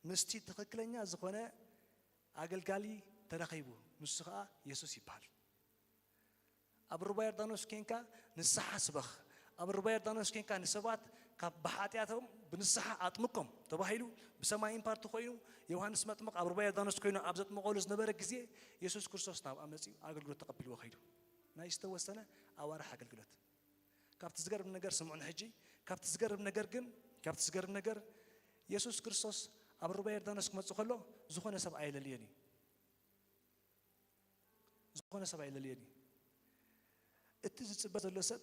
ምስቲ ትኽክለኛ ዝኾነ ኣገልጋሊ ተራኺቡ፣ ንሱ ኸዓ የሱስ ይበሃል። ኣብ ሩባ ዮርዳኖስ ኬንካ ንስሓ ስበኽ፣ ኣብ ሩባ ዮርዳኖስ ኬንካ ንሰባት ካብ ብሓጢኣቶም ብንስሓ ኣጥምቆም ተባሂሉ ብሰማይ ኢምፓርቲ ኮይኑ፣ ዮሃንስ መጥምቕ ኣብ ሩባ ዮርዳኖስ ኮይኑ ኣብ ዘጥምቐሉ ዝነበረ ግዜ፣ የሱስ ክርስቶስ ናብኣ መጺኡ ኣገልግሎት ተቐቢልዎ ከይዱ። ናይ ዝተወሰነ ኣዋርሕ ኣገልግሎት። ካብቲ ዝገርም ነገር ስምዑኒ ሕጂ፣ ካብቲ ዝገርም ነገር ግን፣ ካብቲ ዝገርም ነገር፣ የሱስ ክርስቶስ ኣብ ሩባ ዮርዳኖስ ክመጽእ ከሎ፣ ዝኾነ ሰብ ኣየለልዮን እዩ። ዝኾነ ሰብ ኣይለልየን እዩ። እቲ ዝጽበ ዘሎ ሰብ፣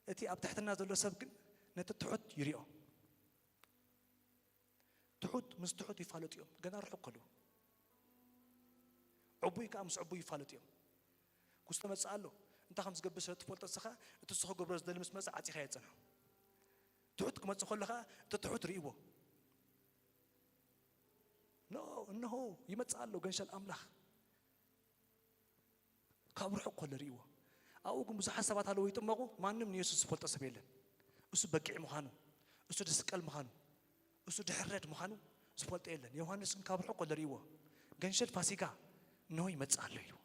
እቲ ኣብ ትሕትና ዘሎ ሰብ ግን ነቲ ትሑት ይሪኦ። ትሑት ምስ ትሑት ይፋለጡ እዮም፣ ገና ርሑቕ ከለዉ። ዕቡይ ከኣ ምስ ዕቡይ ይፋለጡ እዮም። ክስቶ መጽእ ኣሎ፣ እንታይ ከም ዝገብር ስለ ትፈልጦ ንስኻ፣ እቲ ንሱ ክገብሮ ዝደሊ ምስ መጸ ዓጺኻ እየ ዝጸንሖ። ትሑት ክመጽእ ከሎ ከኣ እቲ ትሑት ርእይዎ። ኖ፣ እንሆ ይመጽእ ኣሎ ገንሸል ኣምላኽ። ካብ ርሑቕ ከሎ ርእይዎ። ኣብኡ ግን ብዙሓት ሰባት ኣለዉ ይጥመቑ፣ ማንም ንየሱስ ዝፈልጦ ሰብ የለን። እሱ በጊዕ ምዃኑ፣ እሱ ድስቀል ምዃኑ፣ እሱ ድሕረድ ምዃኑ ዝፈልጦ የለን። ዮሃንስ ግን ካብ ርሑቕ ከሎ ርእይዎ። ገንሸል ፋሲጋ እንሆ ይመጽእ ኣሎ ኢልዎ።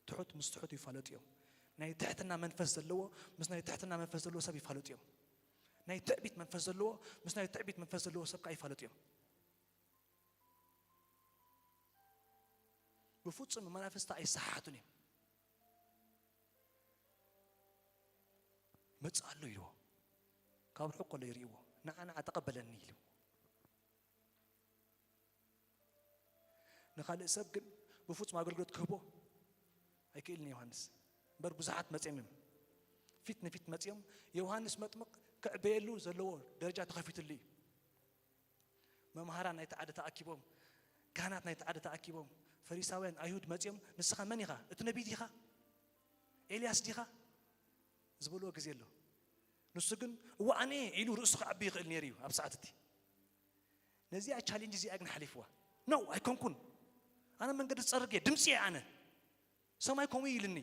ትሑት ምስ ትሑት ይፋለጡ እዮም። ናይ ትሕትና መንፈስ ዘለዎ ምስ ናይ ትሕትና መንፈስ ዘለዎ ሰብ ይፋለጡ እዮም። ናይ ትዕቢት መንፈስ ዘለዎ ምስ ናይ ትዕቢት መንፈስ ዘለዎ ሰብ ከኣ ይፋለጡ እዮም። ብፍጹም መናፍስቲ ኣይሰሓሓቱን እዮም። መጽእ ኣሎ ኢልዎ። ካብ ርሑቕ ከሎ ይርእይዎ። ንዓ ንዓ ተቐበለኒ ኢሉ። ንኻልእ ሰብ ግን ብፍጹም ኣገልግሎት ክህቦ ኣይክእልን ዮሃንስ። እምበር ብዙሓት መጺኦም እዮም። ፊት ንፊት መጺኦም ዮሃንስ መጥምቕ ክዕበየሉ ዘለዎ ደረጃ ተኸፊትሉ እዩ። መምሃራን ናይቲ ዓዲ ተኣኪቦም፣ ካህናት ናይቲ ዓዲ ተኣኪቦም፣ ፈሪሳውያን፣ ኣይሁድ መጺኦም፣ "ንስኻ መን ኢኻ? እቲ ነቢይ ዲኻ? ኤልያስ ዲኻ?" ዝበልዎ ግዜ ኣሎ። ንሱ ግን፣ "እወ ኣነ እየ" ኢሉ ርእሱ ክዓቢ ይኽእል ነይሩ እዩ ኣብ ሰዓት እቲ። ነዚኣ ቻሌንጅ እዚኣ ግን ሓሊፍዋ። "ኖ፣ ኣይኮንኩን። ኣነ መንገዲ ዝጸርግ እየ፣ ድምጺ እየ ኣነ። ሰማይ ከምኡ ኢልኒ።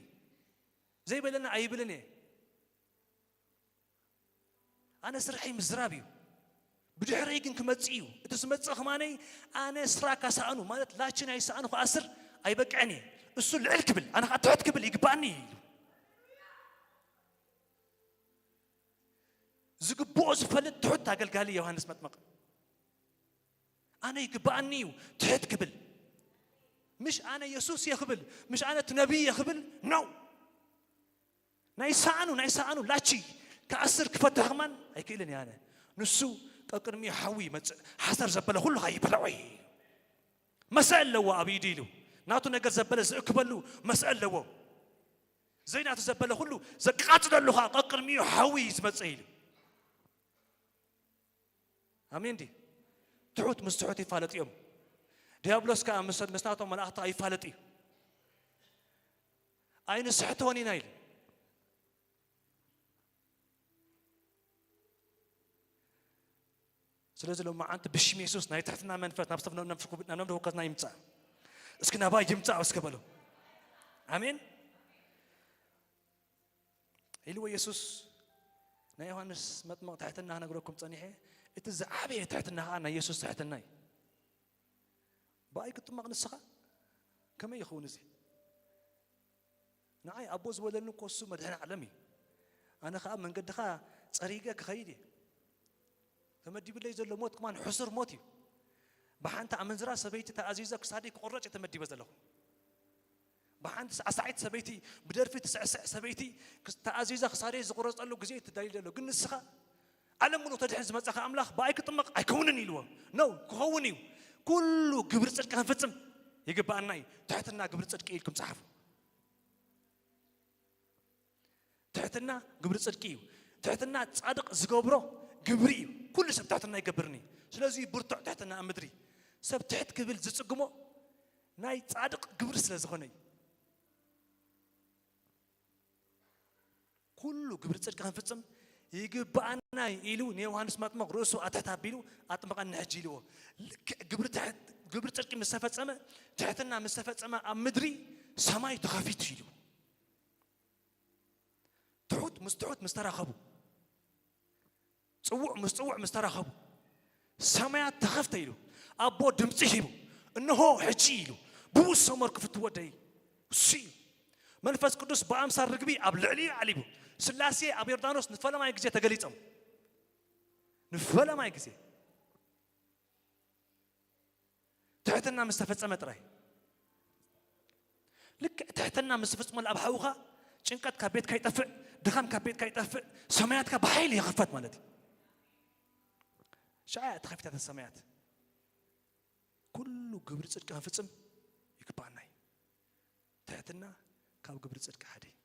ዘይበለኒ ኣይብልን እየ። ኣነ ስርሐይ ምዝራብ እዩ። ብድሕረይ ግን ክመጽእ እዩ። እቲ ዝመጽእ ከማነይ ኣነ ስራ ካሳእኑ፣ ማለት ላቺ ናይ ሰኣኑ ክኣስር፣ ኣይበቅዕን እየ። እሱ ልዕል ክብል፣ ኣነ ኸዓ ትሕት ክብል ይግባኣኒ እዩ ኢሉ። ዝግብኦ ዝፈልጥ ትሑት ኣገልጋሊ ዮሃንስ መጥምቕ። ኣነ ይግባኣኒ እዩ ትሕት ክብል። ምሽ ኣነ የሱስ እየ ክብል፣ ምሽ ኣነ እቲ ነቢይ እየ ክብል፣ ኖ። ናይ ሰኣኑ፣ ናይ ሰኣኑ ላቺ ክኣስር ክፈትሕ ከማን ኣይክእልን እየ ኣነ። ንሱ ቀቅድሚኡ ሓዊ ይመጽእ፣ ሓሰር ዘበለ ኩሉ ኸዓ ይበልዖ እዩ። መስአ ኣለዎ ኣብ ኢዱ ኢሉ። ናቱ ነገር ዘበለ ዝእክበሉ መስአ ኣለዎ። ዘይናቱ ዘበለ ኩሉ ዘቃጽለሉ ኸዓ ቀቅድሚኡ ሓዊ እዩ ዝመጽእ ኢሉ። ኣሜን ድዩ? ትሑት ምስ ትሑት ይፋለጡ እዮም። ዲያብሎስ ከኣ ምስ፣ ምስ ናቶም መላእኽቲ ይፋለጥ እዩ። ኣይንስሕቶን ኢና ኢሉ። ስለዚ ሎማዓንቲ ብሽም የሱስ ናይ ትሕትና መንፈስ ናብ ሰብ፣ ናብ ነፍስኩ-፣ ናብ ነፍሲ ወከፍና ይምጻእ። እስኪ ናባይ ይምጻእ እስኪ በሉ። ኣሜን። ኢልዎ የሱስ። ናይ ዮሃንስ መጥምቕ ትሕትና ክነግረኩም ጸኒሐ፣ እቲ ዝዓበየ ትሕትና ኸኣ ናይ የሱስ ትሕትና እዩ። ብኣይ ክጥመቕ ንስኻ? ከመይ ይኸውን እዚ? ንዓይ ኣቦ ዝበለኒ እኮ እሱ መድሕን ዓለም እዩ። ኣነ ኸኣ መንገድኻ ጸሪገ ክኸይድ እየ። ተመዲብለይ ዘሎ ሞት ከማን ሕሱር ሞት እዩ። ብሓንቲ ኣመንዝራ ሰበይቲ ተኣዚዘ ክሳደይ ክቑረጽ እየ ተመዲበ ዘለኹ። ብሓንቲ ሳዕሳዒት ሰበይቲ፣ ብደርፊ ትስዕስዕ ሰበይቲ ክስ-፣ ተኣዚዘ ክሳደይ ዝቑረጸሉ ግዜ እዩ ተዳልዩ ዘሎ። ግን ንስኻ ዓለም ምሉእ ተድሕን ዝመጻኻ ኣምላኽ ብኣይ ክጥመቕ ኣይከውንን ኢልዎ። ኖ፣ ክኸውን እዩ። ኩሉ ግብሪ ጽድቂ ክንፍጽም ይግብኣና እዩ። ትሕትና ግብሪ ጽድቂ ኢልኩም ጸሓፉ። ትሕትና ግብሪ ጽድቂ እዩ። ትሕትና ጻድቕ ዝገብሮ ግብሪ እዩ። ኩሉ ሰብ ትሕትና ይገብርኒ። ስለዚ ብርቱዕ ትሕትና ኣብ ምድሪ። ሰብ ትሕት ክብል ዝጽግሞ ናይ ጻድቕ ግብሪ ስለ ዝኾነ እዩ። ኩሉ ግብሪ ጽድቂ ክንፍጽም ይግብኣና እዩ ኢሉ ንዮሃንስ መጥምቕ ርእሱ ኣትሕት ኣቢሉ ኣጥምቐኒ ሕጂ ኢልዎ። ልክዕ ግብሪ ትሕት-፣ ግብሪ ጽድቂ ምስ ተፈጸመ፣ ትሕትና ምስ ተፈጸመ ኣብ ምድሪ ሰማይ ተኸፊቱ ኢሉ። ትሑት ምስ ትሑት ምስ ተራኸቡ፣ ጽዉዕ ምስ ጽዉዕ ምስ ተራኸቡ፣ ሰማያት ተኸፍተ ኢሉ፣ ኣቦ ድምጺ ሂቡ፣ "እንሆ ሕጂ" ኢሉ፣ "ብኡ ዝሰመርኩ ፍትወደይ እሱ እዩ።" መንፈስ ቅዱስ ብኣምሳል ርግቢ ኣብ ልዕሊኡ ዓሊቡ፣ ስላሴ ኣብ ዮርዳኖስ ንፈለማይ ግዜ ተገሊጾም። ንፈለማይ ግዜ። ትሕትና ምስ ተፈጸመ ጥራይ። ልክዕ ትሕትና ምስ ትፍጽመሉ ኣብ ሓውኻ ጭንቀት ካብ ቤትካ ይጠፍእ፣ ድኻም ካብ ቤትካ ይጠፍእ፣ ሰማያትካ ብሓይሊ ይኽፈት ማለት እዩ። ሽዓ እያ ተኸፊታ እታ ሰማያት። ኩሉ ግብሪ ጽድቂ ክንፍጽም ይግባኣና እዩ። ትሕትና ካብ ግብሪ ጽድቂ ሓደ እዩ።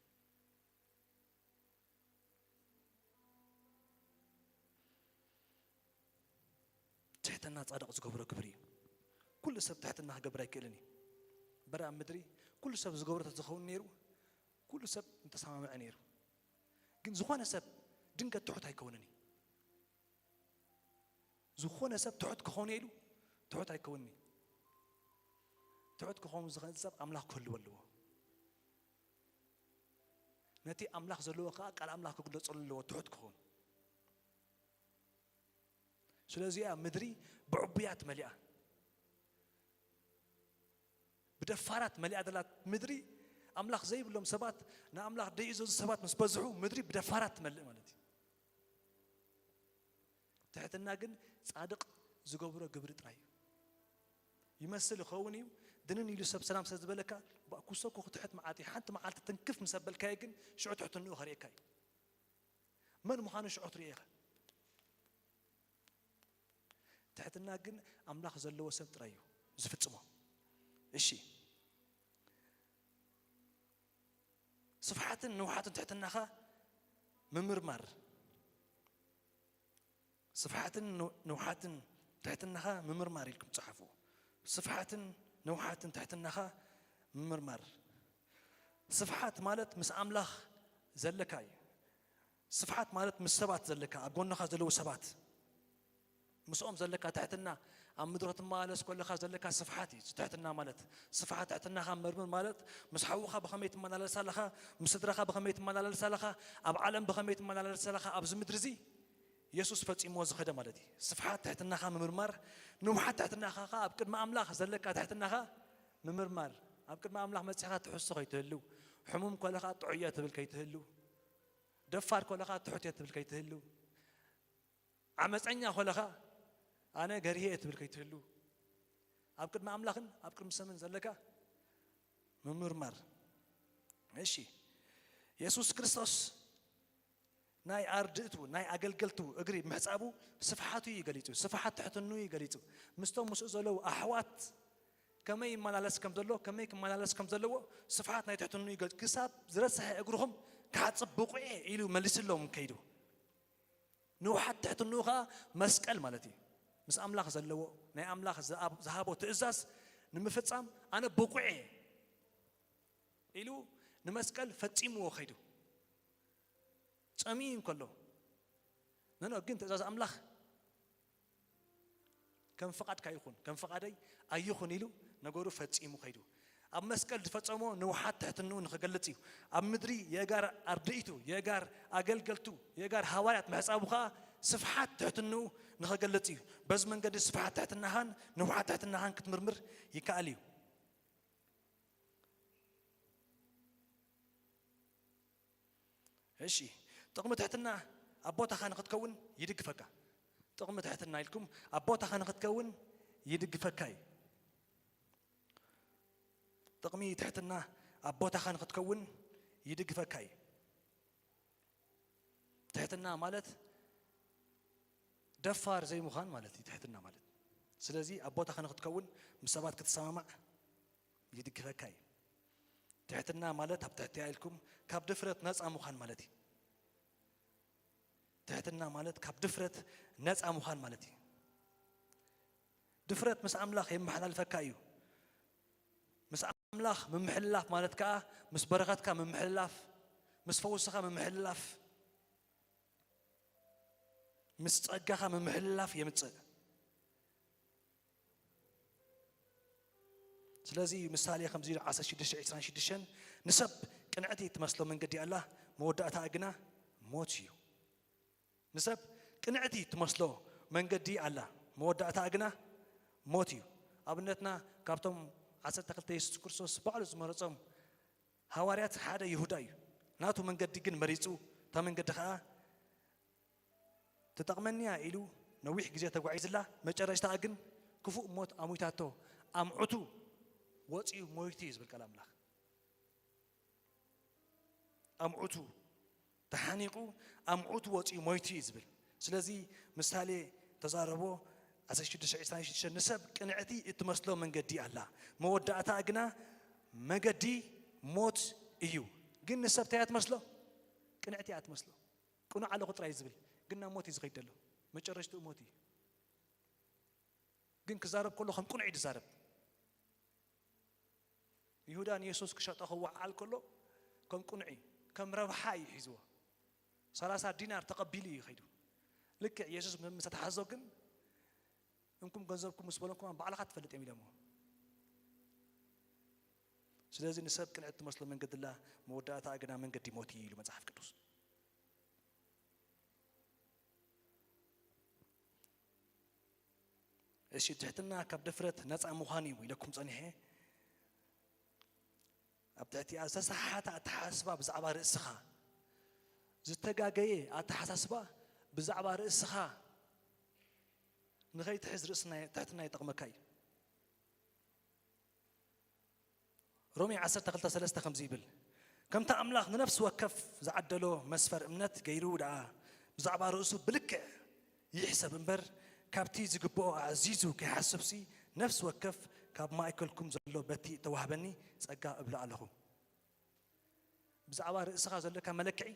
ትሕትና ጻድቕ ዝገብሮ ግብሪ እዩ። ኩሉ ሰብ ትሕትና ክገብር ኣይክእልን እዩ። እምበር ኣብ ምድሪ ኩሉ ሰብ ዝገብሮ ተዝኸውን ነይሩ፣ ኩሉ ሰብ ምተሰማምዐ ነይሩ። ግን ዝኾነ ሰብ ድንገት ትሑት ኣይከውንን እዩ። ዝኾነ ሰብ ትሑት ክኾን ኢሉ ትሑት ኣይከውንን እዩ። ትሑት ክኸውን ዝኽእል ሰብ ኣምላኽ ክህልዎ ኣለዎ። ነቲ ኣምላኽ ዘለዎ ከኣ ቃል ኣምላኽ ክግለጸሉ ኣለዎ ትሑት ክኸውን። ስለዚ እያ ምድሪ ብዕቡያት መሊኣ፣ ብደፋራት መሊኣ ዘላ ምድሪ። ኣምላኽ ዘይብሎም ሰባት፣ ንኣምላኽ ደይእዘዙ ሰባት ምስ በዝሑ ምድሪ ብደፋራት ትመልእ ማለት እዩ። ትሕትና ግን ጻድቕ ዝገብሮ ግብሪ ጥራይ እዩ። ይመስል ይኸውን እዩ፣ ድንን ኢሉ ሰብ ሰላም ስለ ዝበለካ፣ "ባእ፣ ኩሰ እኮ ክትሕት መዓት እዩ፣ ሓንቲ መዓልቲ ትንክፍ" ምስ ኣበልካዮ ግን ሽዑ ትሕትንኡ ከርእየካ እዩ። መን ምዃኑ ሽዑ ትርእዮ ኢኻ። ትሕትና ግን ኣምላኽ ዘለዎ ሰብ ጥራይ እዩ ዝፍጽሞ። እሺ፣ ስፍሓትን ንውሓትን ትሕትናኻ ምምርማር። ስፍሓትን ንው-፣ ንውሓትን ትሕትናኻ ምምርማር ኢልኩም ጸሓፉ። ስፍሓትን ንውሓትን ትሕትናኻ ምምርማር። ስፍሓት ማለት ምስ ኣምላኽ ዘለካ እዩ። ስፍሓት ማለት ምስ ሰባት ዘለካ፣ ኣብ ጎንኻ ዘለዉ ሰባት፣ ምስኦም ዘለካ ትሕትና፣ ኣብ ምድሪ ክትመላለስ ከለኻ ዘለካ ስፍሓት እዩ ትሕትና ማለት። ስፍሓት ትሕትናኻ መርምር ማለት፣ ምስ ሓውኻ ብኸመይ ትመላለስ ኣለኻ፣ ምስ ስድራኻ ብኸመይ ትመላለስ ኣለኻ፣ ኣብ ዓለም ብኸመይ ትመላለስ ኣለኻ፣ ኣብዚ ምድሪ እዚ የሱስ ፈጺምዎ ዝኸደ ማለት እዩ። ስፍሓት ትሕትናኻ ምምርማር፣ ንውሓት ትሕትናኻ ኸኣ ኣብ ቅድሚ ኣምላኽ ዘለካ ትሕትናኻ ምምርማር። ኣብ ቅድሚ ኣምላኽ መጺኻ ትሕሱ ከይትህሉ፣ ሕሙም ኮለኻ ጥዑየ ትብል ከይትህሉ፣ ደፋር ኮለኻ ትሑት እየ ትብል ከይትህሉ፣ ዓመፀኛ ኮለኻ ኣነ ገርሄ እየ ትብል ከይትህሉ፣ ኣብ ቅድሚ ኣምላኽን ኣብ ቅድሚ ሰምን ዘለካ ምምርማር። እሺ፣ የሱስ ክርስቶስ ናይ ኣርድእቱ ናይ ኣገልገልቱ እግሪ ምሕጻቡ ስፍሓቱ እዩ ገሊጹ፣ ስፍሓት ትሕትኑ እዩ ገሊጹ። ምስቶም ምስኡ ዘለዉ ኣሕዋት ከመይ ይመላለስ ከም ዘሎ፣ ከመይ ክመላለስ ከም ዘለዎ ስፍሓት ናይ ትሕትኑ እዩ ገሊጹ። ክሳብ ዝረስሐ እግርኹም ክሓጽብ ብቑዕ እየ ኢሉ መሊስሎም ከይዱ። ንውሓት ትሕትንኡ ኸዓ መስቀል ማለት እዩ። ምስ ኣምላኽ ዘለዎ ናይ ኣምላኽ ዝኣብ- ዝሃቦ ትእዛዝ ንምፍጻም ኣነ ብቑዕ እየ ኢሉ ንመስቀል ፈጺምዎ ከይዱ። ጸሚኡ እንከሎ፣ ነኖ ግን ትእዛዝ ኣምላኽ ከም ፍቓድካ ይኹን፣ ከም ፍቓደይ ኣይኹን ኢሉ ነገሩ ፈጺሙ ከይዱ። ኣብ መስቀል ዝፈጸሞ ንውሓት ትሕትንኡ ንኽገልጽ እዩ። ኣብ ምድሪ የእጋር ኣርድኢቱ፣ የእጋር ኣገልገልቱ፣ የእጋር ሃዋርያት ምሕጻቡ ኸኣ ስፍሓት ትሕትንኡ ንኽገልጽ እዩ። በዚ መንገዲ ስፍሓት ትሕትናኻን ንውሓት ትሕትናኻን ክትምርምር ይከኣል እዩ። እሺ፣ ጥቕሚ ትሕትና ኣብ ቦታኻ ንኽትከውን ይድግፈካ። ጥቕሚ ትሕትና ኢልኩም ኣብ ቦታኻ ንኽትከውን ይድግፈካ እዩ። ጥቕሚ ትሕትና ኣብ ቦታኻ ንኽትከውን ይድግፈካ እዩ። ትሕትና ማለት ደፋር ዘይምዃን ማለት እዩ፣ ትሕትና ማለት። ስለዚ ኣብ ቦታኻ ንኽትከውን ምስ ሰባት ክትሰማማዕ ይድግፈካ እዩ። ትሕትና ማለት ኣብ ትሕቲ ኢልኩም ካብ ድፍረት ነፃ ምዃን ማለት እዩ። ትሕትና ማለት ካብ ድፍረት ነፃ ምዃን ማለት እዩ። ድፍረት ምስ ኣምላኽ የመሓላልፈካ እዩ። ምስ ኣምላኽ ምምሕልላፍ ማለት ከኣ ምስ በረኸትካ ምምሕልላፍ፣ ምስ ፈውስኻ ምምሕልላፍ፣ ምስ ጸጋኻ ምምሕልላፍ የምጽእ። ስለዚ ምሳሌ ከምዚ ኢሉ ዓሰርተ ሽዱሽተ ዕስራን ሽዱሽተን ንሰብ ቅንዕቲ እትመስሎ መንገዲ ኣላ፣ መወዳእታኣ ግና ሞት እዩ። ንሰብ ቅንዕቲ እትመስሎ መንገዲ ኣላ፣ መወዳእታኣ ግና ሞት እዩ። ኣብነትና ካብቶም ዓሰርተ ክልተ የሱስ ክርስቶስ ባዕሉ ዝመረጾም ሃዋርያት ሓደ ይሁዳ እዩ። ናቱ መንገዲ ግን መሪጹ፣ እታ መንገዲ ኸኣ ትጠቕመኒ እያ ኢሉ ነዊሕ ግዜ ተጓዒዝላ፣ መጨረሽታኣ ግን ክፉእ ሞት ኣሙይታቶ፣ ኣምዑቱ ወጺኡ ሞይቱ እዩ ዝብል ቃል ኣምላኽ። ኣምዑቱ ተሓኒቑ፣ ኣምዑቱ ወጺኡ ሞይቱ እዩ ዝብል። ስለዚ ምሳሌ ተዛረቦ ዓሰርተ ሽዱሽተ ዕስራን ሽዱሽተን ንሰብ ቅንዕቲ እትመስሎ መንገዲ ኣላ፣ መወዳእታኣ ግና መገዲ ሞት እዩ። ግን ንሰብ እንታይ እያ ትመስሎ? ቅንዕቲ እያ ትመስሎ። ቅኑዕ ኣለኹ ጥራይ ዝብል ግን ናብ ሞት እዩ ዝኸይድ ዘሎ። መጨረሽትኡ ሞት እዩ። ግን ክዛረብ ከሎ ከም ቅኑዕ እዩ ዝዛረብ። ይሁዳ ንየሱስ ክሸጦ ክወዓል ከሎ ከም ቅኑዕ እዩ፣ ከም ረብሓ እዩ ሒዝዎ። ሰላሳ ዲናር ተቐቢሉ እዩ ከይዱ። ልክዕ የሱስ ምስ ኣትሓዞ ግን እንኩም ገንዘብኩም ምስ በለኩም ባዕልኻ ትፈልጥ እዮም ኢሎምዎ። ስለዚ ንሰብ ቅንዕቲ ትመስሎ መንገዲ ኣላ፣ መወዳእታኣ ግና መንገዲ ሞት እዩ ኢሉ መጽሓፍ ቅዱስ። እሺ፣ ትሕትና ካብ ድፍረት ነፃ ምዃን እዩ ኢለኩም ጸኒሐ። ኣብ ትሕቲኣ ዝተሰሓሓተ ኣተሓሳስባ ብዛዕባ ርእስኻ፣ ዝተጋገየ ኣተሓሳስባ ብዛዕባ ርእስኻ ንኸይትሕዝ ርእስና ትሕትና ይጠቕመካ እዩ። ሮሜ ዓሰርተ ክልተ ሰለስተ ከምዚ ይብል፣ ከምቲ ኣምላኽ ንነፍሲ ወከፍ ዝዓደሎ መስፈር እምነት ገይሩ ደኣ ብዛዕባ ርእሱ ብልክዕ ይሕሰብ እምበር፣ ካብቲ ዝግብኦ ኣዕዚዙ ከይሓስብሲ፣ ነፍሲ ወከፍ ካብ ማእከልኩም ዘሎ በቲ እተዋህበኒ ጸጋ እብሎ ኣለኹ። ብዛዕባ ርእስኻ ዘለካ መለክዒ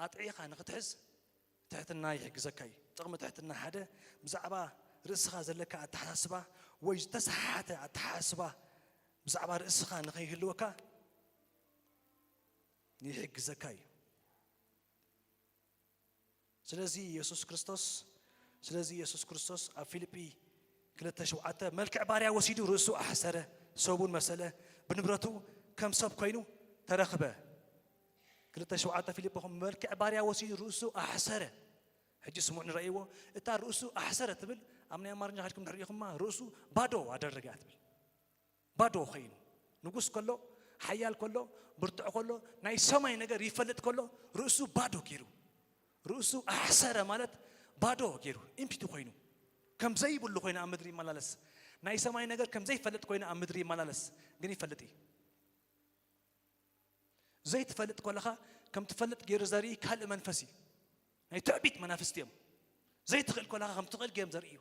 ኣጥዒኻ ንኽትሕዝ ትሕትና ይሕግዘካ እዩ። ጥቕሚ ትሕትና ሓደ፣ ብዛዕባ ርእስኻ ዘለካ ኣተሓሳስባ ወይ ዝተሰሓሓተ ኣተሓሳስባ ብዛዕባ ርእስኻ ንኸይህልወካ ይሕግዘካ እዩ። ስለዚ የሱስ ክርስቶስ፣ ስለዚ የሱስ ክርስቶስ ኣብ ፊልጲ ክልተ ሸውዓተ መልክዕ ባርያ ወሲዱ ርእሱ ኣሕሰረ፣ ሰብኡን መሰለ፣ ብንብረቱ ከም ሰብ ኮይኑ ተረኽበ። ክልተ ሸውዓተ ፊልጶ ከም መልክዕ ባርያ ወሲዱ ርእሱ ኣሕሰረ። ሕጂ ስሙዕ ንረእይዎ፣ እታ ርእሱ ኣሕሰረ ትብል ኣብ ናይ ኣማርኛ ከድኩም ድሕሪኹማ ርእሱ ባዶ ኣደረገ እያ ትብል። ባዶ ኸይኑ ንጉስ ከሎ፣ ሓያል ከሎ፣ ብርቱዕ ከሎ፣ ናይ ሰማይ ነገር ይፈልጥ ከሎ፣ ርእሱ ባዶ ገይሩ፣ ርእሱ ኣሕሰረ ማለት ባዶ ገይሩ፣ ኢምፕቲ ኮይኑ፣ ከም ዘይብሉ ኮይኑ ኣብ ምድሪ ይመላለስ። ናይ ሰማይ ነገር ከም ዘይፈልጥ ኮይኑ ኣብ ምድሪ ይመላለስ፣ ግን ይፈልጥ እዩ። ዘይትፈልጥ ከለኻ ከም ትፈልጥ ገይሩ ዘርኢ ካልእ መንፈስ እዩ። ናይ ትዕቢት መናፍስቲ እዮም። ዘይትኽእል ከለኻ ከም ትኽእል ገይሮም ዘርእዩ።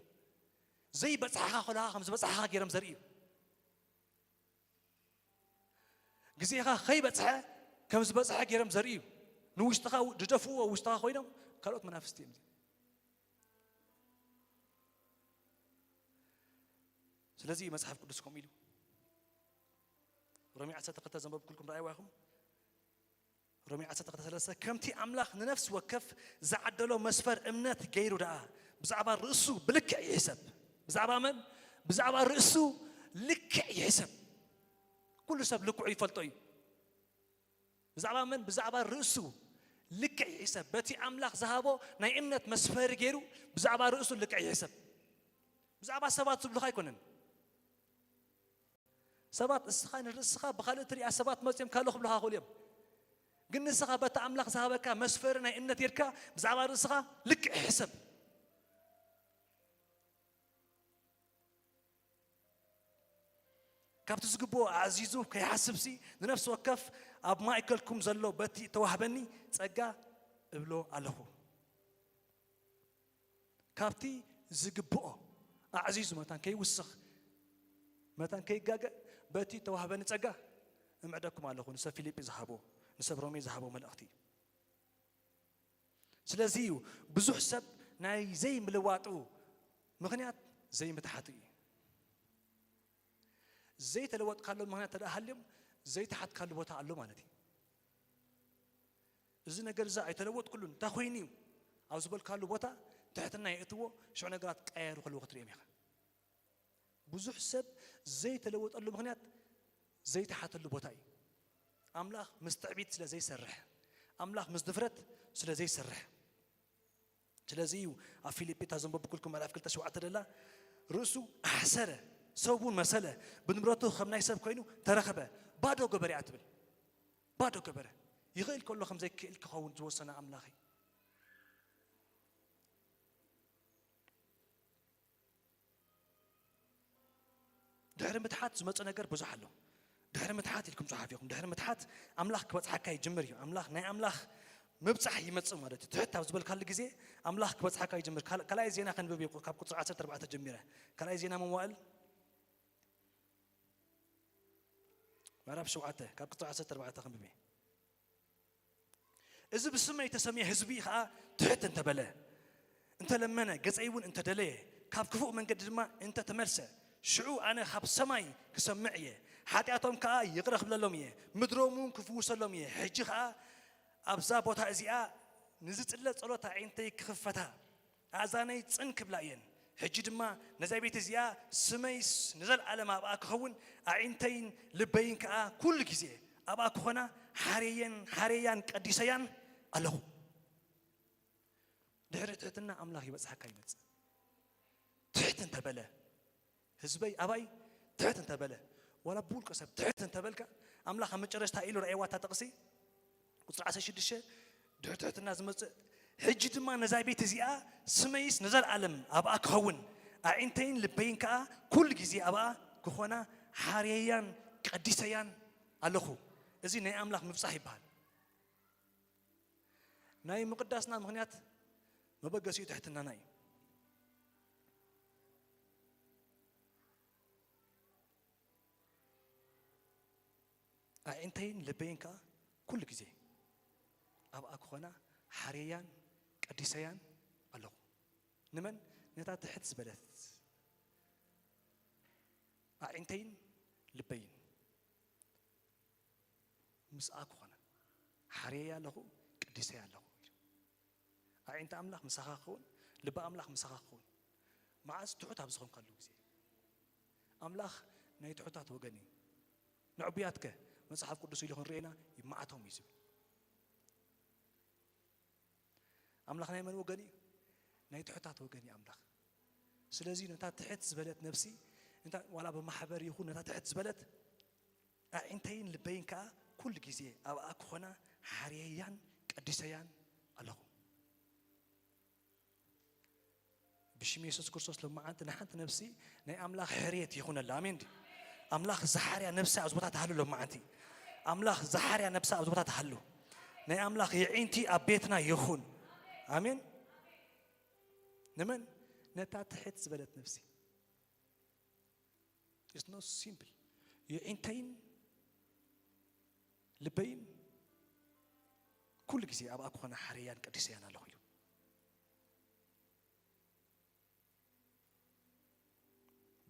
ዘይበጽሓኻ ከለኻ ከም ዝበጽሓኻ ገይሮም ዘርእዩ። ግዜኻ ከይበጽሐ ከም ዝበጽሐ ገይሮም ዘርእዩ። ንውሽጥኻ ድደፍዎ ውሽጥኻ ኮይኖም ካልኦት መናፍስቲ እዮም። ስለዚ እዩ መጽሓፍ ቅዱስ ከምኡ ኢሉ። ሮሜ ዓሰርተ ክልተ ዘንበብኩልኩም ረኣይዋ ኢኹም። ሮሜ ዓሰርተ ክልተ ሰለስተ፣ ከምቲ ኣምላኽ ንነፍሲ ወከፍ ዝዓደሎ መስፈር እምነት ገይሩ ደኣ፣ ብዛዕባ ርእሱ ብልክዕ ይሕሰብ። ብዛዕባ መን? ብዛዕባ ርእሱ ልክዕ ይሕሰብ። ኩሉ ሰብ ልክዑ ይፈልጦ እዩ። ብዛዕባ መን? ብዛዕባ ርእሱ ልክዕ ይሕሰብ። በቲ ኣምላኽ ዝሃቦ ናይ እምነት መስፈሪ ገይሩ ብዛዕባ ርእሱ ልክዕ ይሕሰብ። ብዛዕባ ሰባት ዝብሉኻ ኣይኮነን። ሰባት፣ እስኻ ንርእስኻ ብኻልእ ትሪኣ፣ ሰባት መጺኦም ካልእ ክብሉኻ ይኽእሉ እዮም። ግን ንስኻ በቲ ኣምላኽ ዝሃበካ መስፈሪ ናይ እምነት ጌርካ ብዛዕባ ርእስኻ ልክዕ ሕሰብ። ካብቲ ዝግብኦ ኣዕዚዙ ከይሓስብሲ፣ ንነፍሲ ወከፍ ኣብ ማእከልኩም ዘሎ በቲ እተዋህበኒ ጸጋ እብሎ ኣለኹ። ካብቲ ዝግብኦ ኣዕዚዙ፣ መታን ከይውስኽ፣ መታን ከይጋገ፣ በቲ እተዋህበኒ ጸጋ እምዕደኩም ኣለኹ። ንሰብ ፊልጲ ዝሃቦ፣ ንሰብ ሮሜ ዝሃቦ መልእኽቲ። ስለዚ እዩ ብዙሕ ሰብ ናይ ዘይምልዋጡ ምኽንያት ዘይምትሓቱ እዩ። ዘይተለወጥካሉ ምኽንያት ተደኣ ሃልዮም፣ ዘይተሓትካሉ ቦታ ኣሎ ማለት እዩ። እዚ ነገር እዚ ኣይተለወጥኩሉን፣ እንታይ ኮይኑ እዩ ኣብ ዝበልካሉ ቦታ ትሕትና የእትዎ፣ ሽዑ ነገራት ቀያየሩ ከለዉ ክትሪኦም ኢኻ። ብዙሕ ሰብ ዘይተለወጠሉ ምኽንያት ዘይተሓተሉ ቦታ እዩ። ኣምላኽ ምስ ትዕቢት ስለ ዘይሰርሕ፣ ኣምላኽ ምስ ድፍረት ስለ ዘይሰርሕ። ስለዚ እዩ ኣብ ፊልጲ እታ ዘንበብኩልኩም ምዕራፍ ክልተ ሸውዓተ ደላ፣ ርእሱ ኣሕሰረ፣ ሰብ እውን መሰለ፣ ብንብረቱ ከም ናይ ሰብ ኮይኑ ተረኸበ፣ ባዶ ገበረ እያ ትብል። ባዶ ገበረ። ይኽእል ከሎ ከም ዘይክእል ክኸውን ዝወሰነ ኣምላኽ እዩ። ድሕሪ ምትሓት ዝመጽእ ነገር ብዙሕ ኣሎ። ድሕሪ ምትሓት ኢልኩም ጸሓፉ ኢኹም። ድሕሪ ምትሓት ኣምላኽ ክበጽሓካ ይጅምር እዩ። ኣምላኽ፣ ናይ ኣምላኽ ምብጻሕ ይመጽእ ማለት እዩ። ትሕት ኣብ ዝበልካሉ ግዜ ኣምላኽ ክበጽሓካ ይጅምር። ካል-፣ ካልኣይ ዜና ከንብብ እዩ፣ ካብ ቁጽሪ ዓሰርተ ኣርባዕተ ጀሚረ። ካልኣይ ዜና መዋእል ምዕራፍ ሸውዓተ ካብ ቁጽሪ ዓሰርተ ኣርባዕተ ከንብብ እየ። እዚ ብስመይ እተሰምየ ህዝቢ ኸኣ ትሕት እንተ በለ፣ እንተ ለመነ፣ ገጸይ እውን እንተ ደለየ፣ ካብ ክፉእ መንገዲ ድማ እንተ ተመልሰ፣ ሽዑ ኣነ ካብ ሰማይ ክሰምዕ እየ፣ ሓጢኣቶም ከኣ ይቕረ ክብለሎም እየ፣ ምድሮም እውን ክፍውሰሎም እየ። ሕጂ ኸኣ ኣብዛ ቦታ እዚኣ ንዝጽለ ጸሎት ኣዒንተይ ክኽፈታ፣ ኣእዛነይ ጽን ክብላ እየን። ሕጂ ድማ ነዛ ቤት እዚኣ ስመይስ ንዘለኣለም ኣብኣ ክኸውን፣ ኣዒንተይን ልበይን ከኣ ኩሉ ግዜ ኣብኣ ክኾና፣ ሓርየን፣ ሓርየያን ቀዲሰያን ኣለኹ። ድሕሪ ትሕትና ኣምላኽ ይበጽሓካ ይመጽእ። ትሕት እንተ በለ፣ ህዝበይ ኣባይ ትሕት እንተ በለ፣ ዋላ ብውልቀ ሰብ ትሕት እንተ በልካ፣ ኣምላኽ ኣብ መጨረሽታ ኢሉ ረኣይዋ እታ ጥቕሲ፣ ቁጽሪ ዓሰርተ ሽዱሽተ፣ ድሕሪ ትሕትና ዝመጽእ፣ ሕጂ ድማ ነዛ ቤት እዚኣ ስመይስ ንዘለኣለም ኣብኣ ክኸውን፣ ኣዒንተይን ልበይን ከኣ ኩሉ ግዜ ኣብኣ ክኾና፣ ሓርየያን ቀዲሰያን ኣለኹ። እዚ ናይ ኣምላኽ ምብጻሕ ይበሃል። ናይ ምቕዳስና ምኽንያት መበገሲኡ ትሕትናና እዩ። ኣዒንተይን ልበይን ከኣ ኩሉ ግዜ ኣብኣ ክኾና ሓርየያን ቀዲሰያን ኣለኹ። ንመን? ነታ ትሕት ዝበለት ኣዒንተይን ልበይን። ምስኣ ክኾና ሓርየያ ኣለኹ፣ ቅዲሰያ ኣለኹ ኢሉ። ኣዒንቲ ኣምላኽ ምሳኻ ክኸውን፣ ልቢ ኣምላኽ ምሳኻ ክኸውን። መዓስ? ትሑት ኣብ ዝኾንካሉ ግዜ። ኣምላኽ ናይ ትሑታት ወገን እዩ። ንዕቡያትከ መጽሓፍ ቅዱስ ኢሉ ክንርእየና ይመዓቶም እዩ ዝብል። ኣምላኽ ናይ መን ወገን እዩ? ናይ ትሑታት ወገን እዩ ኣምላኽ። ስለዚ ነታ ትሕት ዝበለት ነፍሲ፣ እንታ ዋላ ብማሕበር ይኹን ነታ ትሕት ዝበለት ኣዒንተይን ልበይን ከኣ ኩሉ ግዜ ኣብኣ ክኾና ሓርየያን ቀዲሰያን ኣለኹ። ብሽም የሱስ ክርስቶስ ሎመዓንቲ ንሓንቲ ነፍሲ ናይ ኣምላኽ ሕርየት ይኹነላ። ኣሜን ድዩ? ኣምላኽ ዝሓርያ ነፍሲ ኣብዚ ቦታ ትሃሉ ሎመዓንቲ። ኣምላኽ ዝሓርያ ነፍሲ ኣብዚ ቦታ ትሃሉ። ናይ ኣምላኽ የዒንቲ ኣብ ቤትና ይኹን። ኣሜን። ንመን? ነታ ትሕት ዝበለት ነፍሲ። It's not simple። የዒንተይን ልበይን ኩሉ ግዜ ኣብኣ ክኾና ሓርያን ቀዲሰያን ኣለኹ እዩ።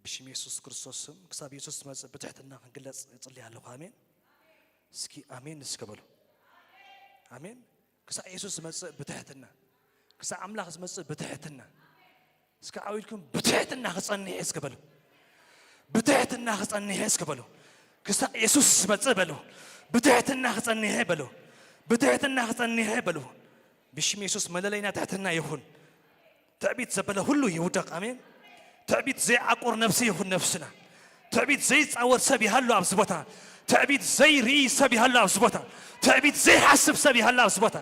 ብሽም የሱስ ክርስቶስ ስም ክሳብ የሱስ ዝመጽእ ብትሕትና ክንግለጽ እጽሊ ኣለኹ። ኣሜን። እስኪ ኣሜን እስከ በሉ። ኣሜን። ክሳብ የሱስ ዝመጽእ ብትሕትና፣ ክሳብ ኣምላኽ ዝመጽእ ብትሕትና። እስከ ዓው ኢልኩም ብትሕትና ክጸንሕ እስከ በሉ። ብትሕትና ክጸንሕ እስከ በሉ። ክሳብ የሱስ ዝመጽእ በሉ። ብትሕትና ክጸንሕ በሉ። ብትሕትና ክጸንሕ በሉ። ብሽም የሱስ መለለይና ትሕትና ይኹን። ትዕቢት ዘበለ ሁሉ ይውደቕ። ኣሜን። ትዕቢት ዘይዓቁር ነፍሲ ይኹን ነፍስና። ትዕቢት ዘይጻወር ሰብ ይሃሉ ኣብዚ ቦታ። ትዕቢት ዘይርኢ ሰብ ይሃሉ ኣብዚ ቦታ። ትዕቢት ዘይሓስብ ሰብ ይሃሉ ኣብዚ ቦታ።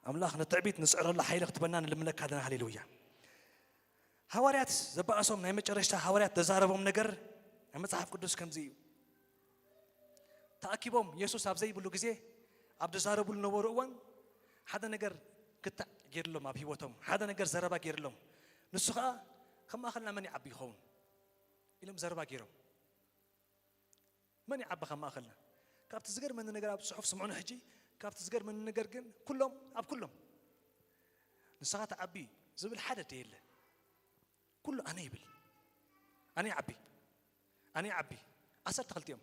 ኣምላኽ ንትዕቢት ንስዕረሉ ሓይሊ ክትበና ንልምነካ ኣለና። ሃሌሉያ። ሃዋርያት ዘባእሶም ናይ መጨረሽታ ሃዋርያት ዘዛረቦም ነገር ናይ መጽሓፍ ቅዱስ ከምዚ እዩ። ተኣኪቦም የሱስ ኣብ ዘይብሉ ግዜ ኣብ ዝዛረብሉ ነበሩ እዋን ሓደ ነገር ክታዕ ገይርሎም ኣብ ህይወቶም ሓደ ነገር ዘረባ ገይርሎም። ንሱ ኸኣ ከም ማእኸልና መን ይዓቢ ይኸውን ኢሎም ዘረባ ገይሮም። መን ይዓቢ ካብ ማእኸልና? ካብቲ ዝገርመኒ ነገር ኣብ ጽሑፍ ስምዑኒ ሕጂ፣ ካብቲ ዝገርመኒ ነገር ግን ኩሎም ኣብ ኩሎም ንስኻ ትዓቢ ዝብል ሓደ ደየለ። ኩሉ ኣነ ይብል። ኣነ ይዓቢ። ኣነ ይዓቢ። ዓሰርተ ክልቲኦም።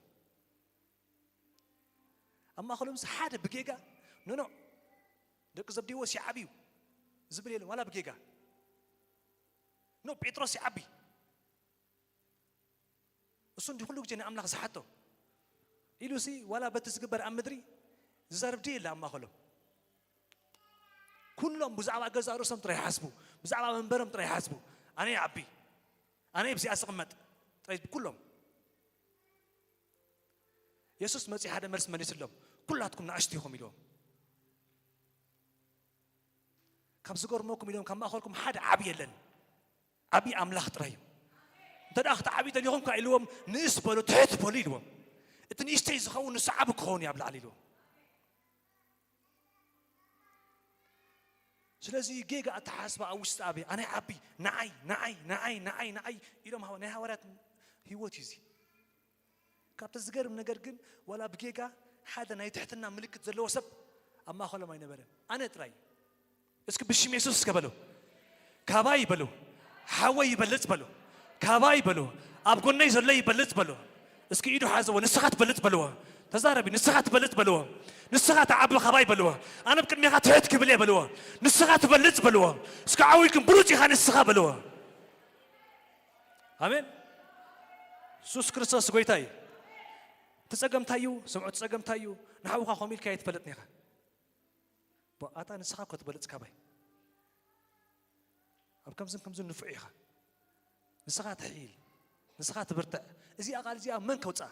ኣብ ማእኸሎምስ ሓደ ብጌጋ ኖኖ ደቂ ዘብዴዎስ ይዓብዩ ዝብል የለን። ዋላ ብጌጋ ኖ ጴጥሮስ ይዓቢ። እሱ እንዲ ኩሉ ግዜ ንኣምላኽ ዝሓቶ ኢሉሲ ዋላ በቲ ዝግበር ኣብ ምድሪ ዝዛረብ ድየ የለ ኣብ ማእኸሎም። ኩሎም ብዛዕባ ገዛ ርእሶም ጥራይ ይሓስቡ፣ ብዛዕባ መንበሮም ጥራይ ይሓስቡ። ኣነ ይዓቢ፣ ኣነ ብዚኣ ዝቕመጥ ጥራይ ኩሎም። የሱስ መጺ ሓደ መልሲ መሊስሎም፣ ኩላትኩም ንኣሽቱ ኢኹም ኢልዎም። ካብ ዝገርመኩም ኢልዎም ካብ ማእኸልኩም ሓደ ዓቢ የለን። ዓቢ ኣምላኽ ጥራይ እዩ። እንተ ደኣ ክትዓብዩ ደሊኹም ከኣ ኢልዎም፣ ንእስ በሉ፣ ትሕት በሉ ኢልዎም። እቲ ንእሽተይ ዝኸውን ንሱ ዓቢ ክኸውን እዩ ኣብ ላዕሊ ኢልዎም። ስለዚ ጌጋ ኣተሓሳስባ ኣብ ውሽጢ ኣበይ ኣነ ዓቢ ንዓይ ንዓይ ንዓይ ንዓይ ንዓይ ኢሎም ሃዋ- ናይ ሃዋርያት ህይወት እዩ እዚ። ካብቲ ዝገርም ነገር ግን ዋላ ብጌጋ ሓደ ናይ ትሕትና ምልክት ዘለዎ ሰብ ኣብ ማእኸሎም ኣይነበረን። ኣነ ጥራይ። እስኪ ብሽም የሱስ እስከ በሉ። ካባይ በሉ። ሓወይ ይበልጽ በሉ። ካባይ በሉ። ኣብ ጎነይ ዘሎ ይበልጽ በሉ። እስኪ ኢዱ ሓዘዎ። ንስኻ ትበልጽ በልዎ። ተዛረቢ። ንስኻ ትበልጽ በልዎ። ንስኻ ትዓቢ ካባይ በልዎ። ኣነ ኣብ ቅድሜኻ ትሕት ክብል እየ በልዎ። ንስኻ ትበልጽ በልዎ። እስኪ ዓው ኢልኩም ብሉጽ ኢኻ ንስኻ በልዎ። ኣሜን። የሱስ ክርስቶስ ጎይታ እዩ። እቲ ጸገም እንታይ እዩ? ስምዑ፣ እቲ ጸገም እንታይ እዩ? ንሓውኻ ከምኡ ኢልካዮ ኣይትፈልጥን ኢኻ። ኣታ ንስኻ እኮ ትበልጽ ካባይ። ኣብ ከምዝን ከምዝን ንፉዕ ኢኻ። ንስኻ ትሕይል። ንስኻ ትብርትዕ። እዚኣ ቃል እዚኣ መን ከውጽኣ?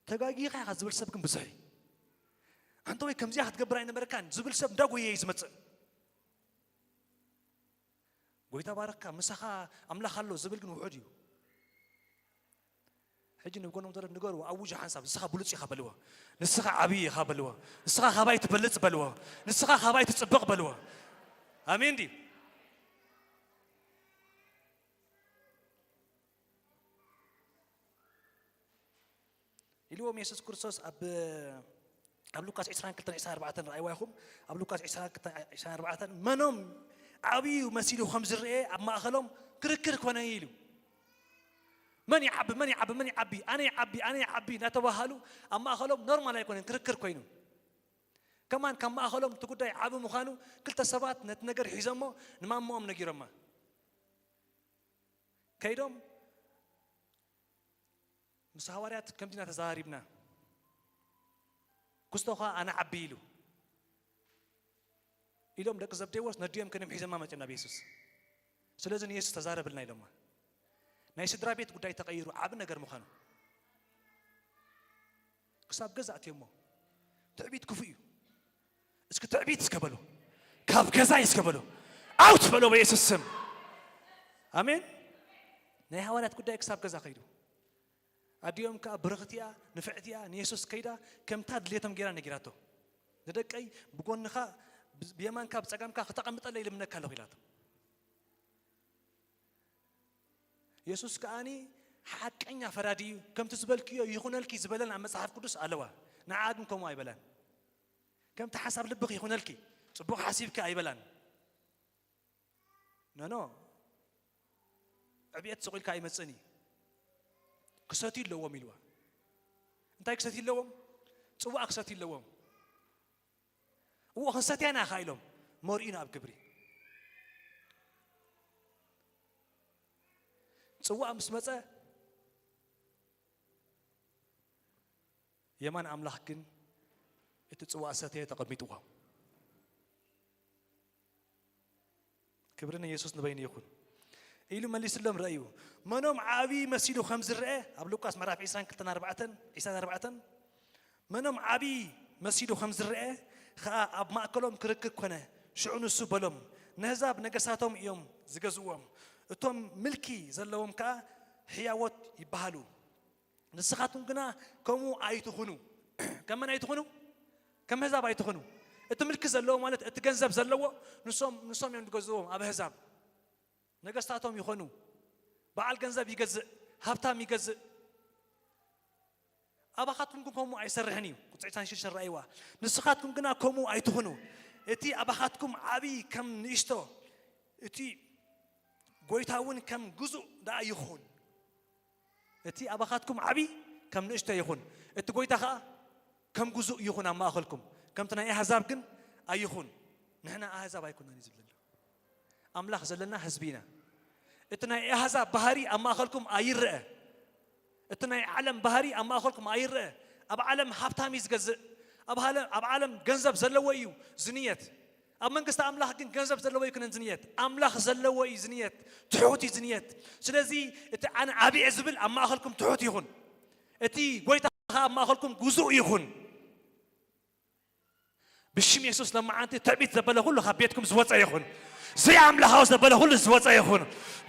ተጋጊኻ ኢኻ ዝብል ሰብ ግን ብዙሕ እዩ። ኣንተ ወይ ከምዚኣ ክትገብር ኣይነበረካን ዝብል ሰብ እንዳጎየ እዩ ዝመጽእ። ጎይታ ባረካ፣ ምሳኻ ኣምላኽ ኣሎ ዝብል ግን ውሑድ እዩ። ሕጂ ንጎኖም ዘሎ ንገርዎ፣ ኣውጁ ሓንሳብ፣ ንስኻ ብሉጽ ኢኻ በልዎ። ንስኻ ዓብዪ ኢኻ በልዎ። ንስኻ ካባይ ትበልጽ በልዎ። ንስኻ ካባይ ትጽብቕ በልዎ። ኣሜን ድዩ? ኢልዎም የሱስ ክርስቶስ ኣብ ኣብ ሉቃስ ዕስራን ክልተን ዕስራን ኣርባዕተን ረኣይዋ ኢኹም። ኣብ ሉቃስ ዕስራን ክልተን ዕስራን ኣርባዕተን መኖም ዓብዩ መሲሉ ከም ዝረኤ ኣብ ማእኸሎም ክርክር ኮነ ኢሉ። መን ይዓቢ መን ይዓቢ መን ይዓቢ ኣነ ይዓቢ ኣነ ይዓቢ እናተባሃሉ ኣብ ማእኸሎም ኖርማል ኣይኮነን ክርክር ኮይኑ። ከማን ካብ ማእኸሎም እቲ ጉዳይ ዓቢ ምዃኑ ክልተ ሰባት ነቲ ነገር ሒዞሞ ንማሞኦም ነጊሮማ። ከይዶም ምስ ሃዋርያት ከምዚ ኢና ተዘራሪብና። ኩስቶ ኸኣ ኣነ ዓቢ ኢሉ ኢሎም ደቂ ዘብዴዎስ ነዲኦም ከይዶም ሒዞማ መጺኦም ናብ የሱስ። ስለዚ ንየሱስ ተዛረብልና ኢሎማ። ናይ ስድራ ቤት ጉዳይ ተቐይሩ ዓቢ ነገር ምዃኑ። ክሳብ ገዛ ኣትዮሞ። ትዕቢት ክፉእ እዩ። እስኪ ትዕቢት እስከ በሉ። ካብ ገዛይ እስከ በሉ። ኣውት በሎ በኢየሱስ ስም። ኣሜን። ናይ ሃዋርያት ጉዳይ ክሳብ ገዛ ከይዱ። ኣዲኦም ከኣ ብርኽቲ እያ፣ ንፍዕቲ እያ፣ ንየሱስ ከይዳ ከምታ ድሌቶም ገይራ ነጊራቶ። ንደቀይ ብጎንኻ፣ ብ-፣ ብየማንካ፣ ብጸጋምካ ክተቐምጠለይ ልምነካ ኣለኹ ኢላቶ። የሱስ ከኣኒ ሓቀኛ ፈራዲ እዩ። ከምቲ ዝበልክዮ ይኹነልኪ ዝበለን ኣብ መጽሓፍ ቅዱስ ኣለዋ። ንዓ ግን ከምኡ ኣይበላን። ከምቲ ሓሳብ ልብኺ ይኹነልኪ፣ ጽቡቕ ሓሲብኪ ኣይበላን። ኖ፣ ኖ። ዕብየት ስቕ ኢልካ ኣይመጽእን እዩ። ክሰትዩ ኣለዎም ኢልዋ። እንታይ ክሰትዩ ኣለዎም? ጽዋእ ክሰትዩ ኣለዎም። እዎ ክንሰትያ ኢና ኢኻ ኢሎም መርኡና ኣብ ግብሪ። ጽዋእ ምስ መጸ የማን ኣምላኽ ግን እቲ ጽዋእ ሰተየ ተቐሚጥዎ። ክብሪ ንየሱስ ንበይኑ ይኹን። ኢሉ መሊስሎም ረእዩ። መኖም ዓብዪ መሲሉ ከም ዝረአ ኣብ ሉቃስ ምዕራፍ ዒስራን ክልተን ኣርባዕተን፣ ዒስራን ኣርባዕተን፣ መኖም ዓብዪ መሲሉ ከም ዝረአ ኸኣ ኣብ ማእከሎም ክርክር ኮነ። ሽዑ ንሱ በሎም፣ ነህዛብ ነገሳቶም እዮም ዝገዝእዎም፣ እቶም ምልኪ ዘለዎም ከኣ ሕያዎት ይበሃሉ። ንስኻትኩም ግና ከምኡ ኣይትኹኑ። ከም መን ኣይትኹኑ? ከም ኣህዛብ ኣይትኹኑ። እቲ ምልኪ ዘለዎ ማለት እቲ ገንዘብ ዘለዎ ንሶም፣ ንሶም እዮም ዝገዝእዎም ኣብ ኣህዛብ። ነገስታቶም ይኾኑ። በዓል ገንዘብ ይገዝእ፣ ሃብታም ይገዝእ። ኣባኻትኩም ግን ከምኡ ኣይሰርሕን እዩ። ቁጽሪ ዕስራን ሽዱሽተን ረኣይዋ። ንስኻትኩም ግና ከምኡ ኣይትኹኑ። እቲ ኣባኻትኩም ዓብዪ ከም ንእሽቶ፣ እቲ ጎይታ እውን ከም ግዙእ ደኣ ይኹን። እቲ ኣባኻትኩም ዓቢ ከም ንእሽቶ ይኹን፣ እቲ ጎይታ ኸኣ ከም ግዙእ ይኹን ኣብ ማእኸልኩም፣ ከምቲ ናይ ኣህዛብ ግን ኣይኹን። ንሕና ኣህዛብ ኣይኮናን እዩ ዝብል ዘሎ። ኣምላኽ ዘለና ህዝቢ ኢና። እቲ ናይ ኣህዛብ ባህሪ ኣብ ማእኸልኩም ኣይረአ። እቲ ናይ ዓለም ባህሪ ኣብ ማእኸልኩም ኣይረአ። ኣብ ዓለም ሃብታም እዩ ዝገዝእ። ኣብ ሃለ-፣ ኣብ ዓለም ገንዘብ ዘለዎ እዩ ዝንየት። ኣብ መንግስቲ ኣምላኽ ግን ገንዘብ ዘለዎ ኣይኮነን ዝንየት። ኣምላኽ ዘለዎ እዩ ዝንየት። ትሑት እዩ ዝንየት። ስለዚ እቲ ኣነ ዓቢ እየ ዝብል ኣብ ማእኸልኩም ትሑት ይኹን። እቲ ጎይታ ኸኣ ኣብ ማእኸልኩም ግዙእ ይኹን። ብሽም የሱስ ለመዓንቲ ትዕቢት ዘበለ ኩሉ ካብ ቤትኩም ዝወጸ ይኹን። ዘይኣምላኻዊ ዘበለ ኩሉ ዝወጸ ይኹን።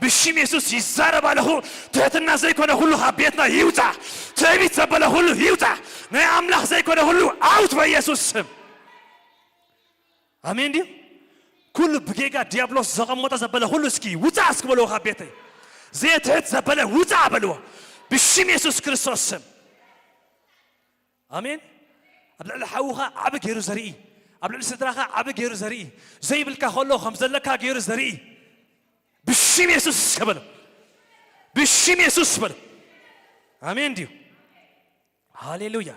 ብሽም የሱስ ይዛረብ ኣለኹ። ትሕትና ዘይኮነ ኩሉ ካብ ቤትና ይውጻእ። ትዕቢት ዘበለ ኩሉ ይውጻእ። ናይ ኣምላኽ ዘይኮነ ኩሉ ኣውት በኢየሱስ ስም። ኣሜን ድዩ? ኩሉ ብጌጋ ዲያብሎስ ዘቐመጦ ዘበለ ኩሉ እስኪ ውጻእ እስኪ በልዎ ካብ ቤተይ። ዘየትሕት ዘበለ ውጻእ በልዎ። ብሽም የሱስ ክርስቶስ ስም። ኣሜን። ኣብ ልዕሊ ሓውኻ ዓቢ ገይሩ ዘርኢ፣ ኣብ ልዕሊ ስድራኻ ዓቢ ገይሩ ዘርኢ፣ ዘይብልካ ከሎ ከም ዘለካ ገይሩ ዘርኢ፣ ብሽም የሱስ እስከ በሎ። ብሽም የሱስ በሎ። ኣሜን ድዩ? ሃሌሉያ።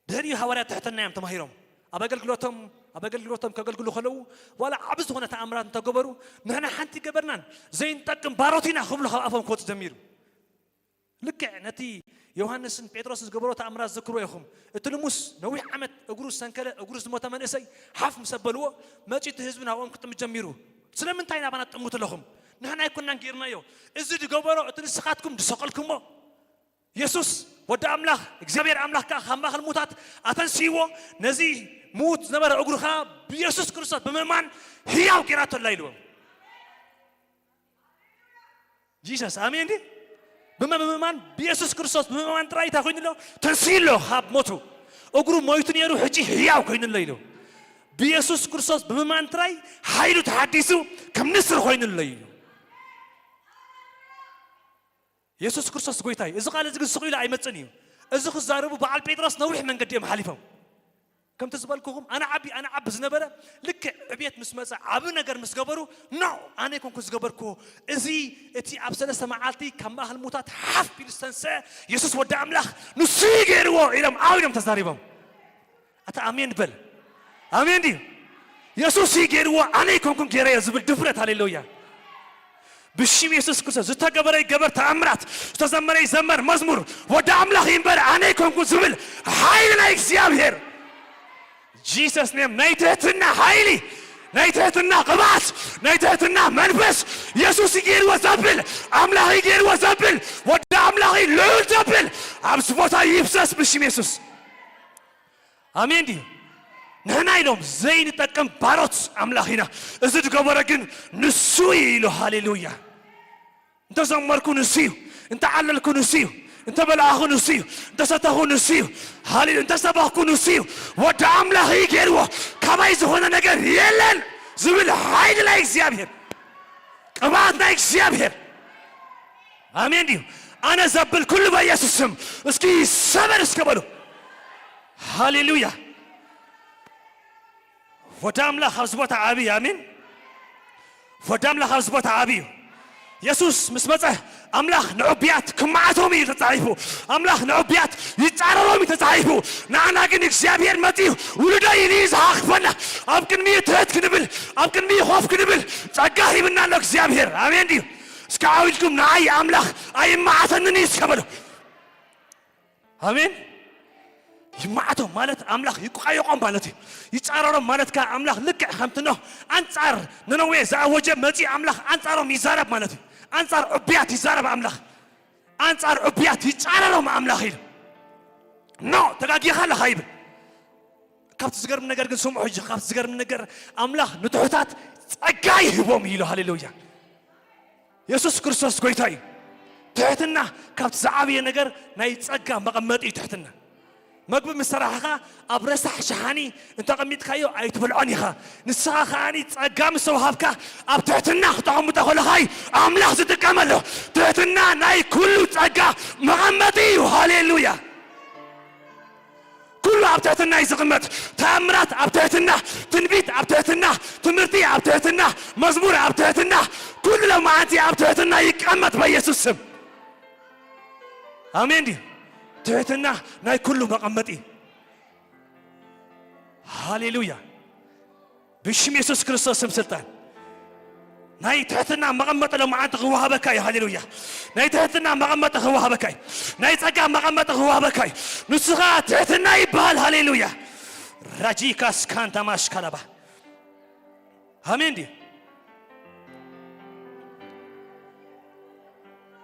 ድሕሪኡ ሃዋርያት ትሕትና እዮም ተማሂሮም። ኣብ ኣገልግሎቶም፣ ኣብ ኣገልግሎቶም ከገልግሉ ከለዉ፣ ዋላ ዓቢ ዝኾነ ተኣምራት እንተገበሩ፣ ንሕና ሓንቲ ገበርናን ዘይንጠቅም ባሮት ኢና ክብሉ ካብ ኣፎም ክወጽእ ጀሚሩ። ልክዕ ነቲ ዮሃንስን ጴጥሮስን ዝገበሮ ተኣምራት ዝክርዎ ኢኹም። እቲ ልሙስ ነዊሕ ዓመት እግሩ ዝሰንከለ፣ እግሩ ዝሞተ መንእሰይ ሓፍ ምስ ኣበልዎ፣ መጺኡ እቲ ህዝቢ ናብኦም ክጥምት ጀሚሩ። ስለምንታይ ናባና ትጥምቱ ኣለኹም? ንሕና ኣይኮናን ጌርናዮ። እዚ ዝገበሮ እቲ ንስኻትኩም ዝሰቐልኩሞ የሱስ ወዲ ኣምላኽ፣ እግዚኣብሔር ኣምላኽ ከኣ ካብ ማእከል ሙታት ኣተንስይዎ፣ ነዚ ምዉት ዝነበረ እግሩ ከኣ ብየሱስ ክርስቶስ ብምእማን ህያው ጌራቶ ኣላ ኢልዎም። ጂሰስ፣ ኣሜን ድዩ? ብመ-፣ ብምእማን፣ ብየሱስ ክርስቶስ ብምእማን ጥራይ እንታይ ኮይኑ ኣሎ? ተንስኡ ኣሎ ካብ ሞቱ። እግሩ ሞይቱ ነይሩ፣ ሕጂ ህያው ኮይኑ ኣሎ ኢሉ። ብየሱስ ክርስቶስ ብምእማን ጥራይ ሓይሉ ተሓዲሱ ከም ንስር ኮይኑ ኣሎ ኢሉ። የሱስ ክርስቶስ ጎይታ እዩ። እዚ ቃል እዚ ግን ስቕ ኢሉ ኣይመጽእን እዩ። እዚ ክዛረቡ በዓል ጴጥሮስ ነዊሕ መንገዲ እዮም ሓሊፎም። ከምቲ ዝበልኩኹም ኣነ ዓቢ፣ ኣነ ዓቢ ዝነበረ ልክዕ ዕብየት ምስ መጸ፣ ዓቢ ነገር ምስ ገበሩ፣ ኖ፣ ኣነ ኣይኮንኩ ዝገበርኩዎ። እዚ እቲ ኣብ ሰለስተ መዓልቲ ካብ ማእከል ሙታት ሓፍ ኢሉ ዝተንስአ የሱስ ወዲ ኣምላኽ ንሱ እዩ ገይርዎ ኢሎም ዓው ኢሎም ተዛሪቦም። ኣታ ኣሜን በል። ኣሜን ድዩ? የሱስ እዩ ገይርዎ፣ ኣነ ኣይኮንኩን ገይረዮ ዝብል ድፍረት። ሃሌሉያ። ብሽም የሱስ ክርስቶስ ዝተገበረ ይገበር ተኣምራት፣ ዝተዘመረ ይዘመር መዝሙር፣ ወዲ ኣምላኽ እዩ እምበር ኣነ ኣይኮንኩን ዝብል ሓይሊ ናይ እግዚኣብሔር። ጂሰስ ኔም፣ ናይ ትሕትና ሓይሊ፣ ናይ ትሕትና ቅብኣት፣ ናይ ትሕትና መንፈስ የሱስ እዩ ገይርዎ ዘብል፣ ኣምላኽ እዩ ገይርዎ ዘብል፣ ወዲ ኣምላኽ እዩ ልዑል ዘብል ኣብዚ ቦታ ይፍሰስ ብሽም የሱስ። ኣሜን ድዩ? ንሕና ኢሎም ዘይንጠቅም ባሮት ኣምላኽ ኢና። እዚ ዝገበረ ግን ንሱ እዩ ኢሉ። ሃሌሉያ። እንተዘመርኩ ንሱ እዩ፣ እንተዓለልኩ ንሱ እዩ፣ እንተበላእኹ ንሱ እዩ፣ እንተሰተኹ ንሱ እዩ። ሃሌሉ እንተሰበኽኩ ንሱ እዩ። ወዲ ኣምላኽ እዩ ገይርዎ። ካባይ ዝኾነ ነገር የለን ዝብል ሓይሊ ናይ እግዚኣብሔር፣ ቅብኣት ናይ እግዚኣብሔር። ኣሜን ድዩ? ኣነ ዘብል ኩሉ በኢየሱስ ስም እስኪ ሰበር እስከ በሉ። ሃሌሉያ። ወደ ኣምላኽ ኣብዚ ቦታ ዓብዪ። ኣሜን። ወደ ኣምላኽ ኣብዚ ቦታ ዓብዪ እዩ። የሱስ ምስ መጸ ኣምላኽ ንዕቡያት ክመዓቶም እዩ ተጻሒፉ። ኣምላኽ ንዕቡያት ይጻረሮም እዩ ተጻሒፉ። ንዓና ግን እግዚኣብሔር መጺኡ ውሉዶ ኢሉ እዩ ዝሃኽፈና። ኣብ ቅድሚኡ ትሕት ክንብል፣ ኣብ ቅድሚኡ ኮፍ ክንብል ጸጋ ሂብና ኣሎ እግዚኣብሔር። ኣሜን ድዩ? እስከ ዓው ኢልኩም ንዓይ ኣምላኽ ኣይመዓተንን እዩ እስከ በሉ። ኣሜን። ይመዓቶም ማለት ኣምላኽ ይቋየቖም ማለት እዩ። ይጻረሮም ማለት ከኣ ኣምላኽ ልክዕ ከምቲ ኖህ ኣንጻር ነነዌ ዝኣወጀ መጺኡ ኣምላኽ ኣንጻሮም ይዛረብ ማለት እዩ። ኣንጻር ዕቡያት ይዛረብ ኣምላኽ። ኣንጻር ዕቡያት ይጻረሮም ኣምላኽ ኢሉ። ኖ ተጋጊኻ ኣለኻ ይብል። ካብቲ ዝገርም ነገር ግን ስምዑ ሕጂ፣ ካብቲ ዝገርም ነገር ኣምላኽ ንትሑታት ጸጋ ይህቦም ኢሉ። ሃሌሉያ። የሱስ ክርስቶስ ጎይታ እዩ። ትሕትና ካብቲ ዝዓበየ ነገር ናይ ጸጋ መቐመጢ እዩ ትሕትና። መግቢ ምስ ሰራሕኻ ኣብ ረሳሕ ሸሓኒ እንተቐሚጥካዮ ኣይትበልዖን ኢኻ። ንስኻ ከኣ ጸጋ ምስ ተዋሃብካ ኣብ ትሕትና ክተቐምጦ ከለኻ እዩ ኣምላኽ ዝጥቀመሉ። ትሕትና ናይ ኩሉ ጸጋ መቐመጢ እዩ። ሃሌሉያ። ኩሉ ኣብ ትሕትና እዩ ዝቕመጥ። ተኣምራት ኣብ ትሕትና፣ ትንቢት ኣብ ትሕትና፣ ትምህርቲ ኣብ ትሕትና፣ መዝሙር ኣብ ትሕትና፣ ኩሉ ሎማዓንቲ ኣብ ትሕትና ይቀመጥ በኢየሱስ ስም። ኣሜን ድዩ? ትሕትና ናይ ኩሉ መቐመጢ። ሃሌሉያ። ብሽም የሱስ ክርስቶስ ስም ስልጣን ናይ ትሕትና መቐመጢ ሎማዓንቲ ክወሃበካ እዩ። ሃሌሉያ። ናይ ትሕትና መቐመጢ ክወሃበካ እዩ። ናይ ጸጋ መቐመጢ ክወሃበካ እዩ። ንሱ ኸኣ ትሕትና ይበሃል። ሃሌሉያ። ራጂካስ ካንታማሽ ካላባ። ኣሜን ድዩ?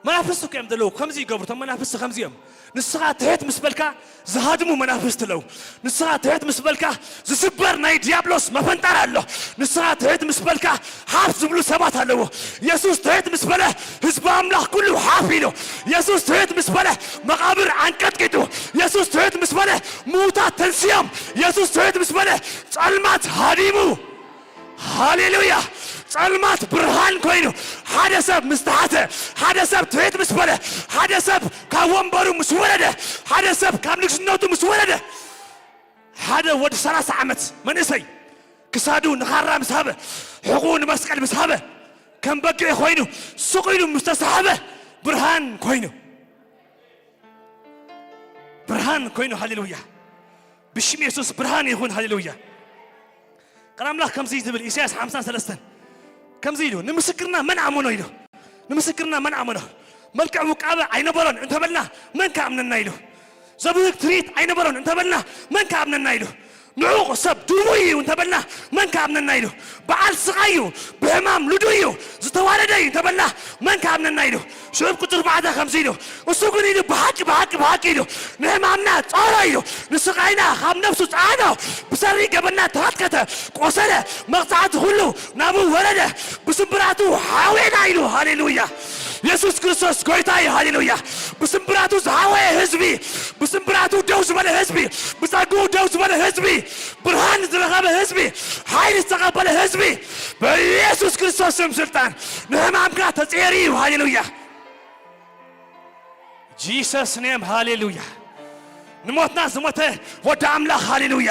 መናፍስቲ እኮ እዮም ዘለዉ። ከምዚ ይገብሩ፣ እቶም መናፍስቲ ከምዚ እዮም። ንስኻ ትሕት ምስ በልካ ዝሃድሙ መናፍስቲ ኣለዉ። ንስኻ ትሕት ምስ በልካ ዝስበር ናይ ዲያብሎስ መፈንጠራ ኣሎ። ንስኻ ትሕት ምስ በልካ ሓፍ ዝብሉ ሰባት ኣለዉ። የሱስ ትሕት ምስ በለ ህዝቢ ኣምላኽ ኩሉ ሓፍ ኢሉ። የሱስ ትሕት ምስ በለ መቓብር ኣንቀጥቂጡ። የሱስ ትሕት ምስ በለ ምዉታት ተንስዮም። የሱስ ትሕት ምስ በለ ጸልማት ሃዲሙ። ሃሌሉያ። ጸልማት ብርሃን ኮይኑ ሓደ ሰብ ምስ ተሓተ፣ ሓደ ሰብ ትሕት ምስ በለ፣ ሓደ ሰብ ካብ ወንበሩ ምስ ወረደ፣ ሓደ ሰብ ካብ ንግስነቱ ምስ ወረደ፣ ሓደ ወዲ ሰላሳ ዓመት መንእሰይ ክሳዱ ንኻራ ምስ ሃበ፣ ሕቑኡ ንመስቀል ምስ ሃበ፣ ከም በጊዕ ኮይኑ ስቕ ኢሉ ምስ ተሳሕበ ብርሃን ኮይኑ፣ ብርሃን ኮይኑ። ሃሌሉያ። ብሽም የሱስ ብርሃን ይኹን። ሃሌሉያ። ቃል ኣምላኽ ከምዚ ዝብል ኢሳያስ ሓምሳን ሰለስተን ከምዚ ኢሉ፣ "ንምስክርና መን ኣመኖ?" ኢሉ። "ንምስክርና መን ኣመኖ? መልክዕ ውቃበ ኣይነበሮን እንተበልና መን ከኣምነና?" ኢሉ። "ዘብህግ ትርኢት ኣይነበሮን እንተበልና መን ከኣምነና?" ኢሉ። "ንዑቕ ሰብ ድውይ እዩ እንተበልና መን ከኣምነና?" ኢሉ። "በዓል ስቓይ እዩ፣ ብሕማም ልዱ እዩ፣ ዝተዋረደ እዩ እንተበልና መን ከኣምነና?" ኢሉ። ሽዑ ቁጽሪ ኣርባዕተ ከምዚ ኢሉ፣ እሱ ግን ኢሉ፣ "ብሓቂ፣ ብሓቂ፣ ብሓቂ" ኢሉ፣ "ንሕማምና ጾሮ" ኢሉ፣ "ንስቓይና ካብ ነፍሱ ጸዓኖ፣ ብሰሪ ገበንና ተኸትከተ፣ ቆሰለ፣ መቕጻዕቲ ኩሉ ናብኡ ወረደ፣ ብስምብራቱ ሓወየና" ኢሉ። ሃሌሉያ! የሱስ ክርስቶስ ጎይታ እዩ። ሃሌሉያ! ብስምብራቱ ዝሓወየ ህዝቢ፣ ብስምብራቱ ደው ዝበለ ህዝቢ፣ ብጸግኡ ደው ዝበለ ህዝቢ፣ ብርሃን ዝረኸበ ህዝቢ፣ ሓይሊ ዝተቐበለ ህዝቢ፣ በኢየሱስ ክርስቶስ ስም ስልጣን ንሕማምካ ተጸየሩ እዩ። ሃሌሉያ! Jesus name ሃሌሉያ። ንሞትና ዝሞተ ወዲ ኣምላኽ ሃሌሉያ።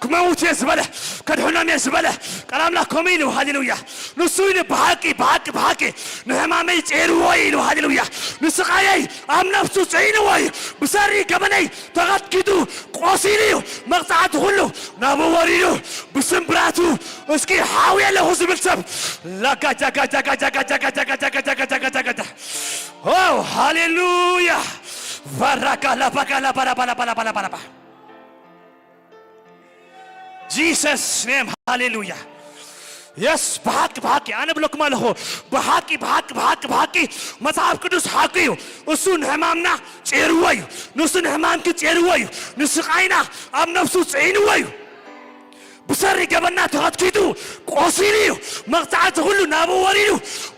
ክመውት እየ ዝበለ፣ ከድሕኖም እየ ዝበለ ቃል ኣምላኽ ከምኡ ኢሉ። ሃሌሉያ። ንሱ ኢሉ ብሓቂ፣ ብሓቂ፣ ብሓቂ ንሕማመይ ጸይርዎ እዩ ኢሉ። ሃሌሉያ። ንስቓየይ ኣብ ነፍሱ ጽዒንዎ እዩ። ብሰሪ ገበነይ ተቐጥቂጡ ቆሲሉ እዩ። መቕጻዕቲ ኩሉ ናብኡ ወሪዱ ብስምብራቱ እስኪ ሓውየ ኣለኹ ዝብል ሰብ ላጋጃጋጃጋጃጋጃጋጃጋጃጋጃጋጃጋጃጋጃ ኦ ሃሌሉያ ቫራካላባጋላባላባላባላባላባላባ Jesus name ሃሌሉያ። የስ፣ ብሓቂ፣ ብሓቂ፣ ኣነ ብለኩም ኣለኹ። ብሓቂ፣ ብሓቂ፣ ብሓቂ፣ ብሓቂ፣ መጽሓፍ ቅዱስ ሓቂ እዩ። እሱ ንሕማምና ጼርዎ እዩ። ንሱ ንሕማምኪ ጼርዎ እዩ። ንስቓይና ኣብ ነፍሱ ጽዒንዎ እዩ። ብሰሪ ገበና ተኸትኪቱ ቆሲሉ እዩ። መቕጻዕቲ ኩሉ ናብኡ ወሪዱ።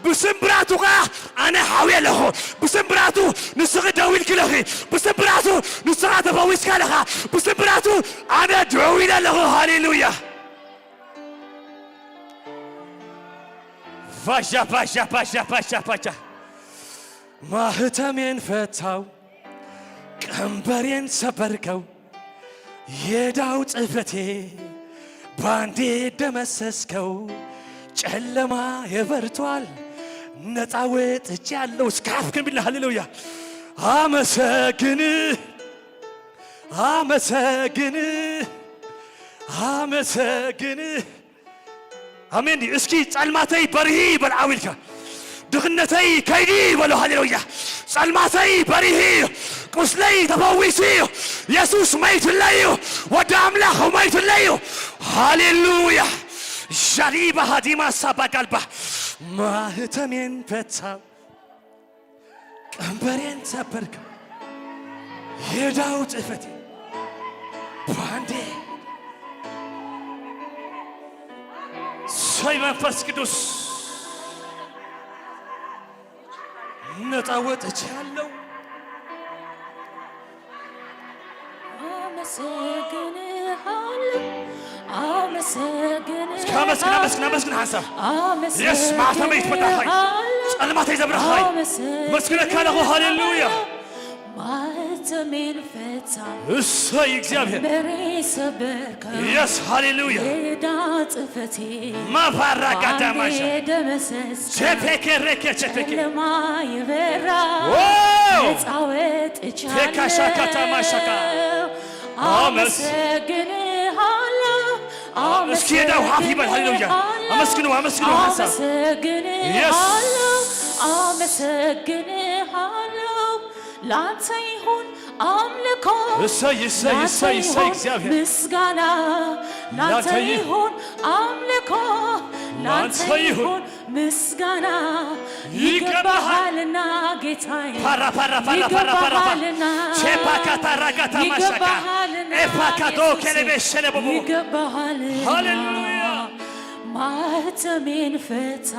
ብስምብራቱ ከኣ ኣነ ሓውየ ኣለኹ። ብስምብራቱ ንስኺ ደው ኢልኪ ኣለኺ። ብስምብራቱ ንስኻ ተፈዊስካ ኣለኻ። ብስምብራቱ ኣነ ደው ኢለ ኣለኹ። ሃሌሉያ። ፋሻ፣ ፋሻ፣ ፋሻ፣ ፋሻ፣ ፋሻ። ማህተሜን ፈታው፣ ቀንበሬን ሰበርከው፣ የዕዳው ጽሕፈቴ ባንዴ ደመሰስከው። ጨለማ የበርቷል፣ ነጻ ወጥቻለሁ። እስከ ከፍ ክንብል፣ ሃሌሉያ። ኣመሰግን፣ ኣመሰግን፣ ኣመሰግን። ኣሜን ድዩ? እስኪ ጸልማተይ በርሂ በል ዓው ኢልካ። ድኽነተይ ከይዲ በሎ። ሃሌሉያ። ጸልማተይ በርሂ፣ ቁስለይ ተፈዊሱ፣ የሱስ መይቱለይ እዩ፣ ወዲ ኣምላኽ መይቱለይ እዩ። ሃሌሉያ። ዣሊባ ሃዲማ ሳባ ጋልባ። ማህተሜን ፈታ፣ ቀንበሬን ሰበርከው፣ የዕዳው ጽሕፈቴ ባንዴ። ሰይ መንፈስ ቅዱስ፣ ነጻ ወጥቻለሁ። ኣመሰግንሃለሁ፣ ኣመሰግንሃለሁ፣ እስኪ ኣመስግን፣ ኣመስግን፣ ኣመስግን ሓንሳብ። የስ፣ ማዕተመይ ትፈታኸይ፣ ኣመሰግንሃለሁ፣ ጸልማተይ ዘብረኸኸይ፣ ኣመሰግንሃለሁ። መስግነካ ኣለኹ። ሃሌሉያ። ማዕተሜን ፈታ፣ እሰይ እግዚኣብሔር። ቀንበሬ ሰበርከው፣ የስ፣ ሃሌሉያ። የዕዳ ጽሕፈቴ ማፋራ ባንዴ ጋዳማሻ። ደመሰስከው። ቼፔኬ ሬኬ ቼፔኬ። ጨለማ የበራ፣ ዋው! ነጻ ወጥቻለሁ። ቴካሻ ካታማሻካ። አመስ- አመሰግንሃለሁ፣ እስኪ የዕዳው ሓፍ ይበል። ሃሌሉያ። አመሰግንሃለሁ፣ አመስግኑ፣ አመስግኑ፣ ሐሳብ። አመሰግንሃለሁ፣ የስ። አመሰግንሃለሁ። ላንተ ይሁን አምልኮ፣ እሰይ፣ እሰይ፣ ላንተ እሰይ፣ እሰይ፣ ይሁን እግዚአብሔር። ምስጋና፣ ላንተ ላንተ ይሁን። ይሁን አምልኮ፣ ላንተ ላንተ ይሁን። ይሁን ምስጋና። ይገባሃል። ይገባሃልና ጌታዬ፣ ፓራ፣ ፓራ፣ ፓራ፣ ፓራ፣ ፓራ፣ ፓራ። ይገባሃልና፣ ቼፓካታ ራጋታ ማሻካ። ይገባሃልና ኤፓካዶ ኢየሱስ፣ ከለቤ ሸለቦቦ። ይገባሃልና። ሃሌሉያ። ማህተሜን ፈታ፣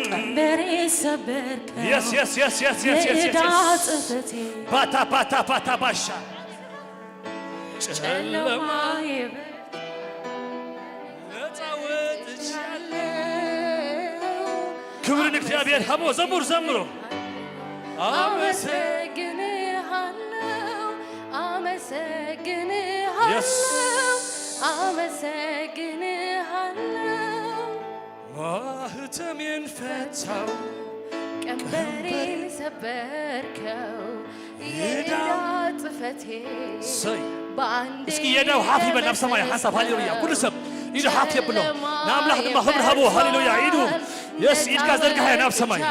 ቀንበሬ ሰበርከው። የስ፣ የስ፣ የስ፣ የስ፣ የስ፣ የስ፣ የስ። የዕዳ ጽሕፈቴ ባታ፣ ባታ፣ ባታ፣ ባሻ። ጨለማ ይበል። ነፃ ወጥቻለሁ። ክብርን እግዚአብሔር ሀቦ ዘሙር ዘምሮ። አመሰግንሃለሁ፣ አመሰግንሃለሁ፣ የስ። አመሰግንሃለሁ። ማህተሜን ፈታው፣ ቀንበሬን ቀንበሬን ሰበርከው፣ የዕዳ የዕዳ ጽሕፈቴ ሰይ። በአንዴ እስኪ የዕዳው ሓፍ ይበል ናብ ሰማይ፣ ሓንሳብ ሃሌሉያ። ኩሉ ሰብ ኢዱ ሓፍ የብሎ። ንኣምላኽ ድማ ክብሪ ሃቦ፣ ሃሌሉያ። ኢዱ፣ የስ፣ ኢድካ ዘርግሓ ናብ ሰማይ።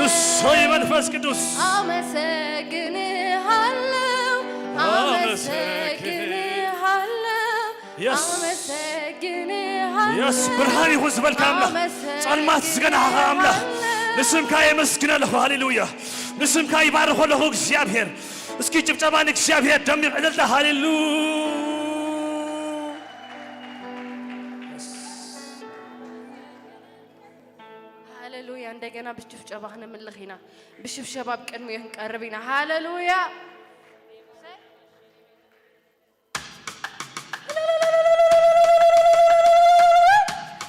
እሰይ መንፈስ ቅዱስ። አመሰግንሃለሁ፣ አመሰግንሃለሁ። የስ። የስ፣ ብርሃን ይኹን ዝበልካ ኣምላኽ፣ ኣመሰግንሃለሁ። ጸልማት ዝገናሕኻ ኣምላኽ፣ ንስምካ የመስግን ኣለኹ። ሃሌሉያ። ንስምካ ይባርኽ ኣለኹ እግዚኣብሔር። እስኪ ጭብጨባ ንእግዚኣብሔር ደሚቕ ዕልልታ። ሃሌሉ-፣ ሃሌሉያ። እንደገና ብጭብጨባ ክንምልኽ ኢና። ብሽብሸባ ኣብ ቅድሚኡ ክንቀርብ ኢና። ሃሌሉያ።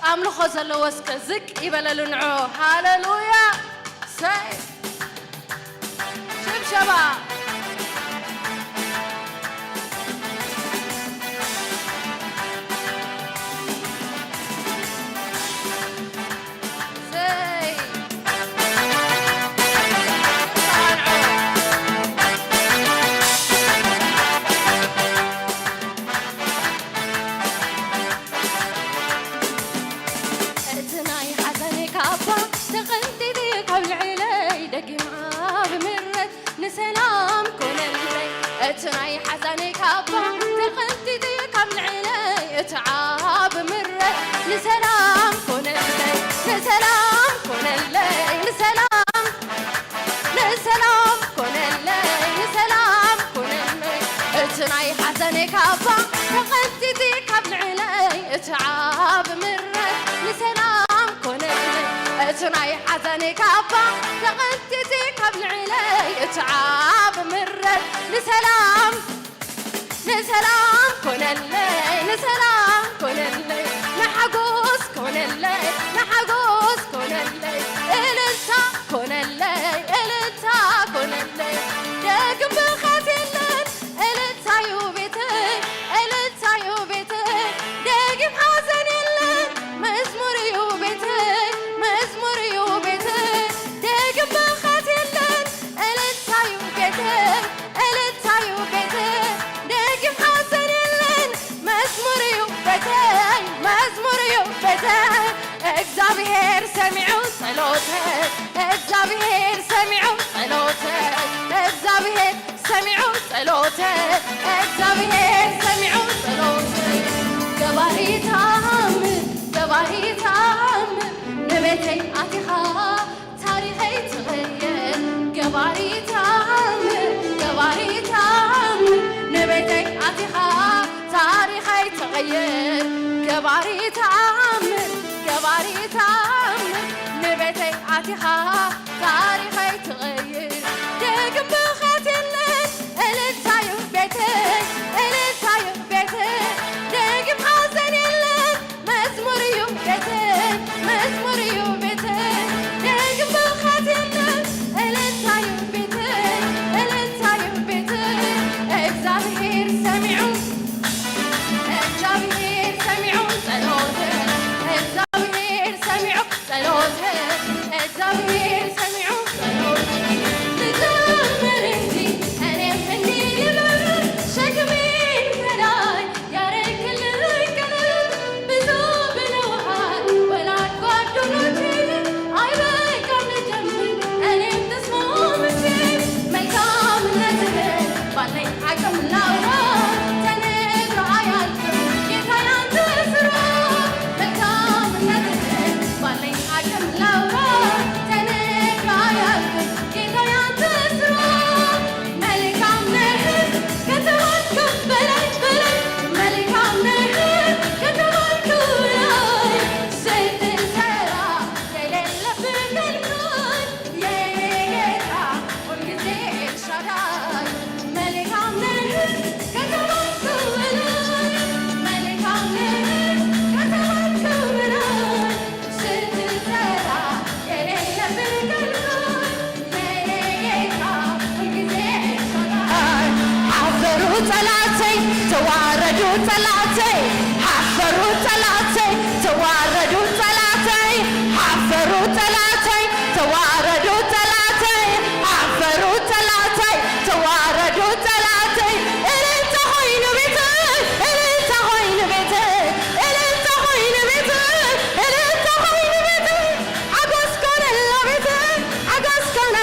ኣምልኾ ዘለዎ እስከ ዝቅ ይበለሉ ንዑ። ሃሌሉያ። ሰይ። ሽብሸባ። ሰይ። እቲ ናይ ሓዘነይ ካባ ተቐንጢጢ ካብ ልዕለይ ደጊማ ብምረት ንሰላም ኮነለይ። እቲ ናይ ሓዘነይ ካባ ተቐንጢጢ ካብ ልዕለይ እቲ ዓቢ ምረት ንሰላም ካባ ተቐንጢጢ ካብ ልዕለይ እቲ ዓብ ምረት ንሰላም ኮነለይ። እቲ ናይ ሓዘነይ ካባ ተቐንጢጢ ካብ ልዕለይ እቲ ዓብ ምረት ንሰላም ንሰላም ኮነለይ፣ ንሰላም ኮነለይ፣ ንሓጎስ ኮነለይ፣ ንሓጎስ ኮነለይ፣ እልልታ ኮነለይ፣ እልልታ ኮነለይ። ደግም ብኸት የለን፣ እልልታዩ ቤተይ፣ እልልታዩ ቤተይ። ደግም ሓዘን የለን፣ መዝሙርዩ ቤተይ፣ መዝሙርዩ ቤተይ። ደግም ብኸት የለን፣ እልልታዩ ቤተይ፣ እልልታዩ ቤተይ። ደግም ሓዘን የለን፣ መዝሙርዩ ቤተይ፣ መዝሙርዩ ቤተይ። እግዚኣብሔር ሰሚዑ ጸሎተይ፣ እግዚኣብሔር ሰሚዑ ጸሎተይ፣ እግዚኣብሔር ሰሚዑ ጸሎተይ፣ እግዚኣብሔር ሰሚዑ ጸሎተይ። ገባሪ ተኣምር፣ ገባሪ ተኣምር፣ ንቤተይ ኣቲኻ ታሪኸይ ትቕይር። ገባሪ ተኣምር፣ ገባሪ ተኣምር፣ ንቤተይ ኣቲኻ ታሪኸይ ትቕይር። ገባሪ ተኣምር፣ ገባሪ ተኣምር፣ ንቤተይ ኣቲኻ ታሪኸይ ትቕይር። ደግም ብኸት የለን፣ እልልታዩ ቤተይ፣ እልልታዩ ቤተይ። ደግም ሓዘን የለን፣ መዝሙርዩ ቤተይ፣ መዝሙርዩ ቤተይ። ደግም ብኸት የለን፣ እልልታዩ ቤተይ፣ እልልታዩ ቤተይ። እግዚኣብሔር ሰሚዑ፣ እግዚኣብሔር ሰሚዑ ጸሎተይ፣ እግዚኣብሔር ሰሚዑ ጸሎተይ፣ እግዚኣብሔር ሰሚዑ ጸሎተይ። ልዘምር እንጂ እኔም እንዲህ ልበል፣ ሸክሜን ከላይ ያረክልኝ ቀለል ብዙ ብለውሃል ወላጅ ጓደኞቼ። አይበቃም ልጀምር እኔም ተስማምቼ፣ መልካምነትህን ባለኝ አቅም ላውራ፣ ተነግሮ አያልቅም ጌታ ያንተ ስራ። መልካምነትህን ባለኝ አቅም ላውራ፣ ተነግሮ አያልቅም ጌታ ያንተ ስራ። መልካም ነህ ከተባልከው በላይ፣ በላይ፣ መልካም ነህ ከተባልከው በላይ፣ ስትሰራ የሌለብህ ከልካይ የኔ ጌታ ሁልጊዜ ኤልሻዳይ። መልካም ነህ ከተባልከው በላይ፣ መልካም ነህ ከተባልከው በላይ፣ ስትሰራ የሌለብህ ከልካይ የኔ ጌታ ሁልጊዜ ኤልሻዳይ። ሓፈሩ ጠላተይ፣ ተዋረዱ ጠላተይ፣ ሓፈሩ ጠላተይ፣ ተዋረዱ ጠላተይ፣ ሓፈሩ ጠላተይ፣ ተዋረዱ ጠላተይ፣ ሓፈሩ ጠላተይ፣ ተዋረዱ ጠላተይ። እልልታ ኾይኑ ቤተይ፣ እልልታ ኾይኑ ቤተይ፣ እልልታ ኾይኑ ቤተይ፣ እልልታ ኾይኑ ቤተይ። ሓጎስ ኮነላ ቤተይ፣ ሓጎስ ኮነላ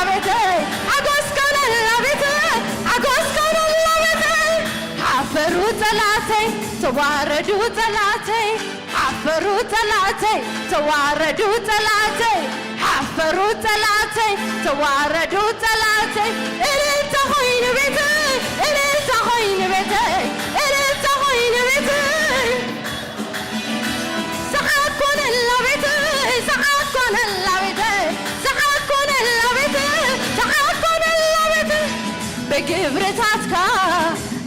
ቤተይ፣ ሓጎስ ኮነላ ቤተይ፣ ሓጎስ ኮነላ ቤተይ። ሓፈሩ ጠላተይ፣ ተዋረዱ ጠላተይ፣ ሓፈሩ ጠላተይ፣ ተዋረዱ ጠላተይ፣ ሓፈሩ ጠላተይ፣ ተዋረዱ ጠላተይ። እልልታ ኾይኑ ቤተይ፣ እልልታ ኾይኑ ቤተይ፣ እልልታ ኾይኑ ቤተይ። ሰዓት ኮነላ ቤተይ፣ ሰዓት ኮነላ ቤተይ፣ ሰዓት ኮነላ ቤተይ፣ ሰዓት ኮነላ ቤተይ። ብግብርታትካ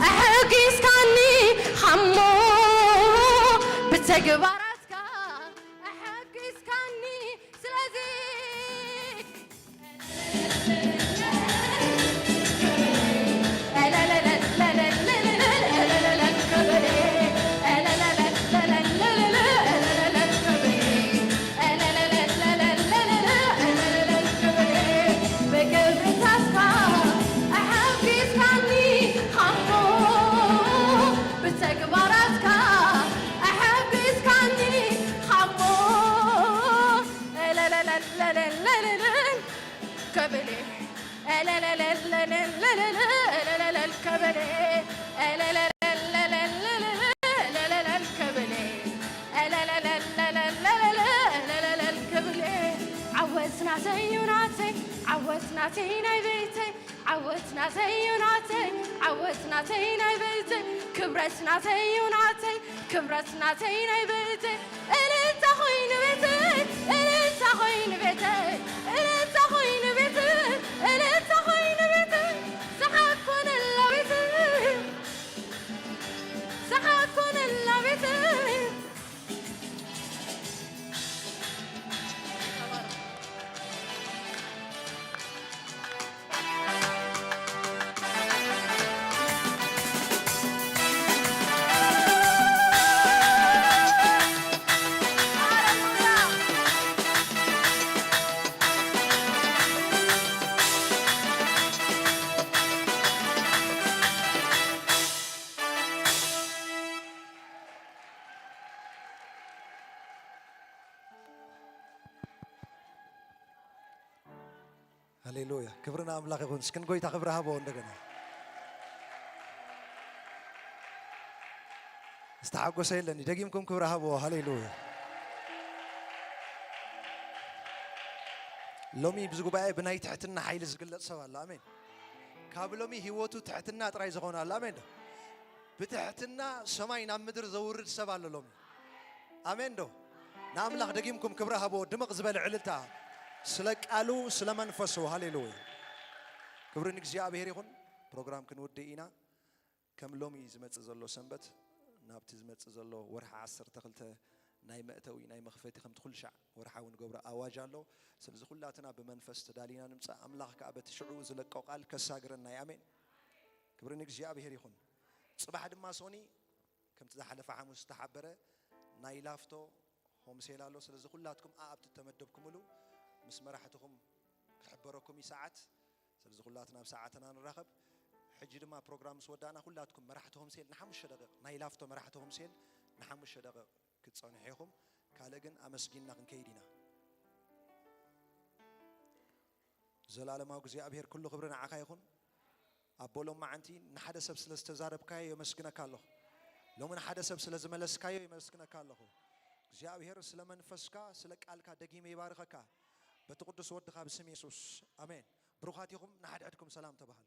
ኣሐጒስካኒ ኻሞ፣ ብተግባራትካ ኣሐጒስካኒ። ስለዚ ብተግባራትካ ኣሐጒስካኒ ኻሞ። ከብሌ። ከብሌ። ዓወት ናተይ እዩ ናተይ፣ ዓወት ናተይ ናይ ቤተይ፣ ዓወት ናተይ እዩ ናተይ፣ ዓወት ናተይ ናይ ቤተይ፣ ክብረት ናተይ እዩ ናተይ፣ ክብረት ናተይ ናይ ቤተይ። እልልታ ኮይኑ ቤተይ፣ እልልታ ኮይኑ ቤተይ፣ እልልታ ኮይኑ ቤተይ፣ እልልታ ኮይኑ ቤተይ። ሰሓቅ ኮነላ ቤተይ፣ ሰሓቅ ኮነላ ቤተይ። ሃሌሉያ። ክብሪ ንኣምላኽ ይኹን። እስኪ ንጎይታ ክብሪ ሃቦ እንደገና። ዝተሓጎሰ የለኒ። ደጊምኩም ክብሪ ሃቦ። ሃሌሉያ። ሎሚ ብዚ ጉባኤ ብናይ ትሕትና ሓይሊ ዝግለጽ ሰብ ኣሎ። ኣሜን። ካብ ሎሚ ህይወቱ ትሕትና ጥራይ ዝኾነ ኣሎ። ኣሜን ዶ? ብትሕትና ሰማይ ናብ ምድሪ ዘውርድ ሰብ ኣሎ ሎሚ። ኣሜን ዶ? ንኣምላኽ ደጊምኩም ክብሪ ሃቦ። ድምቕ ዝበለ ዕልልታ ስለ ቃሉ፣ ስለ መንፈሱ። ሃሌሉያ። ክብሪ ንእግዚኣብሔር ይኹን። ፕሮግራም ክንውድእ ኢና። ከም ሎሚ ዝመጽእ ዘሎ ሰንበት፣ ናብቲ ዝመጽእ ዘሎ ወርሒ ዓሰርተ ክልተ ናይ መእተዊ፣ ናይ መኽፈቲ፣ ከምቲ ኩሉ ሻዕ ወርሓዊ ንገብሮ ኣዋጅ ኣሎ። ስለዚ ኩላትና ብመንፈስ ተዳሊና ንምጻእ፣ ኣምላኽ ከኣ በቲ ሽዑ ዝለቆ ቃል ከሳግረና እዩ። ኣሜን። ክብሪ ንእግዚኣብሔር ይኹን። ጽባሕ ድማ ሶኒ፣ ከምቲ ዝሓለፈ ሓሙስ ዝተሓበረ ናይ ላፍቶ ሆምሴል ኣሎ። ስለዚ ኩላትኩም ኣኣብቲ ተመደብኩምሉ ምስ መራሕትኹም ክሕበረኩም እዩ ሰዓት። ስለዚ ኩላትና ኣብ ሰዓትና ንራኸብ። ሕጂ ድማ ፕሮግራም ምስ ወዳእና ኩላትኩም መራሕቲ ሆምሴል ንሓሙሽተ ደቂቕ፣ ናይ ላፍቶ መራሕቲ ሆምሴል ንሓሙሽተ ደቂቕ ክትጸንሑ ኢኹም። ካልእ ግን ኣመስጊንና ክንከይድ ኢና። ዘላለማዊ እግዚኣብሔር ኩሉ ክብሪ ንዓኻ ይኹን። ኣቦ ሎማዓንቲ ንሓደ ሰብ ስለ ዝተዛረብካዮ የመስግነካ ኣለኹ። ሎሚ ንሓደ ሰብ ስለ ዝመለስካዮ የመስግነካ ኣለኹ። እግዚኣብሔር ስለ መንፈስካ፣ ስለ ቃልካ ደጊመ ይባርኸካ። በቲ ቅዱስ ወድኻ ብስም የሱስ። ኣሜን። ብሩኻት ኢኹም፣ ንሓድሕድኩም ሰላም ተባህሉ።